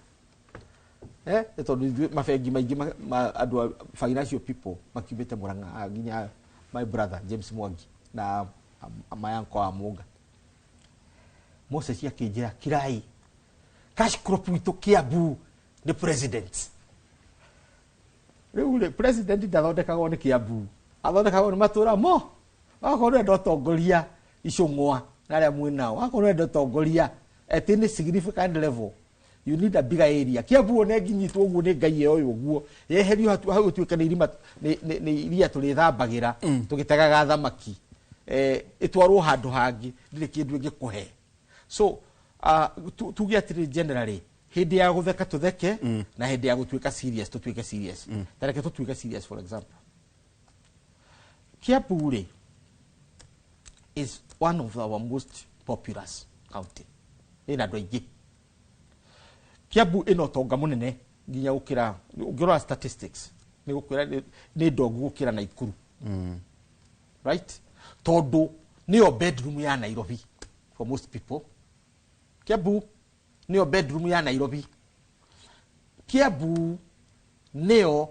Nĩ tondũ ithuĩ mabengi maingĩ andũ a financial people makiumĩte Murang'a, nginya my brother James Mwangi na my uncle wa Munga. Moses akĩnjĩra, kirai, cash crop witũ Kiambu nĩ president. Rĩu rĩ, president ndathondekagwo nĩ Kiambu, athondekagwo nĩ matũra mo. Wakorwo ũrenda ũtongoria icũng'wa na arĩa mwĩ nao, wakorwo ũrenda ũtongoria at any significant level, You need a bigger area. Kiambu one nginyitwo ũguo nĩ Ngai yoyo ũguo yeherio hau gũtuĩka nĩ irima nĩ iria tũrĩthambagĩra tũgĩtegaga thamaki, ĩtwarwo handũ hangĩ ndĩrĩ kĩndũ ĩngĩkũhe. So tuge atĩrĩ, generally hĩndĩ ya gũtheka tũtheke na hĩndĩ ya gũtuĩka serious tũtuĩke serious. Ta reke tũtuĩke serious. For example, Kiambu rĩ is one of our most populous county, ĩna andũ aingĩ. Kiambu ĩna ũtonga mũnene nginya gũkĩra, ũngĩrora statistics nĩ gũkwĩra nĩ ndongu gũkĩra Naikuru, right? Tondũ nĩyo bedroom ya Nairobi. For most people, Kiambu nĩyo bedroom ya Nairobi. Kiambu nĩyo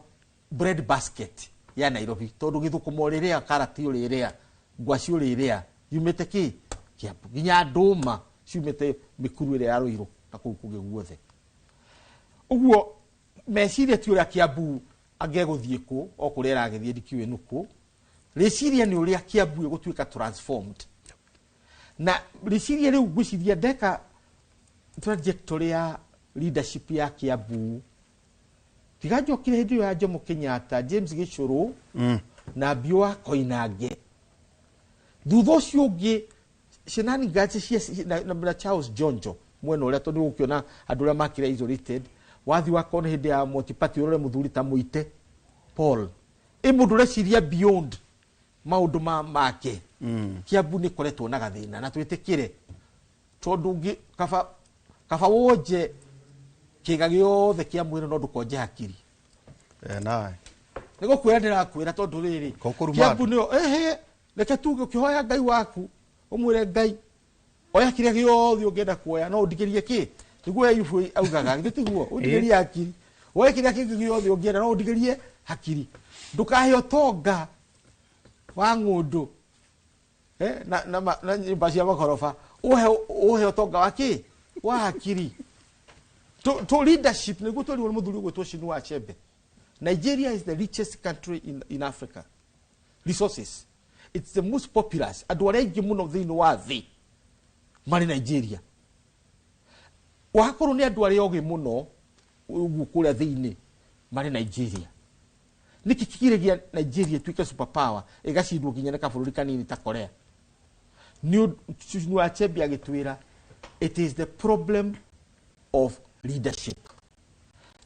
bread basket ya Nairobi, tondũ gĩthũkũma ũrĩrĩa, karati ũrĩrĩa, ngwaci ũrĩrĩa yumĩte kĩ Kiambu, nginya ndũma ciumĩte mĩkuru ĩrĩa ya Rũirũ na kũu kũngĩ guothe. Ũguo meciria ti ũrĩa Kiambu angegũthiĩ kũ o kũrĩa ĩragĩthiĩ, ndikĩũĩ nũkũ. Rĩciria nĩ ũrĩa Kiambu ĩgũtuĩka transformed, na rĩciria rĩu ngwĩciria ndeka trajectory ya leadership ya Kiambu tiga njokire hĩndĩ ĩyo ya Jomo Kenyatta, James Gĩchũrũ na Mbiũ wa Koinange, thutha ũcio ũngĩ shenanigans cia na Charles Jonjo mwena ũrĩa, tondũ ũkĩona andũ arĩa makĩra isolated wathi wakona hĩndĩ ya multi-party, ũrore mũthuri ta Mũite Paul ĩ mũndũ ũreciria beyond maũndũ ma make. Kiambu nĩ koretwo na gathĩna na twĩtĩkĩre, tondũ ũngĩ kaba wonje kĩga gĩothe kĩa mwĩrĩ no ndũkonje hakiri. Nawe nĩ gũkwĩra ndĩrakwĩra, tondũ rĩrĩ Kũkũruma Kiambu nĩyo ehe, reke tuge ũkĩhoya Ngai waku ũmwĩre Ngai oya kĩrĩa gĩothe ũngĩenda kuoya no ũndigĩrie kĩ, nĩguo Ayubu augaga, githĩ tiguo? Ũndigĩrie hakiri, woe kĩrĩa kĩngĩ gĩothe ũngĩenda no ũndigĩrie hakiri, ndũkahe ũtonga wa ng'ũndũ na nyũmba cia makoroba, ũhe ũtonga wa kĩ, wa hakiri. To leadership nĩguo twĩrirwo nĩ mũthuri ũgwĩtwo Chinua Achebe. Nigeria is the richest country in Africa, resources. It's the most populous, andũ arĩa aingĩ mũno thĩinĩ wa thĩ marĩ Nigeria. Wakorwo nĩ andũ arĩa ogĩ mũno ũguo kũrĩa thĩinĩ marĩ Nigeria, nĩkĩ kĩgiragia Nigeria ĩtuĩke super power, ĩgacindwo nginya nĩ kabũrũri kanini ta Korea? Nĩ Chinua Achebe agĩtwĩra it is the problem of leadership.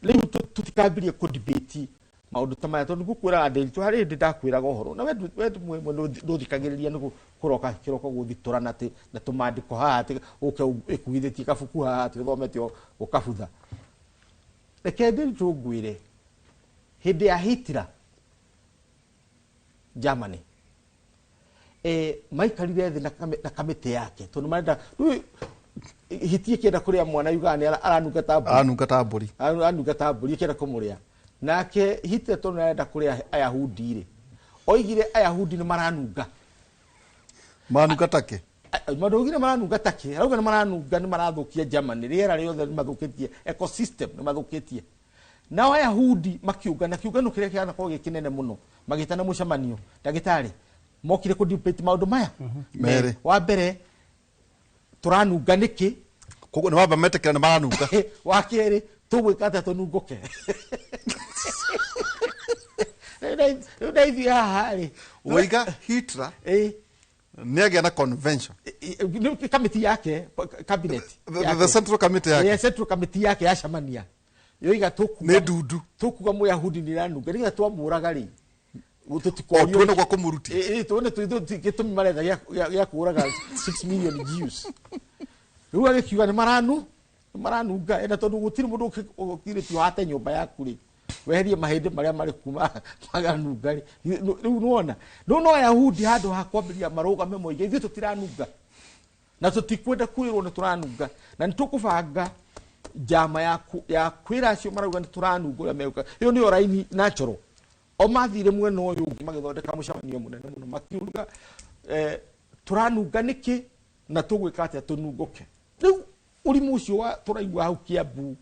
Rĩu tũtikambirie kũ-debate maũndũ ta maya, tondũ ngũkwĩraga ndĩritũ harĩ hĩndĩ ndakwĩraga ũhoro na we ndũthikagĩrĩria, nĩ kũroka kĩroko gũthitũra na tũmandĩko haha atĩ ũke ĩkuithĩtie kabuku haha atĩ ũthomete ũkabutha. Reke ndĩritũ ngwĩre, hĩndĩ ya Hitler Germany, maikarire thĩ na kamĩtĩ yake, tondũ marenda rĩu hiti ĩkĩenda kũrĩa mwana yugaga nĩ aranunga ta mbũri. Aranunga ta mbũri. Aranunga ta mbũri ĩkĩenda kũmũrĩa. Nake Hitler tondũ arenda kũrĩa Ayahudi rĩ, oigire Ayahudi nĩ maranunga. Maranunga take. Maũndũ maranunga take, arauga nĩ maranunga, nĩ marathũkia Germany, rĩera rĩothe nĩ mathũkĩtie, ecosystem nĩ mathũkĩtie. Nao Ayahudi makiũngana, kĩũngano kĩrĩa kĩanakorwo gĩ kĩnene mũno, magĩtana mũcemanio, ndagĩtarĩ mokire kũ debate maũndũ maya Merĩ. Wa mbere, tũranunga nĩkĩ? Koguo nĩ wamba metĩkĩra nĩ maranunga. Wa kerĩ, tũgwĩka atĩa tũnungũke? Rĩu na ithuĩ haha rĩ, Woiga Hitler nĩ agĩa na convention. Nĩ kamĩtĩ yake, cabinet The central committee yake. Yeah, central committee yake yacemania yoiga tũkuga Nĩ ndundu. Tũkuga Mũyahudi nĩ iranunga nĩgetha twamũraga rĩ O, tuone gwa kũmũrutia. Tuone gĩtũmi maretha gĩa kũũraga 6 million Jews. Rĩu agĩkiuga nĩ maranu, nĩ maranunga, na tondũ gũtirĩ mũndũ ũkirĩtio hate nyũmba yaku rĩ, weherie mahĩndĩ marĩa marĩ kuma maganunga rĩ. Rĩu nĩwona rĩu no Ayahudi handũ ha kwambĩrĩria marũgame moige ithuĩ tũtiranunga na tũtikwenda kwĩrwo nĩ tũranunga, na nĩ tũkũbanga njama ya kwĩra acio marauga nĩ tũranunga ũrĩa megũka. Ĩyo nĩyo raini natural. O mathire mwena ũyũ ũngĩ magĩthondeka mũcemanio mũnene mũno, makiuga tũranunga nĩkĩ na tũgwĩka atĩa tũnungũke. Rĩu ũrimũ ũcio wa tũraigua hau Kiambu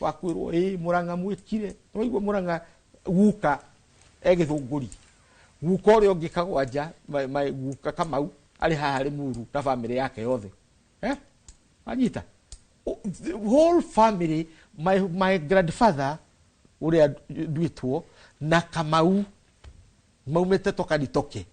wa kwĩrwo ĩ Mũrang'a mwĩkire, nĩwaigua Mũrang'a guka e Gĩthũngũri, guka ũrĩa ũngĩ Kagwanja, guka Kamau arĩ haha Rĩmuru na bamĩrĩ yake yothe. Wanyita? The whole family, my grandfather uria nduitwo na Kamau maumite toka nitoke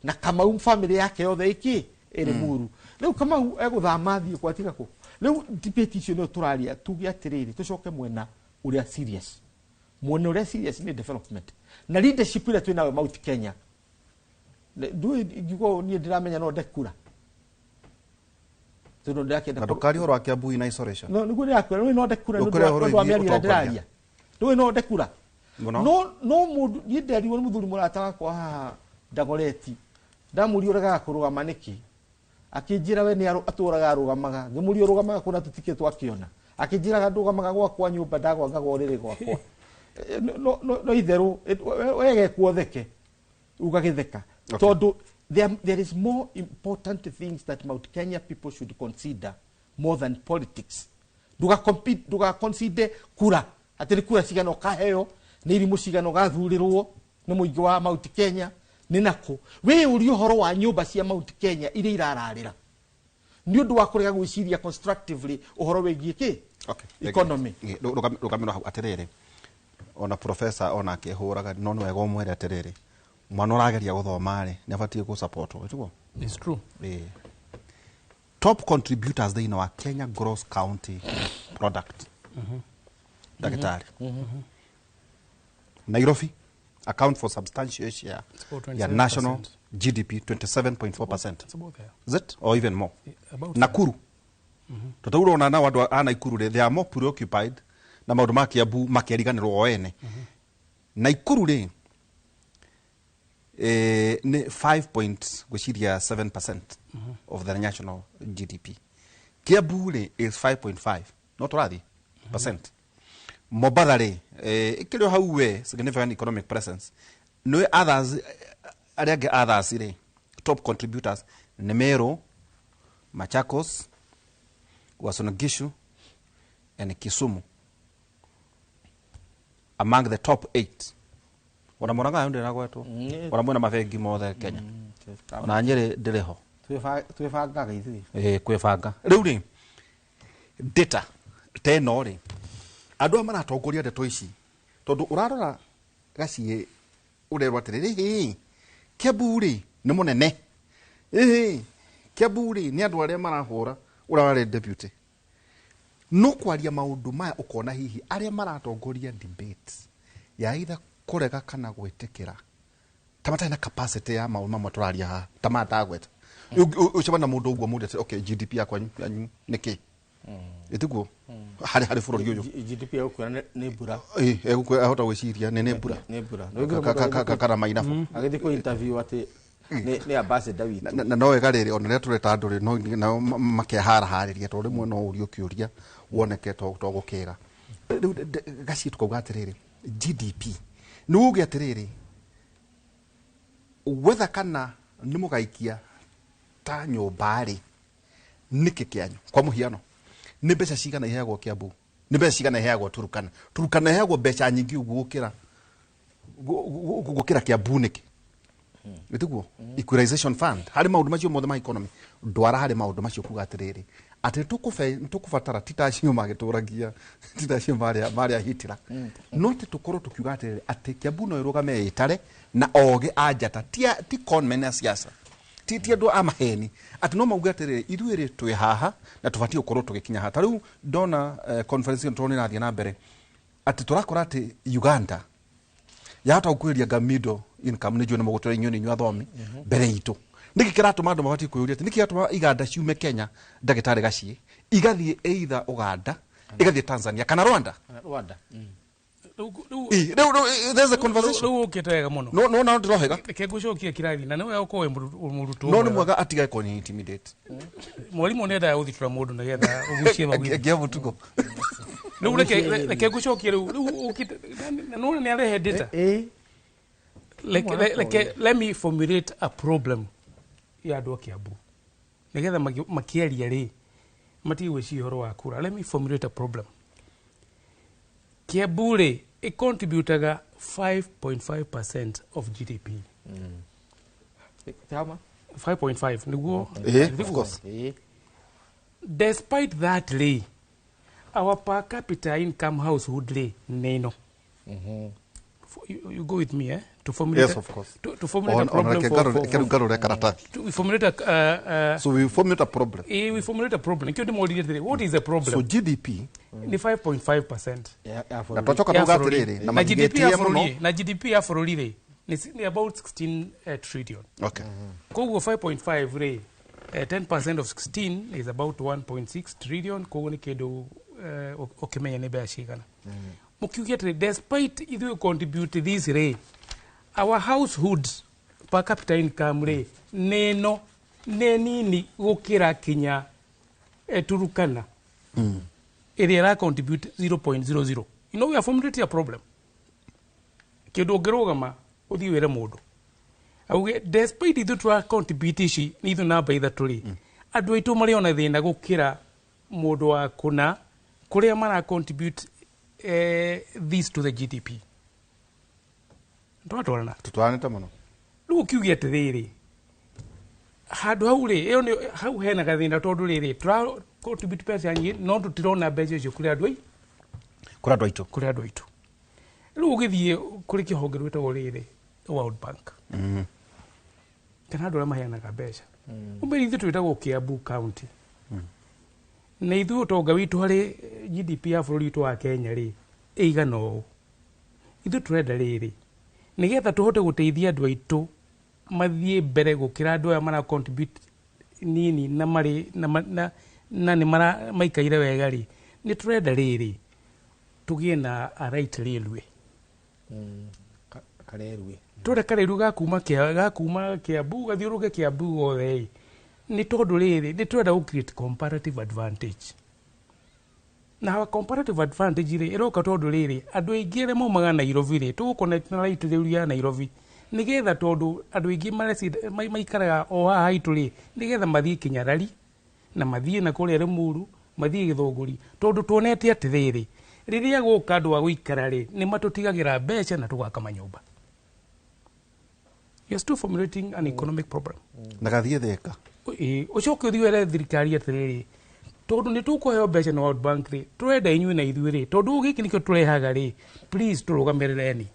na Kamau family yake yothe iki iri Muru. Riu Kamau eguthama thie kwatiga ku. Riu debate icio no turaria tuge atiriri tucoke mwena uria serious. Mwena uria serious ni development. Na leadership ira twinayo Mount Kenya. Ndui ngiugo nie ndiramenya no ndekura. Tondu ndakenda ndukari horo wa Kiambu in isolation. No niguo ndirakwira no ndekura ndu wa mĩario ĩrĩa ndĩraria. Ndui no ndekura. No no mundu nie nderirwo nĩ mũthuri mũrata wakwa haha Ndagoreti. Ndamũria ũregaga kũrũgama nĩkĩ. Akĩnjĩra we nĩ atũraga arũgamaga. Ngĩmũria ũrũgamaga kũna tũtikĩ twakĩona. Akĩnjĩraga ndũgamaga gwakwa nyũmba ndagwangaga ũrĩrĩ gwakwa. No no no itherũ wegekwo theke ugagĩtheka. Tondu there is more important things that Mount Kenya people should consider more than politics. Duga compete, duga consider kura. Atiri kura cigana ũkaheo, nĩ irimũ cigana ũgathurirwo nĩ mũingĩ wa Mount Kenya, nĩ nakũ. We ũrie ũhoro wa nyũmba cia Mount Kenya iria irararĩra. Nĩ ũndũ wa kũrega gwĩciria constructively ũhoro wĩgiĩ kĩ? Economy. Rũgamĩrwo hau atĩrĩrĩ. Ona professor ona akĩhũraga no nĩ wega ũmwĩre atĩrĩrĩ. Mwana ũrageria gũthoma rĩ, nĩ abatiĩ gũ-support, tiguo? It's true. Top contributors thĩinĩ wa Kenya gross county product. Ndagĩtarĩ. Nairobi account for substantial share ya national GDP 27.4%. Is it? Or even more? About Nakuru. Tondũ ũrona nao andũ a Nakuru rĩ, they are more preoccupied na maũndũ ma Kiambu makĩriganĩrwo o ene. Nakuru rĩ, nĩ 5.7% of the national GDP. Kiambu rĩ is 5.5, no tũrathiĩ percent. Mombatha rĩ, ĩkĩrĩ o hau we significant economic presence. Nĩ others arĩa angĩ others rĩ, top contributors nĩ Meru, Machakos, Uasin Gishu and Kisumu among the top 8. Ona Murang'a yo ndĩragwetwo. Ona mwena mabengi mothe Kenya. Ona Nyĩrĩ ndĩrĩ ho. Twĩbangaga ithuĩ. Kwĩbanga. Rĩu rĩ, data ta ĩno rĩ, andũ aya maratongoria ndeto ici tondũ ũrarora gaciĩ ũrerwo atĩrĩrĩ, hĩ Kiambu rĩ nĩ mũnene, ĩhĩ Kiambu rĩ nĩ andũ arĩa marahũra ũrĩa warĩ deputy. No kwaria maũndũ maya ũkona hihi arĩa maratongoria debate ya either kũrega kana gwĩtĩkĩra ta matarĩ na capacity ya maũndũ mamwe tũraria haha ta maya ndagweta. Ũcemania na mũndũ ũguo mũndũ atĩ okay GDP yakwa yanyu nĩ kĩ? Ĩtiguo harĩ bũrũri ũyũ GDP egũkwĩra nĩ mbura. Egũkwĩra ahota gwĩciria nĩ mbura. Nĩ mbura. Kana mainabu. Agĩthiĩ kũ interview atĩ nĩ ambassador witũ. Na no wega rĩrĩ ona rĩrĩa tũreta andũ rĩ no nao makeharahariria tondũ rĩmwe no ũrio kĩũria woneke to gũkĩga. Rĩu gaciĩ tũkauga atĩrĩrĩ GDP nĩ uge atĩrĩrĩ wetha kana nĩ mũgaikia ta nyũmba rĩ nĩkĩ kĩanyu kwa mũhiano nĩ mbeca cigana iheagwo Kiambu, nĩ mbeca cigana iheagwo Turukana. Turukana iheagwo mbeca nyingĩ ũguo gũkĩra Kiambu nĩkĩ? Ĩtiguo equalization fund harĩ maũndũ macio mothe ma economy ndwara harĩ maũndũ macio kuga atĩrĩrĩ atĩ tũkũbatara ti ta acio magĩtũragia ti ta acio marĩa hitira no atĩ tũkorwo tũkiuga atĩrĩrĩ atĩ Kiambu no ĩrũgame ĩtare na ogĩ a njata ti conmen a siasa ti andũ a maheni atĩ no mauge atĩrĩrĩ ithuĩ rĩ twĩ haha na tũbatiĩ gũkorwo tũgĩkinya haha. Ta rĩu ndona conference ĩno tondũ nĩ ĩrathiĩ na mbere atĩ tũrakora atĩ Uganda yahota gũkuhĩrĩria nga middle income nĩ njũĩ nĩ mũgũtwara inyuĩ nĩ inyuĩ athomi mbere itũ. Nĩkĩ kĩratũma andũ mabatiĩ kwĩyũria atĩ nĩkĩ kĩratũma iganda ciume Kenya ndagĩtarĩ gaciĩ igathiĩ either Uganda igathiĩ Tanzania kana Rwanda? Rwanda. Rĩu there's a conversation. Rĩu ũkĩte wega mũno. No no no ndĩrohega. Reke ngũcokie kĩrathi na nĩwe ũkorwo wĩ mũrutwo. No nĩ mwega atige kũni intimidate. Mwarimũ nĩendaga gũthitura mũndũ nĩgetha ũgucie maguta. Ngĩa mũtugo. Rĩu reke ngũcokie rĩu ũkĩte na nĩwona nĩ arehe data. Let me formulate a problem ya andũ a Kiambu nĩgetha makĩaria rĩ matige gwĩciria ũhoro wa kura. Let me formulate a problem. Kiambu rĩ it contributaga 5.5% of GDP. How much? 5.5 nĩguo. Of course. Despite that rĩ Our per capita income household rĩ nĩ ĩno. You go with me, eh? To formulate Yes, of course. To formulate a problem for ngarore karatathi. To formulate a So we formulate a problem. We formulate a problem. Nikio ndimoririe atĩrĩ, what is the problem? So GDP ni 5.5%. Na twacoka Ya tuga bũrũri. atĩrĩrĩ, na Na GDP ya matigĩtie mũno. bũrũri, na GDP ya bũrũri rĩ ni about 16 trillion. Koguo 5.5 rĩ, 10% of 16 is about 1.6 trillion. Koguo nĩ kĩndũ ũkĩmenya nĩ mbeca cigana. Mũkiuge atĩrĩ, despite ithuĩ contribute this rĩ, our households per capita income rĩ nĩ ĩno, nĩ nini gũkĩra kinya Turukana ĩrĩa ĩra contribute 0.00. You know we are formulating a problem. Kĩndũ ũngĩrũgama ũthiĩ wĩre mũndũ auge despite ithuĩ tũra contribute ici nĩ ithuĩ namba ithatũ rĩ, andũ aitũ marĩ ona thĩna gũkĩra mũndũ wa kũna kũrĩa mara contribute this to the GDP. Twatwarana. Tutwaranĩte mũno. Rĩu ũkiuge atĩrĩrĩ, handũ hau rĩ, ĩyo nĩ hau hena gathĩna tondũ rĩrĩ tũra contribute mbeca nyingĩ no tũtirona mbeca icio kũrĩ andũ kũrĩ andũ aitũ. Kũrĩ andũ aitũ. Rĩu ũgĩthiĩ kũrĩ kĩhonge rwĩtagwo rĩrĩ World Bank kana andũ arĩa maheanaga mbeca, ũmĩrĩ ithuĩ twĩtagwo Kiambu County, na ithuĩ ũtonga witũ harĩ GDP ya bũrũri witũ wa Kenya rĩ ĩigana ũũ. Ithuĩ tũrenda rĩrĩ nĩgetha tũhote gũteithia andũ aitũ mathiĩ mbere gũkĩra andũ aya mara contribute nini na marĩ na nĩ mara maikaire wega rĩ, nĩ tũrenda rĩrĩ tũgĩe na a right railway. Karerwe. Tũrenda karerwe gakuma Kiambu gathiũrũrũke Kiambu gothe ĩ. Nĩ tondũ rĩrĩ nĩ tũrenda gũ create comparative advantage. Na our comparative advantage rĩ ĩroka tondũ rĩrĩ andũ aingĩ arĩa maumaga Nairobi rĩ tũgũ connect na right rail ya Nairobi nĩgetha tondũ andũ aingĩ maikaraga o haha haitũ rĩ nĩgetha mathiĩ Kinyarari na mathiĩ na kũrĩa Limuru mathiĩ Gĩthũngũri tondũ tuonete atĩrĩrĩ rĩrĩa gũka andũ a gũikara rĩ nĩ matũtigagĩra mbeca na tũgaka manyũmba. You're still formulating an economic problem. Na gathiĩ Thika. Ũcoke ũthiĩ wĩre thirikari atĩrĩrĩ tondũ nĩ tũkũheo mbeca na World Bank rĩ tũrenda inyuĩ na ithuĩ rĩ tondũ gĩkĩ nĩkĩo tũrehaga rĩ please tũrũgamĩrĩreni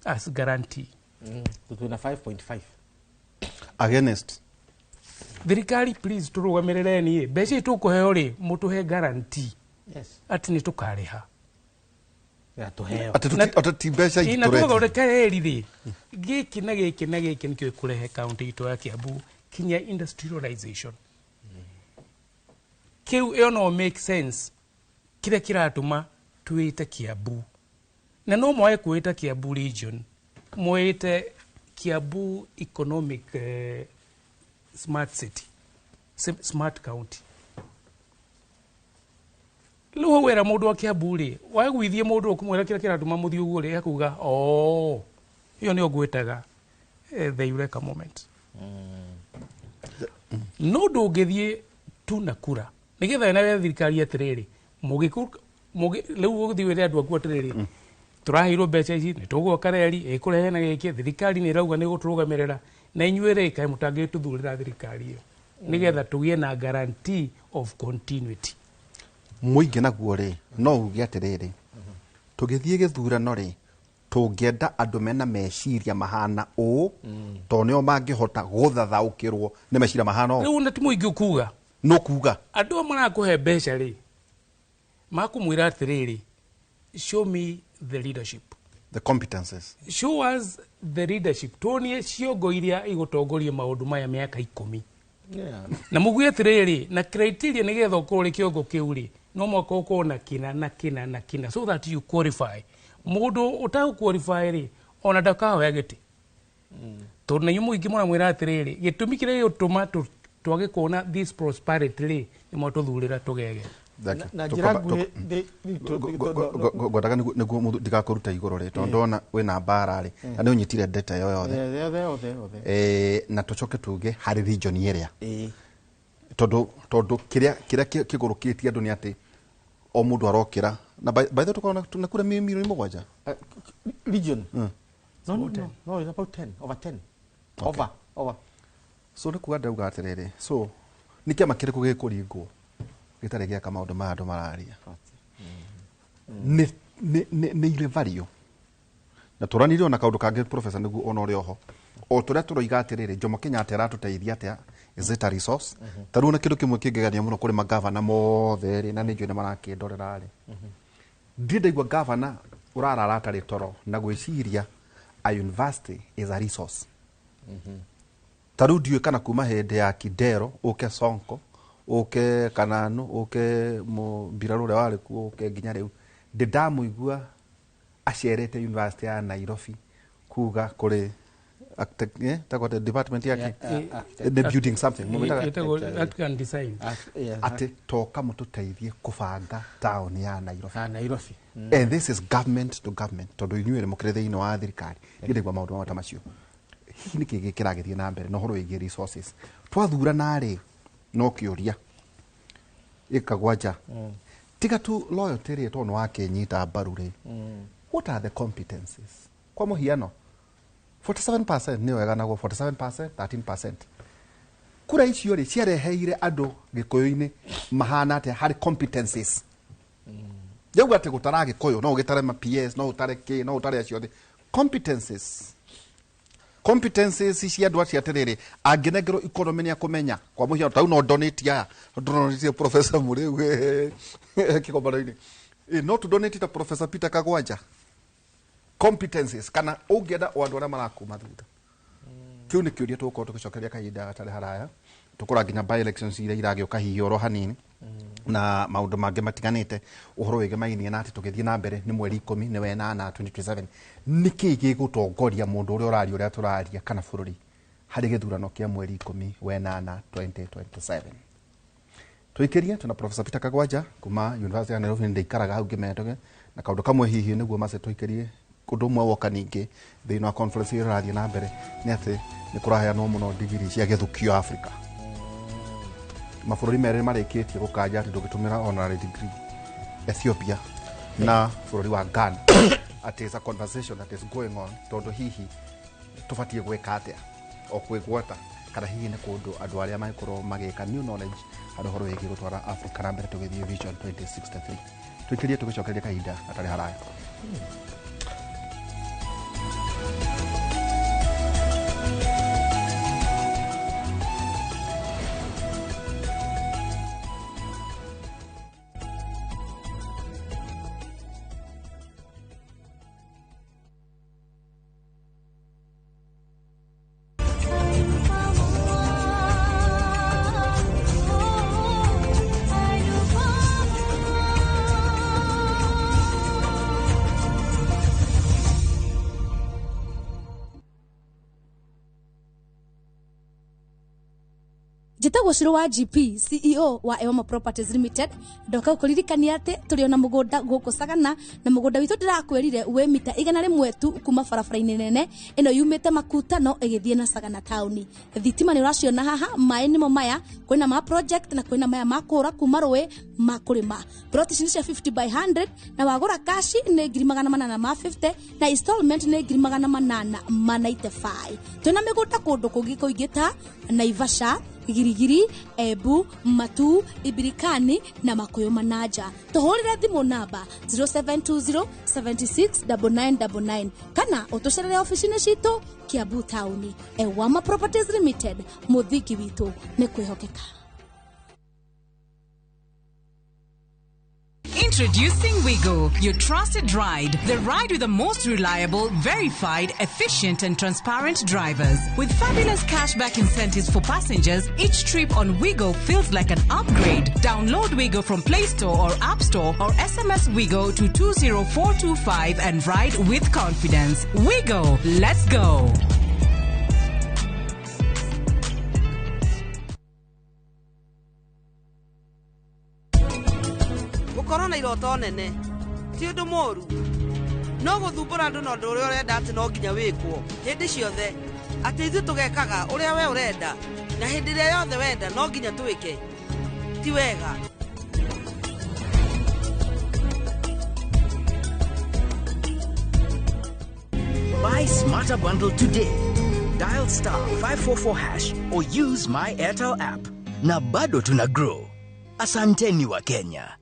as guarantee. Twĩna 5.5 against thirikari, please tũrũgamĩrĩreni mbeca ici tũkũheo rĩ mũtũhe guarantee. Yes. Atĩ nĩ tũkarĩha. Atĩ ti mbeca Ĩ, na itũreti. tũgathondeka reri rĩ gĩkĩ na gĩkĩ na gĩkĩ nĩkĩo gĩkũrehe kaunti itũ ya Kiambu kinya industrialization. Kĩu ĩyo no make sense kĩrĩa kĩratũma twĩte Kiambu na no mwage kwĩta Kiambu region, mwĩte Kiambu economic smart city, smart county. Rĩu hau wera mũndũ wa Kiambu rĩ wagwithie mũndũ ũkũmwĩra kĩrĩa kĩratũma mũthiĩ ũguo rĩ akuga oh ĩyo nĩyo ngwĩtaga the eureka moment. No ndũngĩthiĩ tu na kura nĩgetha nawe thirikari atĩrĩrĩ rĩu ũgũthiĩ wĩre andũ aku atĩrĩrĩ tũraheirwo mbeca ici nĩ tũgwaka reri ĩkũrehe na gĩkĩ thirikari nĩ ĩrauga nĩ ĩgũtũrũgamĩrĩra na inyuĩ rĩ kaĩ mũtangĩtũthurĩra thirikari ĩyo nĩgetha tũgĩe na guarantee of continuity. Mũingĩ naguo rĩ no uge atĩrĩrĩ tũgĩthiĩ gĩthurano rĩ tũngĩenda andũ mena meciria mahana ũũ tondũ nĩo mangĩhota gũthathaũkĩrwo nĩ meciria mahana ũũ. Rĩu na ti mũingĩ ũkuga. No kuga andũ aya marakũhe mbeca rĩ makũmwĩra atĩrĩrĩ show me the leadership, the competences, show us the leadership, tuonie ciongo iria igũtongoria maũndũ maya mĩaka 10. Na mugue atĩrĩrĩ na criteria nĩgetha ũkorwo ũrĩ kĩongo kĩu rĩ no mũhaka ũkorwo na kĩna na kĩna na kĩna so that you qualify. Mũndũ ũtagũ qualify rĩ ona ndakahoya gĩtĩ tondũ na inyuĩ mũingĩ mũramwĩra atĩrĩrĩ gĩtũmi kĩrĩa gĩgũtũma twage kuona this prosperity rĩ nĩ mwatũthurĩra tũgege. Na njĩra nguhĩ ngwendaga nĩguo mũndũ ndigakũruta igũrũ rĩ tondũ ndona wĩna mbara rĩ na nĩ ũnyitire data ĩyo yothe na tũcoke tuge harĩ region ĩrĩa tondũ kĩrĩa kĩgũrũkĩtie andũ nĩ atĩ o mũndũ arokĩra na by the way tũkorwo na kura milioni 7 region. No, it's about 10 over 10. Over. So nĩ kuga ndauga atĩrĩrĩ so nĩ kĩama kĩrĩkũ gĩkũringwo? Gĩtarĩ gĩaka maũndũ maya andũ mararia. Nĩ nĩ irĩ value. Na tũranire ona kaũndũ kangĩ professor nĩguo ona ũrĩ oho. O tũrĩa tũroiga atĩrĩrĩ Jomo Kenyatta aratũteithia atĩa, is it a resource? Ta rĩu ona kĩndũ kĩmwe kĩngegania mũno kũrĩ magavana mothe rĩ, na nĩ njũĩ nĩ marakĩndorera rĩ, ndirĩ ndaigua gavana ũrarara atarĩ toro na gwĩciria a university is a resource. Ta rĩu ndiũĩ kana kuma hĩndĩ ya Kidero ũke Sonko ũke Kananu ũke mbirarũ ũrĩa warĩ kuo ũke nginya rĩu ndĩ ndamũigua acerete university ya Nairobi kuga kũrĩ department yake the building something and design ati toka mututeithie kubanga town ya Nairobi. Nairobi. And this is government to government tondu inyuĩ nĩ mũkĩrĩ thĩinĩ wa thirikari ndĩraigua maũndũ mamwe ta macio. Hihi nĩkĩ gĩkĩragĩthiĩ na mbere na ũhoro wĩgiĩ resources twathurana rĩ no kĩũria ĩkagwanja tiga tu loyalty rĩ tondũ wakĩnyita mbaru rĩ, what are the competencies? Kwa mũhiano 47% nĩyo ĩganagwo 47% 13%. Kura icio rĩ ciareheire andũ gĩkũyũ-inĩ mahana atĩa harĩ competencies? Yauga atĩ gũtara gĩkũyũ no ũgĩtare ma PS no ũtare kĩ no ũtare acio othe. Competencies cia andũ acio atĩrĩrĩ angĩnengerwo economy nĩ akũmenya. Kwa mũhiano ta rĩu no donate aya donate Professor Mũrĩu kĩgomano-inĩ, no tu donate ta Professor Peter Kagwanja. Competencies kana ũngĩenda o andũ arĩa marakuma thutha. Kĩu nĩ kĩũria tũgũkorwo tũgĩcokeria kahinda gatarĩ haraya. Tũkũra nginya by elections iria iragĩũka hihi oro hanini na maũndũ mangĩ matiganĩte ũhoro wĩgemainie na atĩ tũgĩthiĩ na mbere nĩ mweri 10 nĩ wenana 2027. Nĩkĩ gĩgũtongoria mũndũ ũrĩa ũraria ũrĩa tũraria kana bũrũri harĩ gĩthurano kĩa mweri 10 wenana 2027? Tũikĩrie tuna Professor Peter Kagwanja kuma University ya Nairobi ndĩikaraga hau ngĩmetoge na kaũndũ kamwe hihi nĩguo mace tũikĩrie ũndũ ũmwe woka ningĩ thĩinĩ wa conference ĩrĩa ĩrathiĩ na mbere nĩ atĩ nĩ kũraheanwo mũno ndigiri cia gĩthukio Africa. Mabũrũri merĩ marĩkĩtie gũkanja atĩ ndũngĩtũmĩra honorary degree, Ethiopia na bũrũri wa Ghana. Atĩ is a conversation that is going on tondũ hihi tũbatiĩ gwĩka atĩa o kwĩgwata kana hihi nĩ kũndũ andũ arĩa mangĩkorwo magĩka new knowledge harĩ ũhoro wĩgiĩ gũtwara Africa na mbere tũgĩthiĩ Vision 2063. Tũikĩrie tũgĩcokeria kahinda gatarĩ haraya. Njĩtagwo Ciro wa GP CEO wa Ewama Properties Limited. Ndoka gũkũririkania atĩ tũrĩ ona mũgũnda gũkũ Sagana, na mũgũnda witũ ndĩrakwĩrire wĩ mita 100 tu kuma barabara-inĩ nene ĩno yumĩte Makutano ĩgĩthiĩ na Sagana taũni. Thitima nĩ ũraciona haha, maĩ nĩmo maya, kwĩna ma project na kwĩna maya ma kũra kuma rũĩ ma kũrĩma. Plot ici nĩ cia 50 by 100 na wagũra kashi nĩ 850 na installment nĩ 895. Twĩna mĩgũnda kũndũ kũngĩ kũingĩ ta Naivasha, Girigiri, Ebu, Matu, Ibirikani na Makuyu Manaja. Tuhurire thimu namba 0720 76 9999 kana utucerere ofici-inĩ citũ Kiambu taũni. Ewama Properties Limited, mũthingi witũ nĩ kwĩhokeka. Introducing Wigo, your trusted ride. The ride with the most reliable, verified, efficient and transparent drivers. With fabulous cashback incentives for passengers, each trip on Wigo feels like an upgrade. Download Wigo from Play Store or App Store or SMS Wigo to 20425 and ride with confidence. Wigo, let's go. Gũkorwo na iroto nene ti ũndũ mũru, no gũthumbũra andũ na ũndũ ũrĩa ũrenda atĩ no nginya wĩkwo hĩndĩ ciothe, atĩ ithuĩ tũgekaga ũrĩa we ũrenda na hĩndĩ ĩrĩa yothe wenda no nginya twĩke, ti wega. Buy Smarter Bundle today. Dial star 544 hash or use my Airtel app. Na bado tuna grow. Asanteni wa Kenya.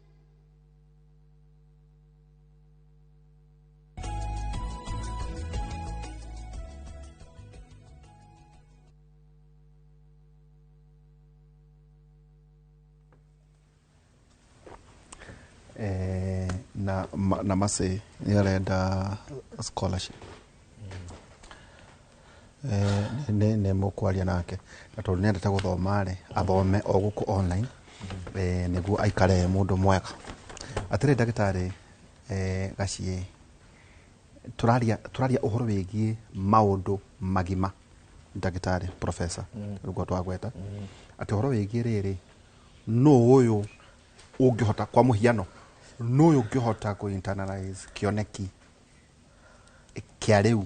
Na Mercy nĩ arenda scholarship. Nĩ mũkwaria nake na tondũ nĩ endete gũthoma rĩ, athome o gũkũ online, nĩguo aikare mũndũ mwega. Atĩrĩ ndagĩtarĩ, Gaciĩ, tũraria ũhoro wĩgiĩ maũndũ magima, ndagĩtarĩ professor, rĩu twagweta atĩ ũhoro wĩgiĩ rĩrĩ, nũ ũyũ ũngĩhota, kwa mũhiano, nũ ũyũ ũngĩhota kũ internalize kĩoneki kĩa rĩu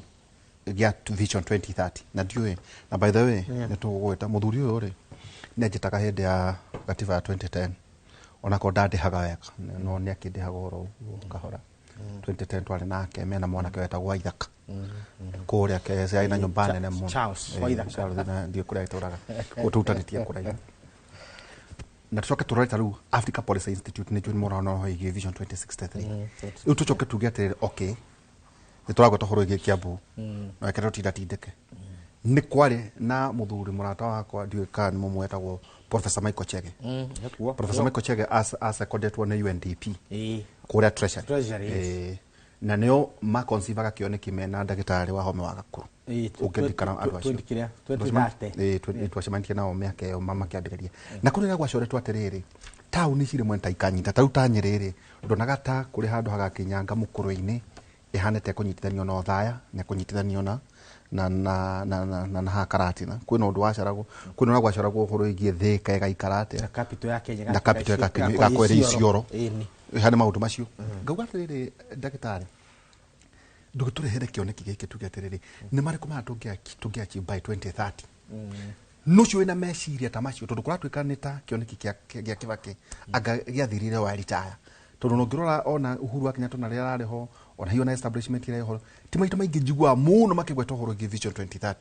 gĩa Vision 2030? Na ndiũĩ, na by the way, nĩ tũgũgwĩta mũthuri ũyũ rĩ, nĩ anjĩtaga hĩndĩ ya gatiba ya 2010, onakorwo ndandĩhaga wega, no nĩ akĩndĩhaga oro ũguo kahora. 2010 twarĩ nake mena mwanake wetagwo Waithaka kũrĩa Kenya, arĩ na nyũmba nene mũno. Charles Waithaka. Charles, na ndiũ kũrĩa agĩtũraga ũtũrutanĩtie kũraihu. Na tũcoke tũrore ta rĩu Africa Policy Institute nĩ njũĩ mũrona ũhoro wĩgiĩ Vision 2063. Rĩu tũcoke tuge atĩrĩrĩ, okay, nĩ tũragweta ũhoro wĩgiĩ Kiambu, na reke tũtindatindĩke. Nĩ kwarĩ na mũthuri mũrata wakwa, ndiũĩ kana nĩ mũmwe, wetagwo Professor Michael Chege. Professor Michael Chege acekondetwo nĩ UNDP kũrĩa Treasury. Treasury, yes. Na nĩo maconceivaga kĩoneki mena ndagĩtarĩ wa home wa Gakuru, ũngĩririkana andũ acio. 20 2030. Twacemanitie nao mĩaka ĩyo makĩambĩrĩria, na kũrĩ gwacoretwo atĩrĩrĩ, taũni ici rĩmwe ta ikanyita, ta rĩu ta Nyĩrĩ rĩ, ndonaga ta kũrĩ handũ hagakinyanga mũkũrũ-inĩ ĩhane ta ĩkũnyitithanio na Othaya na ĩkũnyitithanio na na na na na na na haha Karatina. Kwĩna ũndũ wacaragwo, kwĩna ũrĩa gwacaragwo ũhoro wĩgiĩ Thĩka ĩgaikara atĩa, na capital ya Kenya na capital ĩgakorwo ĩrĩ Isiolo. Harĩ maũndũ macio ngauga atĩrĩrĩ, ndagĩtarĩ, ndũgĩtũrehere kĩoneki gĩkĩ, tuge atĩrĩrĩ, nĩ marĩkũ maya tũngĩ achieve by 2030? Nũcio wĩna meciria ta macio, tondũ kũratuĩka nĩ ta kĩoneki gĩa Kibaki anga gĩathirire wa retire, tondũ ũngĩrora ona Uhuru wa Kenyatta na rĩrĩa ararĩ ho, ona hiyo na establishment ĩrĩa ĩho, ti maita maingĩ njiguaga mũno makĩgweta ũhoro wĩgiĩ Vision 2030.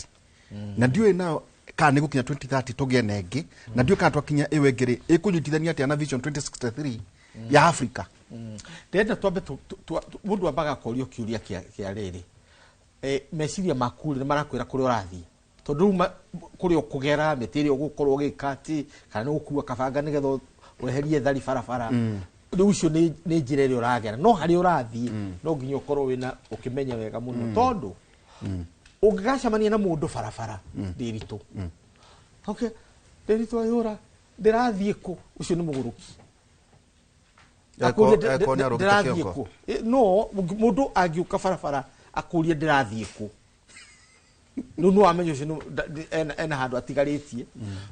Na ndiũĩ nayo kana nĩ gũkinya 2030 tũgĩe na ĩngĩ, na ndiũĩ kana twakinya ĩyo ĩngĩ rĩ, ĩkũnyitithania atĩa na Vision 2063 ya Africa. Ndĩrenda twambe mũndũ ambaga akorio kĩũria kĩa rĩrĩ, meciria maku rĩ, nĩ marakwĩra kũrĩa ũrathiĩ, tondũ rĩu kũrĩa ũkũgera mĩtĩ ĩrĩa ũgũkorwo ũgĩka atĩ kana nĩ gũkua kabanga nĩgetha weherie thari barabara, rĩu icio nĩ njĩra ĩrĩa ũragera, no harĩa ũrathiĩ no nginya ũkorwo wĩna ũkĩmenya wega mũno, tondũ ũngĩgacemania na mũndũ barabara, Ndĩritũ, okay, Ndĩritũ ayũra, ndĩrathiĩ kũ, ũcio nĩ mũgũrũki. Ndĩrathiĩ kũ? No mũndũ angĩũka barabara akũrie ndĩrathiĩ kũ, rĩu nĩ wamenya ũcio ena handũ atigarĩtie.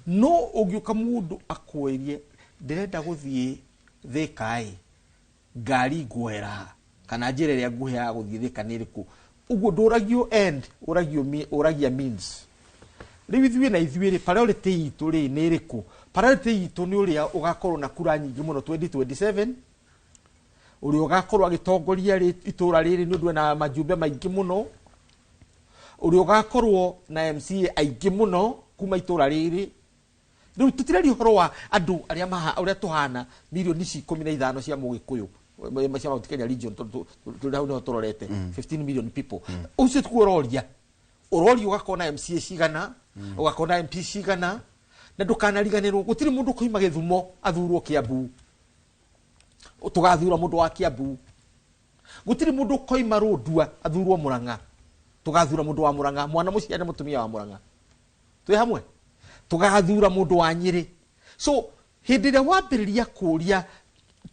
No ũngĩũka mũndũ akwĩrie ndĩrenda gũthiĩ Thĩka ĩ, ngari nguoera kana njĩra ĩrĩa nguheaga gũthiĩ Thĩka nĩ ĩrĩkũ, ũguo ndũragio end, ũragia means. Rĩu ithuĩ na ithuĩ rĩ, priority itũ rĩ nĩ ĩrĩkũ? Priority itũ nĩ ũrĩa ũgakorwo na kura nyingĩ mũno 2027, ũrĩa ũgakorwo agĩtongoria itũra rĩrĩ nĩ ũndũ ena majumbe maingĩ mũno, ũrĩa ũgakorwo na MCA aingĩ mũno kuma itũra rĩrĩ. Rĩu tũtiraria ũhoro wa andũ arĩa ũrĩa tũhana mirioni ici 15 cia Mũgĩkũyũ, cia Mount Kenya region, tũrĩ hau nĩho tũrorete 15 million people. Ũcio tikuo ũroria, ũroria ũgakorwo na MCA cigana, ũgakorwo na MP cigana, na ndũkanariganĩrwo gũtirĩ mũndũ ũkoima Gĩthumo athurwo Kiambu, tũgathura mũndũ wa Kiambu. Gũtirĩ mũndũ ũkoima Rũndua athurwo Mũrang'a, tũgathura mũndũ wa Mũrang'a, mwana mũciare mũtumia wa Mũrang'a, twĩ hamwe, tũgathura mũndũ wa Nyĩrĩ. So hĩndĩ ĩrĩa wambĩrĩria kũria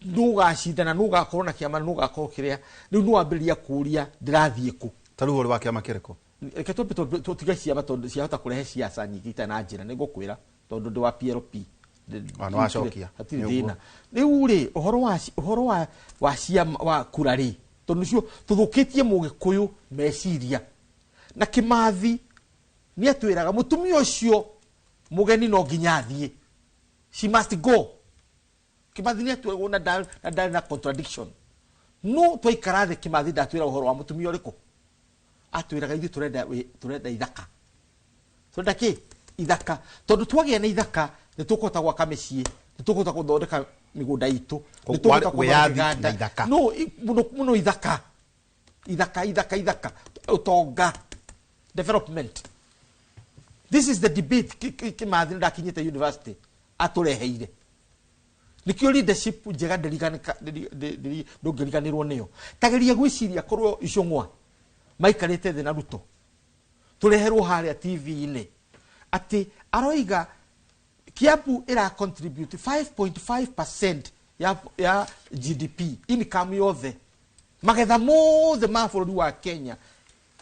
nũgacindana, nũgakorwo na kĩama, nũgakorwo kĩrĩa, rĩu nĩwambĩrĩria kũria ndĩrathiĩ kũ. Ta rĩu ũrĩ wa kĩama kĩrĩkũ? Reke twambe tũtige ciama, tondũ ciahota kũrehe ciaca nyingĩ itarĩ na njĩra. Nĩngũkwĩra tondũ ndĩ wa PLP. Nĩwacokia. Hatirĩ thĩna. Rĩu rĩ, ũhoro wa ciama, wa kura rĩ, tondũ nĩcio tũthũkĩtie Mũgĩkũyũ meciria. Na Kĩmathi nĩ atwĩraga mũtumia ũcio mũgeni no nginya athiĩ, she must go. Kĩmathi nĩ atwĩragwo na ndarĩ na contradiction. No twaikara thĩ, Kĩmathi ndatwĩra ũhoro wa mũtumia ũrĩkũ, atwĩraga ithuĩ tũrenda ithaka, tũrenda kĩ? Ithaka. Tondũ twagĩa na ithaka nĩ tũkũhota gwaka mĩciĩ, nĩ Nĩ tũkũhota gũthondeka mĩgũnda itũ. Nĩ tũkũhota Wĩyathi gũthondeka na ithaka. No, mũno mũno ithaka. Ithaka, ithaka, ithaka. Ũtonga. Development. This is the debate Kimathi ndakinyĩte university atũreheire. Nĩkĩo leadership njega ndũngĩriganĩrwo nĩyo. Tageria gwĩciria korwo Icũng'wa maikarĩte thĩ na Ruto tũreherwo harĩa TV-inĩ atĩ aroiga Kiambu ĩra contribute 5.5% ya GDP income yothe, magetha mothe ma bũrũri wa Kenya,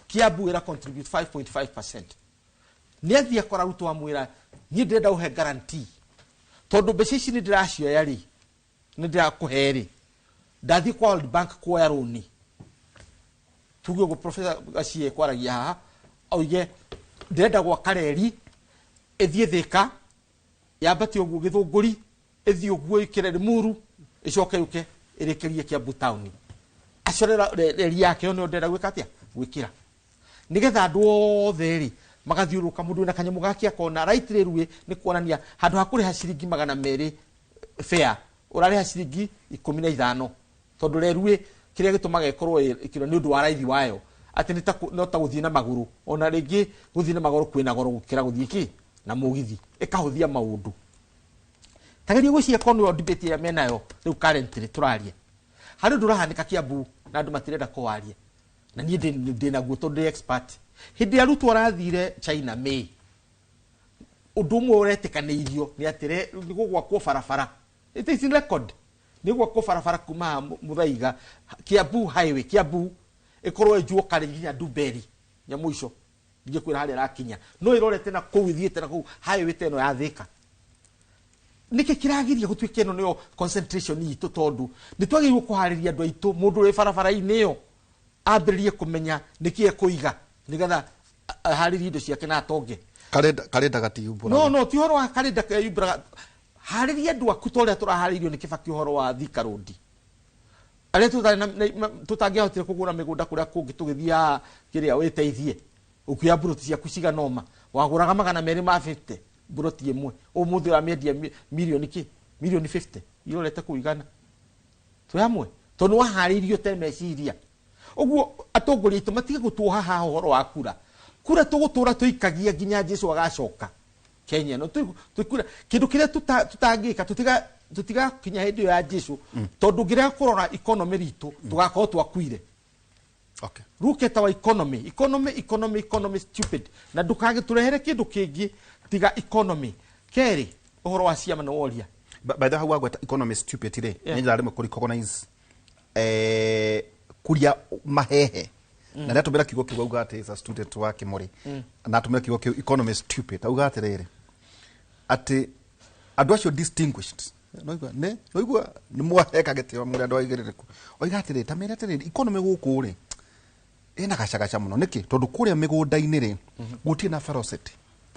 Kiambu ĩra contribute 5.5%. Nĩ athiĩ akora Ruto amwĩra, niĩ ndĩrenda ũhe guarantee tondũ mbeca ici nĩ ndĩracioya rĩ, nĩ ndĩrakũhe rĩ, ndathiĩ kwa World Bank kuoya rũni, tuge ũguo Professor Gachie kwaragia haha oige ndĩrenda gwaka reri ĩthiĩ Thĩka, yambatie ũguo Gĩthũngũri, ĩthiĩ ũguo ĩkĩre Limuru, ĩcoke yũke ĩrĩkĩrie Kiambu town. Acore reri yake ĩyo nĩyo ndĩrenda gwĩka atĩa, gwĩkĩra nĩgetha andũ othe rĩ magathiũrũrũka, mũndũ wĩna kanyamũ gake akona right railway nĩ kuonania handũ ha kũrĩha ciringi 200 fare ũrarĩha ciringi 15, tondũ railway kĩrĩa gĩtũmaga ĩkorwo ĩkĩro nĩ ũndũ wa raithi wayo, atĩ nĩ ta no ta gũthiĩ na magũrũ, ona rĩngĩ gũthiĩ na magũrũ kwĩna goro gũkĩra gũthiĩ kĩ na mũgithi, ĩkahũthia maũndũ. Tageria gwĩciria korwo nĩyo debate ĩrĩa menayo rĩu currently tũraria. Harĩ ũndũ ũrahanĩka Kiambu na andũ matirenda kũwaria, na niĩ ndĩ naguo tondũ ndĩ expert. Hĩndĩ ĩrĩa Ruto arathire China May, ũndũ ũmwe ũretĩkanĩirio nĩ atĩ nĩ gũgwakwo barabara. It is in record. Nĩ gwakwo barabara kuma haha Muthaiga, Kiambu highway, Kiambu ĩkorwo ĩnjwo karĩ nginya Ndumberi nyamũ icio ndingĩkwĩra harĩa ĩrakinya, no ĩrorete na kũu ĩthiĩte na kũu highway ta ĩno ya Thĩka. Nĩkĩ kĩragiria gũtuĩka ĩno nĩyo concentration itũ? Tondũ nĩ twagĩrĩirwo kũharĩria andũ aitũ, mũndũ ũrĩ barabara-inĩ ĩyo ambĩrĩrie kũmenya nĩkĩ ekũiga nĩgetha aharĩrie indo ciake na atonge. Karenda gatiumbũraga. No, no, ti ũhoro wa karenda kayumbũraga. Harĩria andũ aku ta ũrĩa tũraharĩirio nĩ Kibaki ũhoro wa Thika Road. Arĩa tũtangĩahotire kũgũra mĩgũnda kũrĩa kũngĩ tũgĩthiaga kĩrĩa wĩteithie. Ũkĩoya mburoti ciaku cigana ũma, wagũraga 250 mburoti ĩmwe, ũmũthĩ ũramĩendia mirioni kĩ? Mirioni 50 irorete kũu igana. Twĩ hamwe? Tondũ nĩwaharĩirio te meciria. Ũguo atongoria aitũ matige gũtuoha haha ũhoro wa kura. Kura tũgũtũra tũikagia nginya Jesu agacoka Kenya. No tũikura kĩndũ kĩrĩa tũtangĩka, tũtigakinya hĩndĩ ĩyo ya Jesu, tondũ ngĩrega kũrora economy ritũ, tũgakorwo twakuire. Look at our economy. Economy, economy, economy stupid. Na ndũkagĩtũrehere kĩndũ kĩngĩ tiga economy. Kerĩ, ũhoro wa ciama nĩ woria. By the way, hau wagweta economy stupid rĩ, Yeah. nĩ njĩra rĩmwe kũ recognize, kuria mahehe. Na nĩatũmĩra kiugo kĩu auga atĩ as a student wa Kĩmũrĩ. Na atũmĩra kiugo kĩu economy stupid. Auga atĩrĩrĩ, atĩ andũ acio distinguished. Noigua, nĩ, noigua, nĩ mwaheka gĩtĩo mũrĩ andũ aigĩrĩrĩku. Oiga atĩrĩrĩ, ta mĩre atĩrĩrĩ, economy gũkũ rĩ, ĩna gacagaca mũno. Nĩkĩ? Tondũ kũrĩa mĩgũnda-inĩ rĩ, gũtirĩ na velocity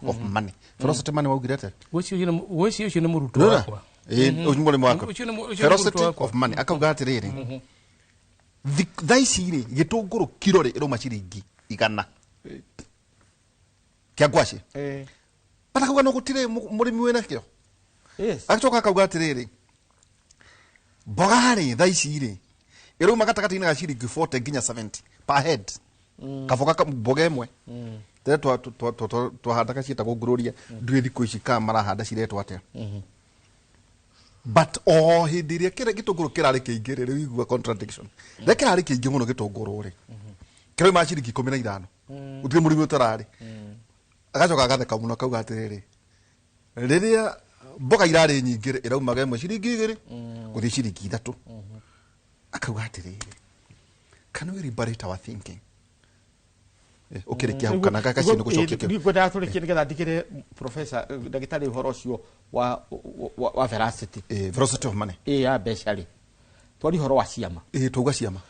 of money. Velocity money waugire atĩa? Gwĩciria ũcio nĩ mũrutwo Rora. wakwa. Ũcio nĩ mũrĩmi wakwa. Ũcio nĩ ũcio nĩ Velocity mũrutwo wakwa. of money. Akauga atĩrĩrĩ, thaa ici rĩ, gĩtũngũrũ kiro rĩ, ĩrauma ciringi 100. Kĩa ngwacĩ. But akauga no gũtirĩ mũrĩmi wĩna kĩo. Agacoka akauga atĩrĩrĩ, mboga rĩ, thaa ici rĩ, ĩrauma gatagatĩ-inĩ ga ciringi 40 nginya 70 per head. Kaboga mboga ĩmwe. Tene twahandaga ciĩtagwo ngũrũria, ndũĩ thikũ ici kana marahanda ciretwo atĩa. But o hĩndĩ ĩrĩa gĩtũngũrũ kĩrarĩ kĩingĩ rĩ, rĩu igua contradiction. Rĩrĩa kĩrarĩ kĩingĩ mũno gĩtũngũrũ rĩ, kĩrauma ciringi 15. Gũtirĩ mũrĩmi ũtararĩ. Agacoka agatheka mũno akauga atĩrĩrĩ, rĩrĩa mboga irarĩ nyingĩ rĩ, ĩraumaga ĩmwe ciringi 2 gũthiĩ ciringi 3. Akauga atĩrĩrĩ, can we liberate our thinking? Ũkĩrĩkia hau kana gagacio nĩ gũcokia kĩo. Ngwendaga tũrĩkie nĩgetha ndigĩre professor, ndagĩtarĩ ũhoro ũcio wa velocity. Velocity of money. Ya mbeca rĩ. Twari ũhoro wa ciama. Twauga ciama.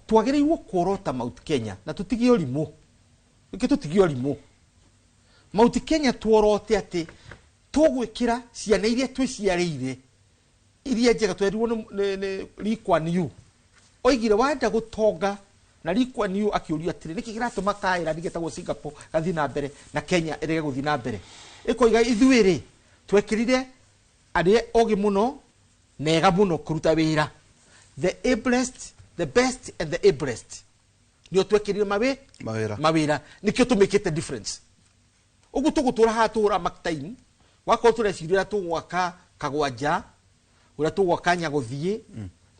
Twagĩrĩirwo kuorota Mount Kenya na tũtigie ũrimũ. Nĩkĩ tũtigie ũrimũ? Mount Kenya tuorote atĩ tũgwĩkĩra ciana iria twĩciarĩire iria njega twerirwo nĩ Lee Kuan Yew. Oigire wenda gũtonga na Lee Kuan Yew akĩũrio atĩrĩ, nĩkĩ kĩratũma Thailand getagwo Singapore gathiĩ na mbere na Kenya ĩrege gũthiĩ na mbere? Ĩkoiga ithuĩ rĩ, twekĩrire Arĩa ogĩ mũno nega mũno kũruta wĩra, the ablest, the best and the ablest, nĩo twekĩrire mawĩra. Mawĩra nĩkĩo tũmĩkĩte difference. Ũguo tũgũtũra haha tũhũra mark time, wakorwo tũreciria ũrĩa tũgwaka Kagwanja, ũrĩa tũgwaka Nyagũthiĩ,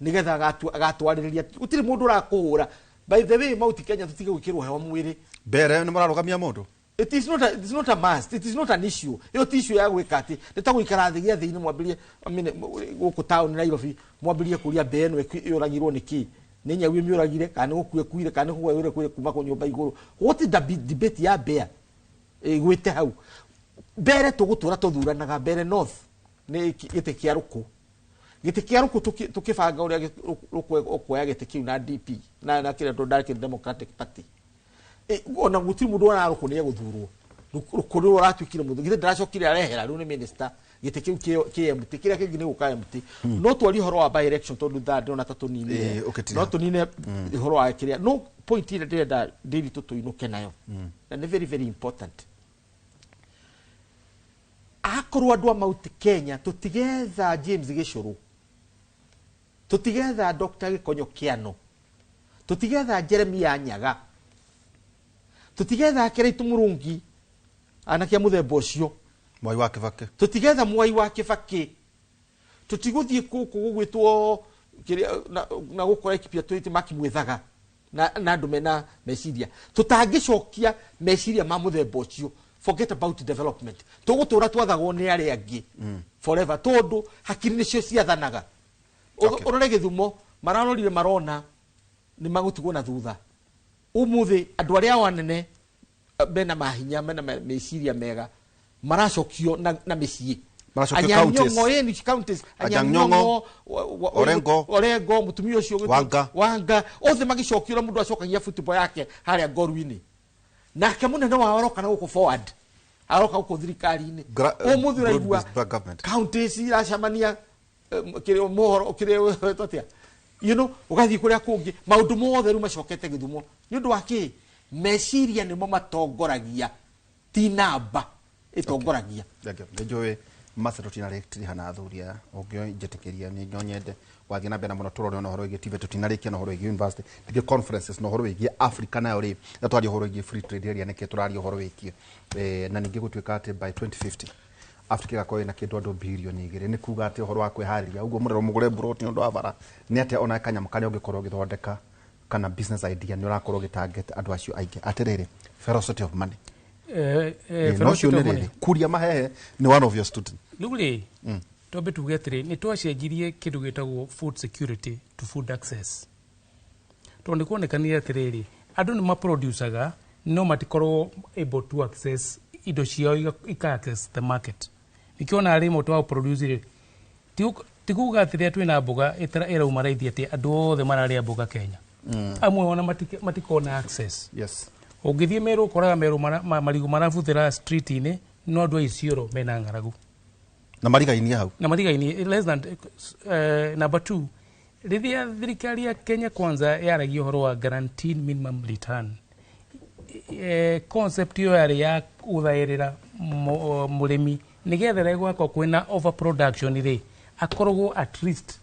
nĩgetha agatwarĩrĩria. Gũtirĩ mũndũ ũrakũhũra. By the way, Mount Kenya tũtige gwĩkĩrwo hewa mwĩrĩ. Mbere nĩ mũrarũgamia mũndũ. It is not a must, it is not an issue. Ĩyo ti issue ya gwĩka atĩ nĩ ta gũikara thĩ gĩathĩ-inĩ mwambĩrie, I mean, gũkũ town Nairobi, mwambĩrie kũria mbee ĩno ĩũragirwo nĩ kĩ, nĩ nyau ĩmĩũragire kana nĩ gũkua ĩkuire kana nĩ kũgwa ĩkuire kuma kũ nyũmba igũrũ. What is the debate ya mbea ĩgwĩte hau mbere? Tũgũtũra tũthuranaga mbere. North nĩ gĩtĩ kĩa Rũkũ, gĩtĩ kĩa Rũkũ. Tũkĩbanga ũrĩa Rũkũ ũkuoya gĩtĩ kĩu na DP na kĩrĩa ndakĩrĩ Democratic Party. Ona gũtirĩ mũndũ wona Rũkũ nĩ egũthurwo. Rũkũ nĩwe ũratuĩkire mũthuri, githĩ ndaracokire arehera rĩu nĩ minister. Gĩtĩ kĩu kĩ empty, kĩrĩa kĩngĩ nĩ gũka empty. No twarie ũhoro wa by election tondũ thaa ndĩrona ta tũninire. Ũkĩtiga. No tũnine ũhoro wa kĩrĩa, no point ĩrĩa ndĩrenda ndĩritũ tũinũke nayo na nĩ very very important, akorwo andũ a Mount Kenya tũtigetha James Gĩcũrũ, tũtigetha Dr. Gĩkonyo Kĩano, tũtigetha Jeremia Nyaga, tũtigetha Kĩraitu Mũrungi, anake a mũthemba ũcio, Mwai wa Kĩbakĩ, tũtigetha Mwai wa Kĩbakĩ, tũtigũthiĩ gũkũ gũgwĩtwo kĩrĩa na gũkũ Laikipia twĩte Maki Mwĩthaga na andũ mena meciria. Tũtangĩcokia meciria ma mũthemba ũcio, forget about development. Tũgũtũra twathagwo nĩ arĩa angĩ forever, tondũ hakiri nĩcio ciathanaga. Ũrore Gĩthumo, mararorire marona nĩ magũtigwo na thutha. Ũmũthĩ andũ arĩa ao anene, mena mahinya, mena meciria mega, maracokio na mĩciĩ. Maracokio Anyang' counties. Nyong'o, ĩni counties. Anyang' Anyang' Nyong'o, Nyong'o, Orengo. Orengo, mũtumia ũcio Wanga. Wanga, othe magĩcokio, ũrĩa mũndũ acokagia football yake harĩa ngoru-inĩ. Nake mũnene wao aroka na gũkũ forward, aroka gũkũ thirikari-inĩ. Ũmũthĩ ũraigua Broad-based government. Counties iracemania, kĩrĩa mohoro kĩrĩa atĩa, ũgathiĩ kũrĩa kũngĩ, maũndũ mothe rĩu macokete Gĩthumo. Nĩ ũndũ wa kĩ? Meciria nĩmo matongoragia, ti namba ĩtongoragia. Thank you. Nĩ njũĩ masa tũtinarĩtiriha na athuri aya, ũngĩnjĩtĩkĩria nĩ no nyende wathiĩ na mbere na mũno tũrore ona ũhoro wĩgiĩ TVET, tũtinarĩkia na ũhoro wĩgiĩ university, ningĩ conferences na ũhoro wĩgiĩ Africa nayo rĩ, na twaria ũhoro wĩgiĩ free trade area nĩkĩ tũraria ũhoro wĩgiĩ na ningĩ gũtuĩka atĩ by 2050 Africa ĩgakorwo ĩna kĩndũ andũ 2 billion, nĩ kuga atĩ ũhoro wa kwĩharĩria ũguo mũrero mũgũre mburoti nĩ ũndũ wa bara nĩ atĩa, ona kanyamũ karĩa ũngĩkorwo ũgĩthondeka kana business idea nĩ ũrakorwo ũgĩtarget andũ acio aingĩ. Atĩrĩrĩ, velocity of money. Na ũcio Velocity nĩ of money. rĩrĩ Kuria Mahehe nĩ one of your student. Rĩu rĩ, twambe tuge atĩrĩ, nĩ twacenjirie kĩndũ gĩtagwo food security to food access, tondũ nĩ kuonekanire atĩrĩrĩ, andũ nĩ maproducaga no matikorwo able to access indo ciao, ika access the market. Nĩkĩo ona arĩ mũtĩ wa produce rĩ, ti kuga atĩ rĩrĩa twĩna mboga ĩrauma raithi atĩ andũ othe mararĩa mboga Kenya. Amwe ona matikona access. Ũngĩthiĩ Meru, ũkoraga Meru marigũ marabuthĩra street-inĩ, no andũ a Isiolo mena ng'aragu. Na marigainie hau. Na marigaini less than. Number two, rĩrĩa thirikari ya Kenya Kwanza yaragia ũhoro wa guaranteed minimum return, concept ĩyo yarĩ ya gũthaĩrĩra mũrĩmi nĩgetha rĩrĩa gwakorwo kwĩna overproduction rĩ, akoragwo at least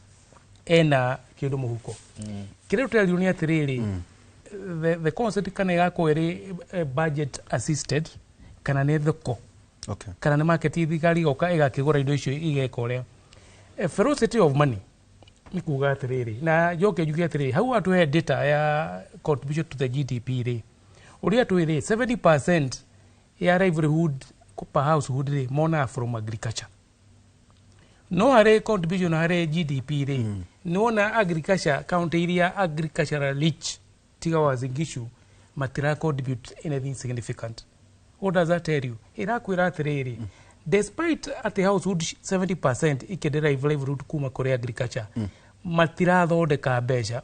ena kĩndũ mũhuko. Kĩrĩa tũrerirwo nĩ atĩrĩrĩ, the concept kana ĩgakorwo ĩrĩ budget assisted kana nĩ thoko kana nĩ market, thirikari igoka ĩgakĩgũra indo icio igeka ũrĩa. Velocity of money nĩ kuga atĩrĩrĩ, na njoke njuge atĩrĩrĩ, hau atũhe data ya contribution to the GDP rĩ, ũrĩa twĩ rĩ, 70% ya livelihood per household rĩ, monaga from agriculture. No harĩ contribution harĩ GDP rĩ, nĩ wona agriculture, county iria agricultural rich tiga Uasin Gishu matira contribute anything significant. What does that tell you? Ĩrakwĩra atĩrĩrĩ, despite atĩ household 70% ikĩderive livelihood kuma kũrĩ agriculture, matirathondeka mbeca,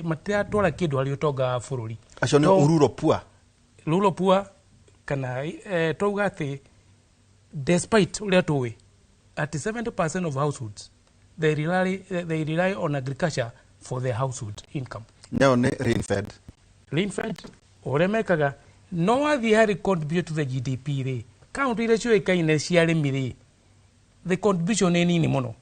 matiratwara kĩndũ harĩ ũtonga wa bũrũri. Acio nĩ rural poor. Rural poor kana twauga atĩ despite ũrĩa tũĩ atĩ 70% of households they rely on agriculture for their household income. Nayo nĩ rain fed. Rain fed ũrĩa mekaga, no wathiĩ harĩ contribute to the GDP rĩ, kaunti iria ciũĩkaine cia arĩmi rĩ, The contribution nĩ nini mũno.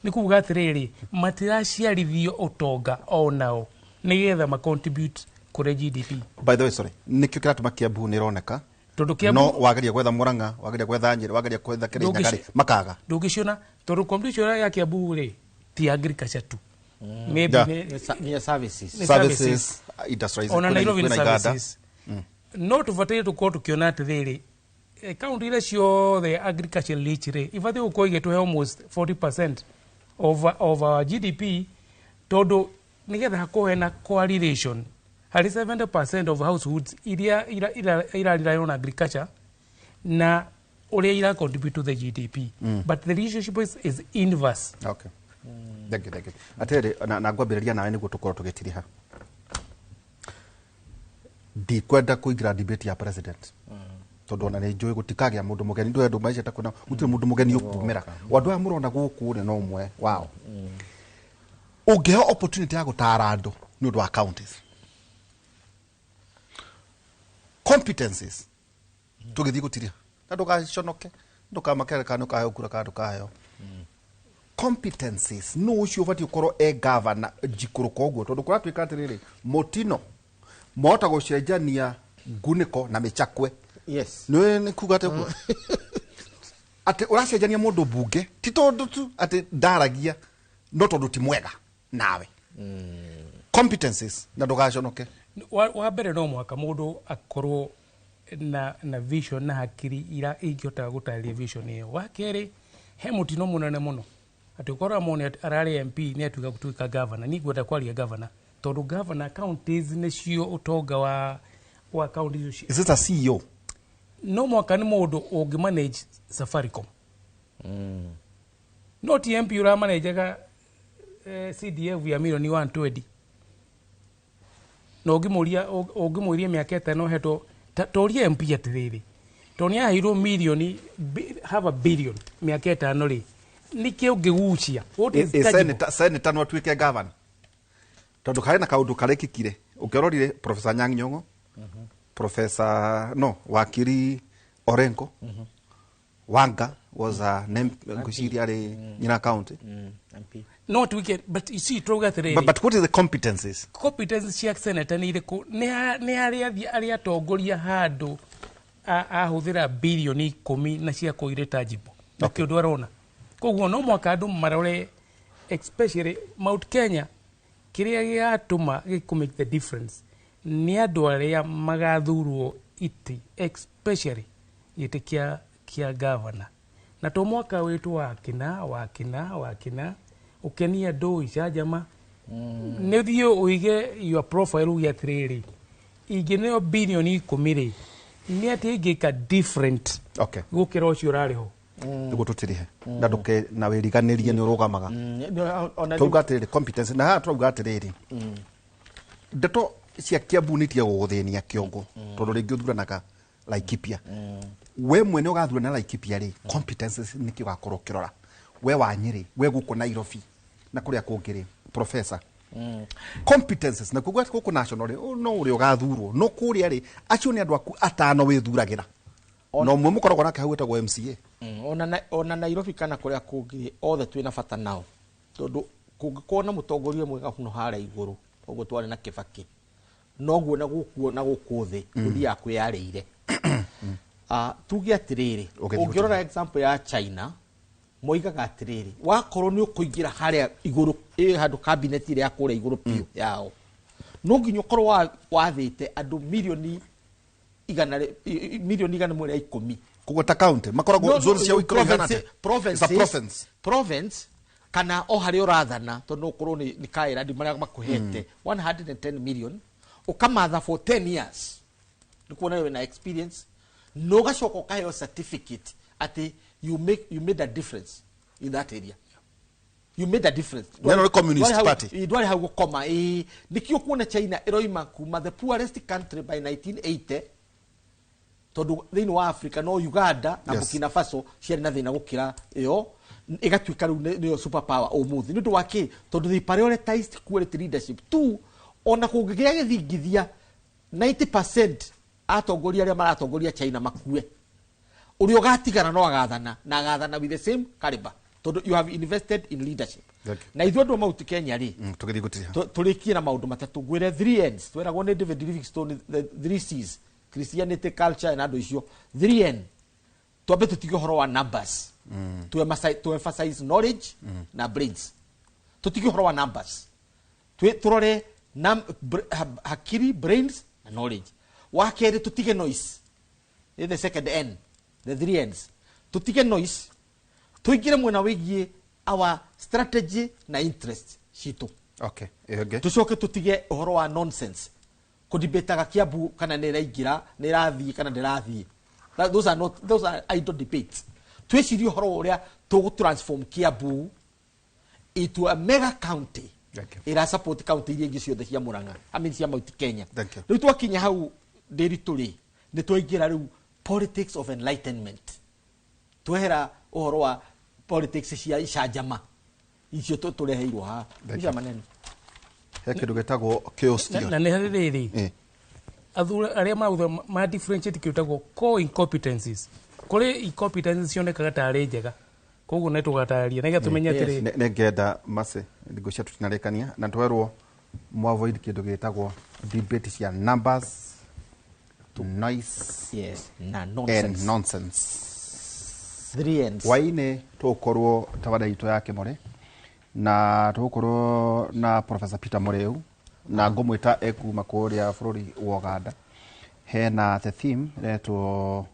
Nĩ kuga atĩrĩrĩ, matiraciarithio ũtonga onao nĩgetha ma contribute kũrĩ GDP. By the way, sorry, nĩkĩo kĩratũma Kiambu nĩ ĩroneka? Tondũ Kiambu- No wageria gwetha Murang'a, wageria gwetha Nyĩrĩ, wageria gwetha Kĩrĩnyaga rĩ, makaga. Ndũngĩciona tondũ contribution ya Kiambu rĩ ti agriculture tu. Maybe Nĩ services. Nĩ services, industrialization. Ona Nairobi nĩ kwĩna iganda. services. No tũbataire tũkorwo tũkĩona atĩrĩrĩ, kaunti iria ciothe agriculture rich rĩ ibatiĩ gũkorwo igĩtũhe almost 40% of our GDP, tondũ nĩgetha hakorwo hena correlation harĩ 70% of households iria irarely on agriculture na ũrĩa ira contribute to the GDP. But the relationship is inverse. Okay. Thank you, thank you. Atĩrĩrĩ, na ngwambĩrĩria nawe nĩguo tũkorwo tũgĩtiriha. Ndikwenda kũingĩra debate ya president, tondũ ona nĩ njũĩ gũtikagĩa mũndũ mũgeni. Ndũĩ andũ maica ta kwĩna gũtirĩ mũndũ mũgeni ũkumĩra. Andũ aya mũrona gũkũ rĩ, no ũmwe wao ũngĩheo opportunity ya gũtara andũ nĩ ũndũ wa counties competencies. Tũgĩthiĩ gũtiriha na ndũgaconoke, ndũkamakere kana ũkaheo kura kana ndũkaheo. Competencies, no ũcio ũbatiĩ ũkorwo e gavana njikũrũka ũguo, tondũ kũratuĩka atĩrĩrĩ, mũtino mohota gũcenjania ngunĩko na mĩchakwe. Nĩ nĩ kuga atĩ ũguo atĩ ũracenjania mũndũ mbunge ti tondũ tu atĩ ndaragia, no tondũ ti mwega nawe. Competencies, na ndũgaconoke. Wa mbere, no mũhaka mũndũ akorwo na vision na hakiri ira ingĩhota gũtarĩria vision ĩyo. Wa kerĩ, he mũtino mũnene mũno atĩ ũkora mũndũ ararĩ MP nĩ atuĩka gũtuĩka governor. Niĩ ngwenda kwaria governor tondũ governor counties nĩcio ũtonga wa county icio. Is it a CEO? No mwaka nĩ mũndũ ũngĩ manage Safaricom, no ti MP ũramanajaga CDF ya milioni 120, na ũngĩmũria ũngĩmũria mĩaka 5 hetwo toria MP atĩrĩrĩ, tondũ nĩ aheirwo milioni half a billion mĩaka 5 rĩ, nĩkĩ ũngĩgucia? What is tangible? Senator no atuĩke governor, tondũ harĩ na kaũndũ karekĩkire ũngĩrorire Professor Anyang' Nyong'o, Professor no wakiri Orengo. Wanga was a name, ngwĩciria arĩ Nyina County. No tuike, but you see, turauga atĩrĩrĩ, But what is the competencies? Competence cia senator nĩ irĩkũ? Nĩ harĩa athiĩ arĩa atongoria handũ ahũthĩra bilioni 10 na ciakorwo irĩ tangible na kĩ ũndũ arona. Koguo no mwaka andũ marore, especially Mount Kenya, kĩrĩa gĩgatũma gĩkũ make the difference nĩ andũ arĩa magathurwo itĩ, especially gĩtĩ kĩa governor, na to mwaka wĩtwo wa kĩna wa kĩna wa kĩna ũkenie andũ icanjama. Nĩ ũthiĩ ũige your profile, uge atĩrĩrĩ, ingĩneo bilioni 10 rĩ, nĩ atĩ ingĩka different gũkĩra ũcio ũrarĩ ho. Nĩguo tũtirihe na ndũke na wĩriganĩrie nĩ ũrũgamaga. Tauga atĩrĩrĩ, competence, na haha tũrauga atĩrĩrĩ, ndeto cia Kiambu nĩ itige gũgũthĩnia kĩongo, tondũ rĩngĩ ũthuranaga Laikipia, we mwene ũgathurana Laikipia rĩ, competences nĩkĩ ũgakorwo ũkĩrora we wa Nyĩrĩ, we gũkũ Nairobi na kũrĩa kũngĩ rĩ, professor? Competences na kuga gũkũ national rĩ, no ũrĩa ũgathurwo, no kũrĩa rĩ, acio nĩ andũ aku atano wĩthuragĩra, na ũmwe mũkoragwo nake hau wĩtagwo MCA. Ona Nairobi kana kũrĩa kũngĩ, othe twĩna bata nao, tondũ kũngĩkorwo na mũtongoria mwega mũno harĩa igũrũ ũguo twarĩ na Kĩbakĩ, noguo na gũkuo na gũkũ thĩ gũthiaga kwĩyarĩire. Tuge atĩrĩrĩ, Ũgĩthiĩ. Ũngĩrora example ya China, moigaga atĩrĩrĩ, wakorwo nĩ ũkũingĩra harĩa igũrũ handũ cabinet ĩrĩa ya kũrĩa igũrũ biũ yao, no nginya ũkorwo wathĩte andũ milioni 110. Koguo ta county makoragwo No, zone cia ũikaro ihana province, atĩa? Provinces, It's a province. Province kana o harĩa ũrathana, tondũ no ũkorwo nĩ kaĩrandi marĩa makũhete 110 million, ũkamatha for 10 years nĩ kuona wĩna experience, na ũgacoka ũkaheo certificate atĩ you made a difference in that area, you made a difference. Neno nĩ Communist Party. Ndwarĩ hau gũkoma. Ĩĩ, nĩkĩo kuona China ĩroima kuma the poorest country by 1980, tondũ thĩinĩ wa Africa no Uganda na Burkina Faso ciarĩ na thĩna gũkĩra ĩyo, ĩgatuĩka rĩu nĩyo super power ũmũthĩ. Nĩ ũndũ wa kĩ? Tondũ they prioritized quality leadership tu. Ona kũngĩgĩa gĩthingithia, 90% atongoria arĩa maratongoria China makue, Ũrĩa ũgatigara no agathana na agathana with the same caliber, tondũ you have invested in leadership. Thank you. Na ithuĩ andũ a Mount Kenya rĩ, Tũgĩthiĩ gũtiriha. Tũrĩkie na maũndũ matatũ ngwĩre, three Ns tweragwo nĩ David Livingstone, the three Cs, Christianity, culture na andũ icio. Three N, twambe tũtige ũhoro wa numbers, to emphasize knowledge na brains. Tũtige ũhoro wa numbers. Tũrore hakiri, brains na knowledge. Wa kerĩ, tũtige noise. Nĩ the second N, the three Ns. Tũtige noise, tũingĩre mwena wĩgiĩ our strategy na interest citũ. Okay, ĩyo ĩngĩ. Tũcoke tũtige ũhoro wa nonsense, kũdibĩtaga Kiambu kana nĩ ĩraingĩra, nĩ ĩrathiĩ kana ndĩrathiĩ. Those are not, those are idle debates. Twĩcirie ũhoro wa ũrĩa tũgũ transform Kiambu into a mega county Thank you. ĩra support county iria ingĩ ciothe cia Murang'a, I mean cia Mount Kenya. Thank you. Rĩu twakinya hau ndĩritũ rĩ, nĩ twaingĩra rĩu politics of enlightenment, twehera ũhoro wa politics cia icanjama icio tũreheirwo haha. Thank ica you. maneno. He kĩndũ gĩtagwo chaos Na theory. na nĩ harĩ rĩrĩ, athuri arĩa marauga ma differentiate kĩndũ gĩtagwo core incompetencies. Kũrĩ incompetencies cionekaga tarĩ njega, koguo nĩ tũgatarĩria nĩgetha tũmenye atĩrĩ. Nĩ ngenda mace ngũcia tũtinarĩkania na twerwo mũavoid kĩndũ gĩtagwo debate cia numbers, noise yes na and nonsense. Nonsense. Three Ns. Hwaĩ-inĩ tũgũkorwo tabarĩra itũ ya Kĩmũrĩ na tũgũkorwo na Professor Peter Mũrĩu na ngũmwĩta ekuma kũrĩa bũrũri wa Uganda. Hena the theme ĩretwo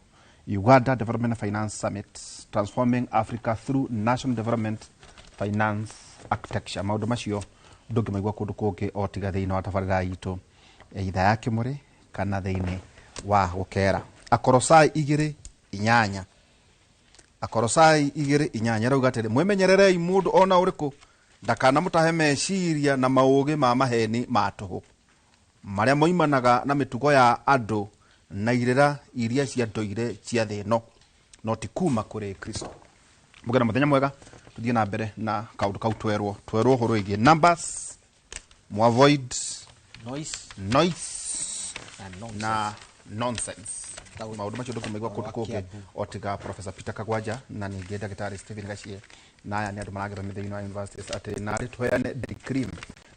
Uganda Development Finance Summit, Transforming Africa Through National Development Finance Architecture. Maũndũ macio ndũngĩmaigua kũndũ kũngĩ o tiga thĩinĩ wa tabarĩra itũ itha ya Kĩmũrĩ kana thĩinĩ wa Gũkera. Akorosai 2:8, Akorosai 2:8 rauga atĩrĩ, mwĩmenyererei mũndũ ona ũrĩkũ ndakanamũtahe meciria na maũgĩ ma maheni ma tũhũ marĩa moimanaga na mĩtugo ya andũ na irĩra iria cia ndũire cia thĩ ĩno, no ti kuma kũrĩ Kristo. Mũgĩe na mũthenya mwega. Tũthiĩ na mbere na kaũndũ kau twerwo ũhoro wĩgiĩ numbers, mũavoid noise, noise na nonsense. Na nonsense. Maũndũ macio ndũkũmaigua kũndũ kũngĩ o tiga Professor Peter Kagwanja na ningĩ ndagĩtarĩ Stephen Gachie, na aya nĩ andũ maragĩthomithia thĩinĩ wa universities atĩ narĩ tũheane day cream,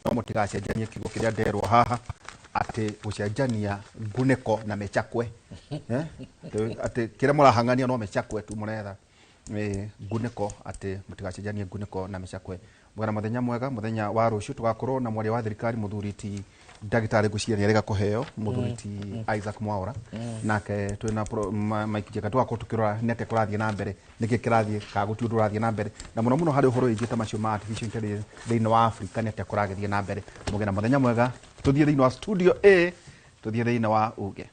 no mũtigacenjanie kiugo kĩrĩa nderwo haha atĩ gũcenjania ngunĩko na mĩchakwe. Eh? Atĩ kĩrĩa mũrahang'ania no mĩchakwe tu mũretha. Ngunĩko, atĩ mũtigacenjanie ngunĩko na mĩcakwe. Mũgana mũthenya mwega. Mũthenya wa rũciũ tũgakorwo na mwaria wa thirikari mũthuri ti ndagĩtarĩ ngũciria nĩ arĩga kũheo mũthuri ti Isaac Mwaura. Nake twĩna Mike Njenga, tũgakorwo tũkĩrora nĩ atĩa kũrathiĩ na mbere, nĩkĩ kĩrathiĩ kana gũtirĩ ũndũ ũrathiĩ na mbere, na mũno mũno harĩ ũhoro wĩgiĩ ta macio ma artificial intelligence thĩinĩ wa Afrika, nĩ atĩa kũragĩthiĩ na mbere. Mũgĩe na mũthenya mwega. Tũthiĩ thĩinĩ wa studio A, tũthiĩ thĩinĩ wa uge.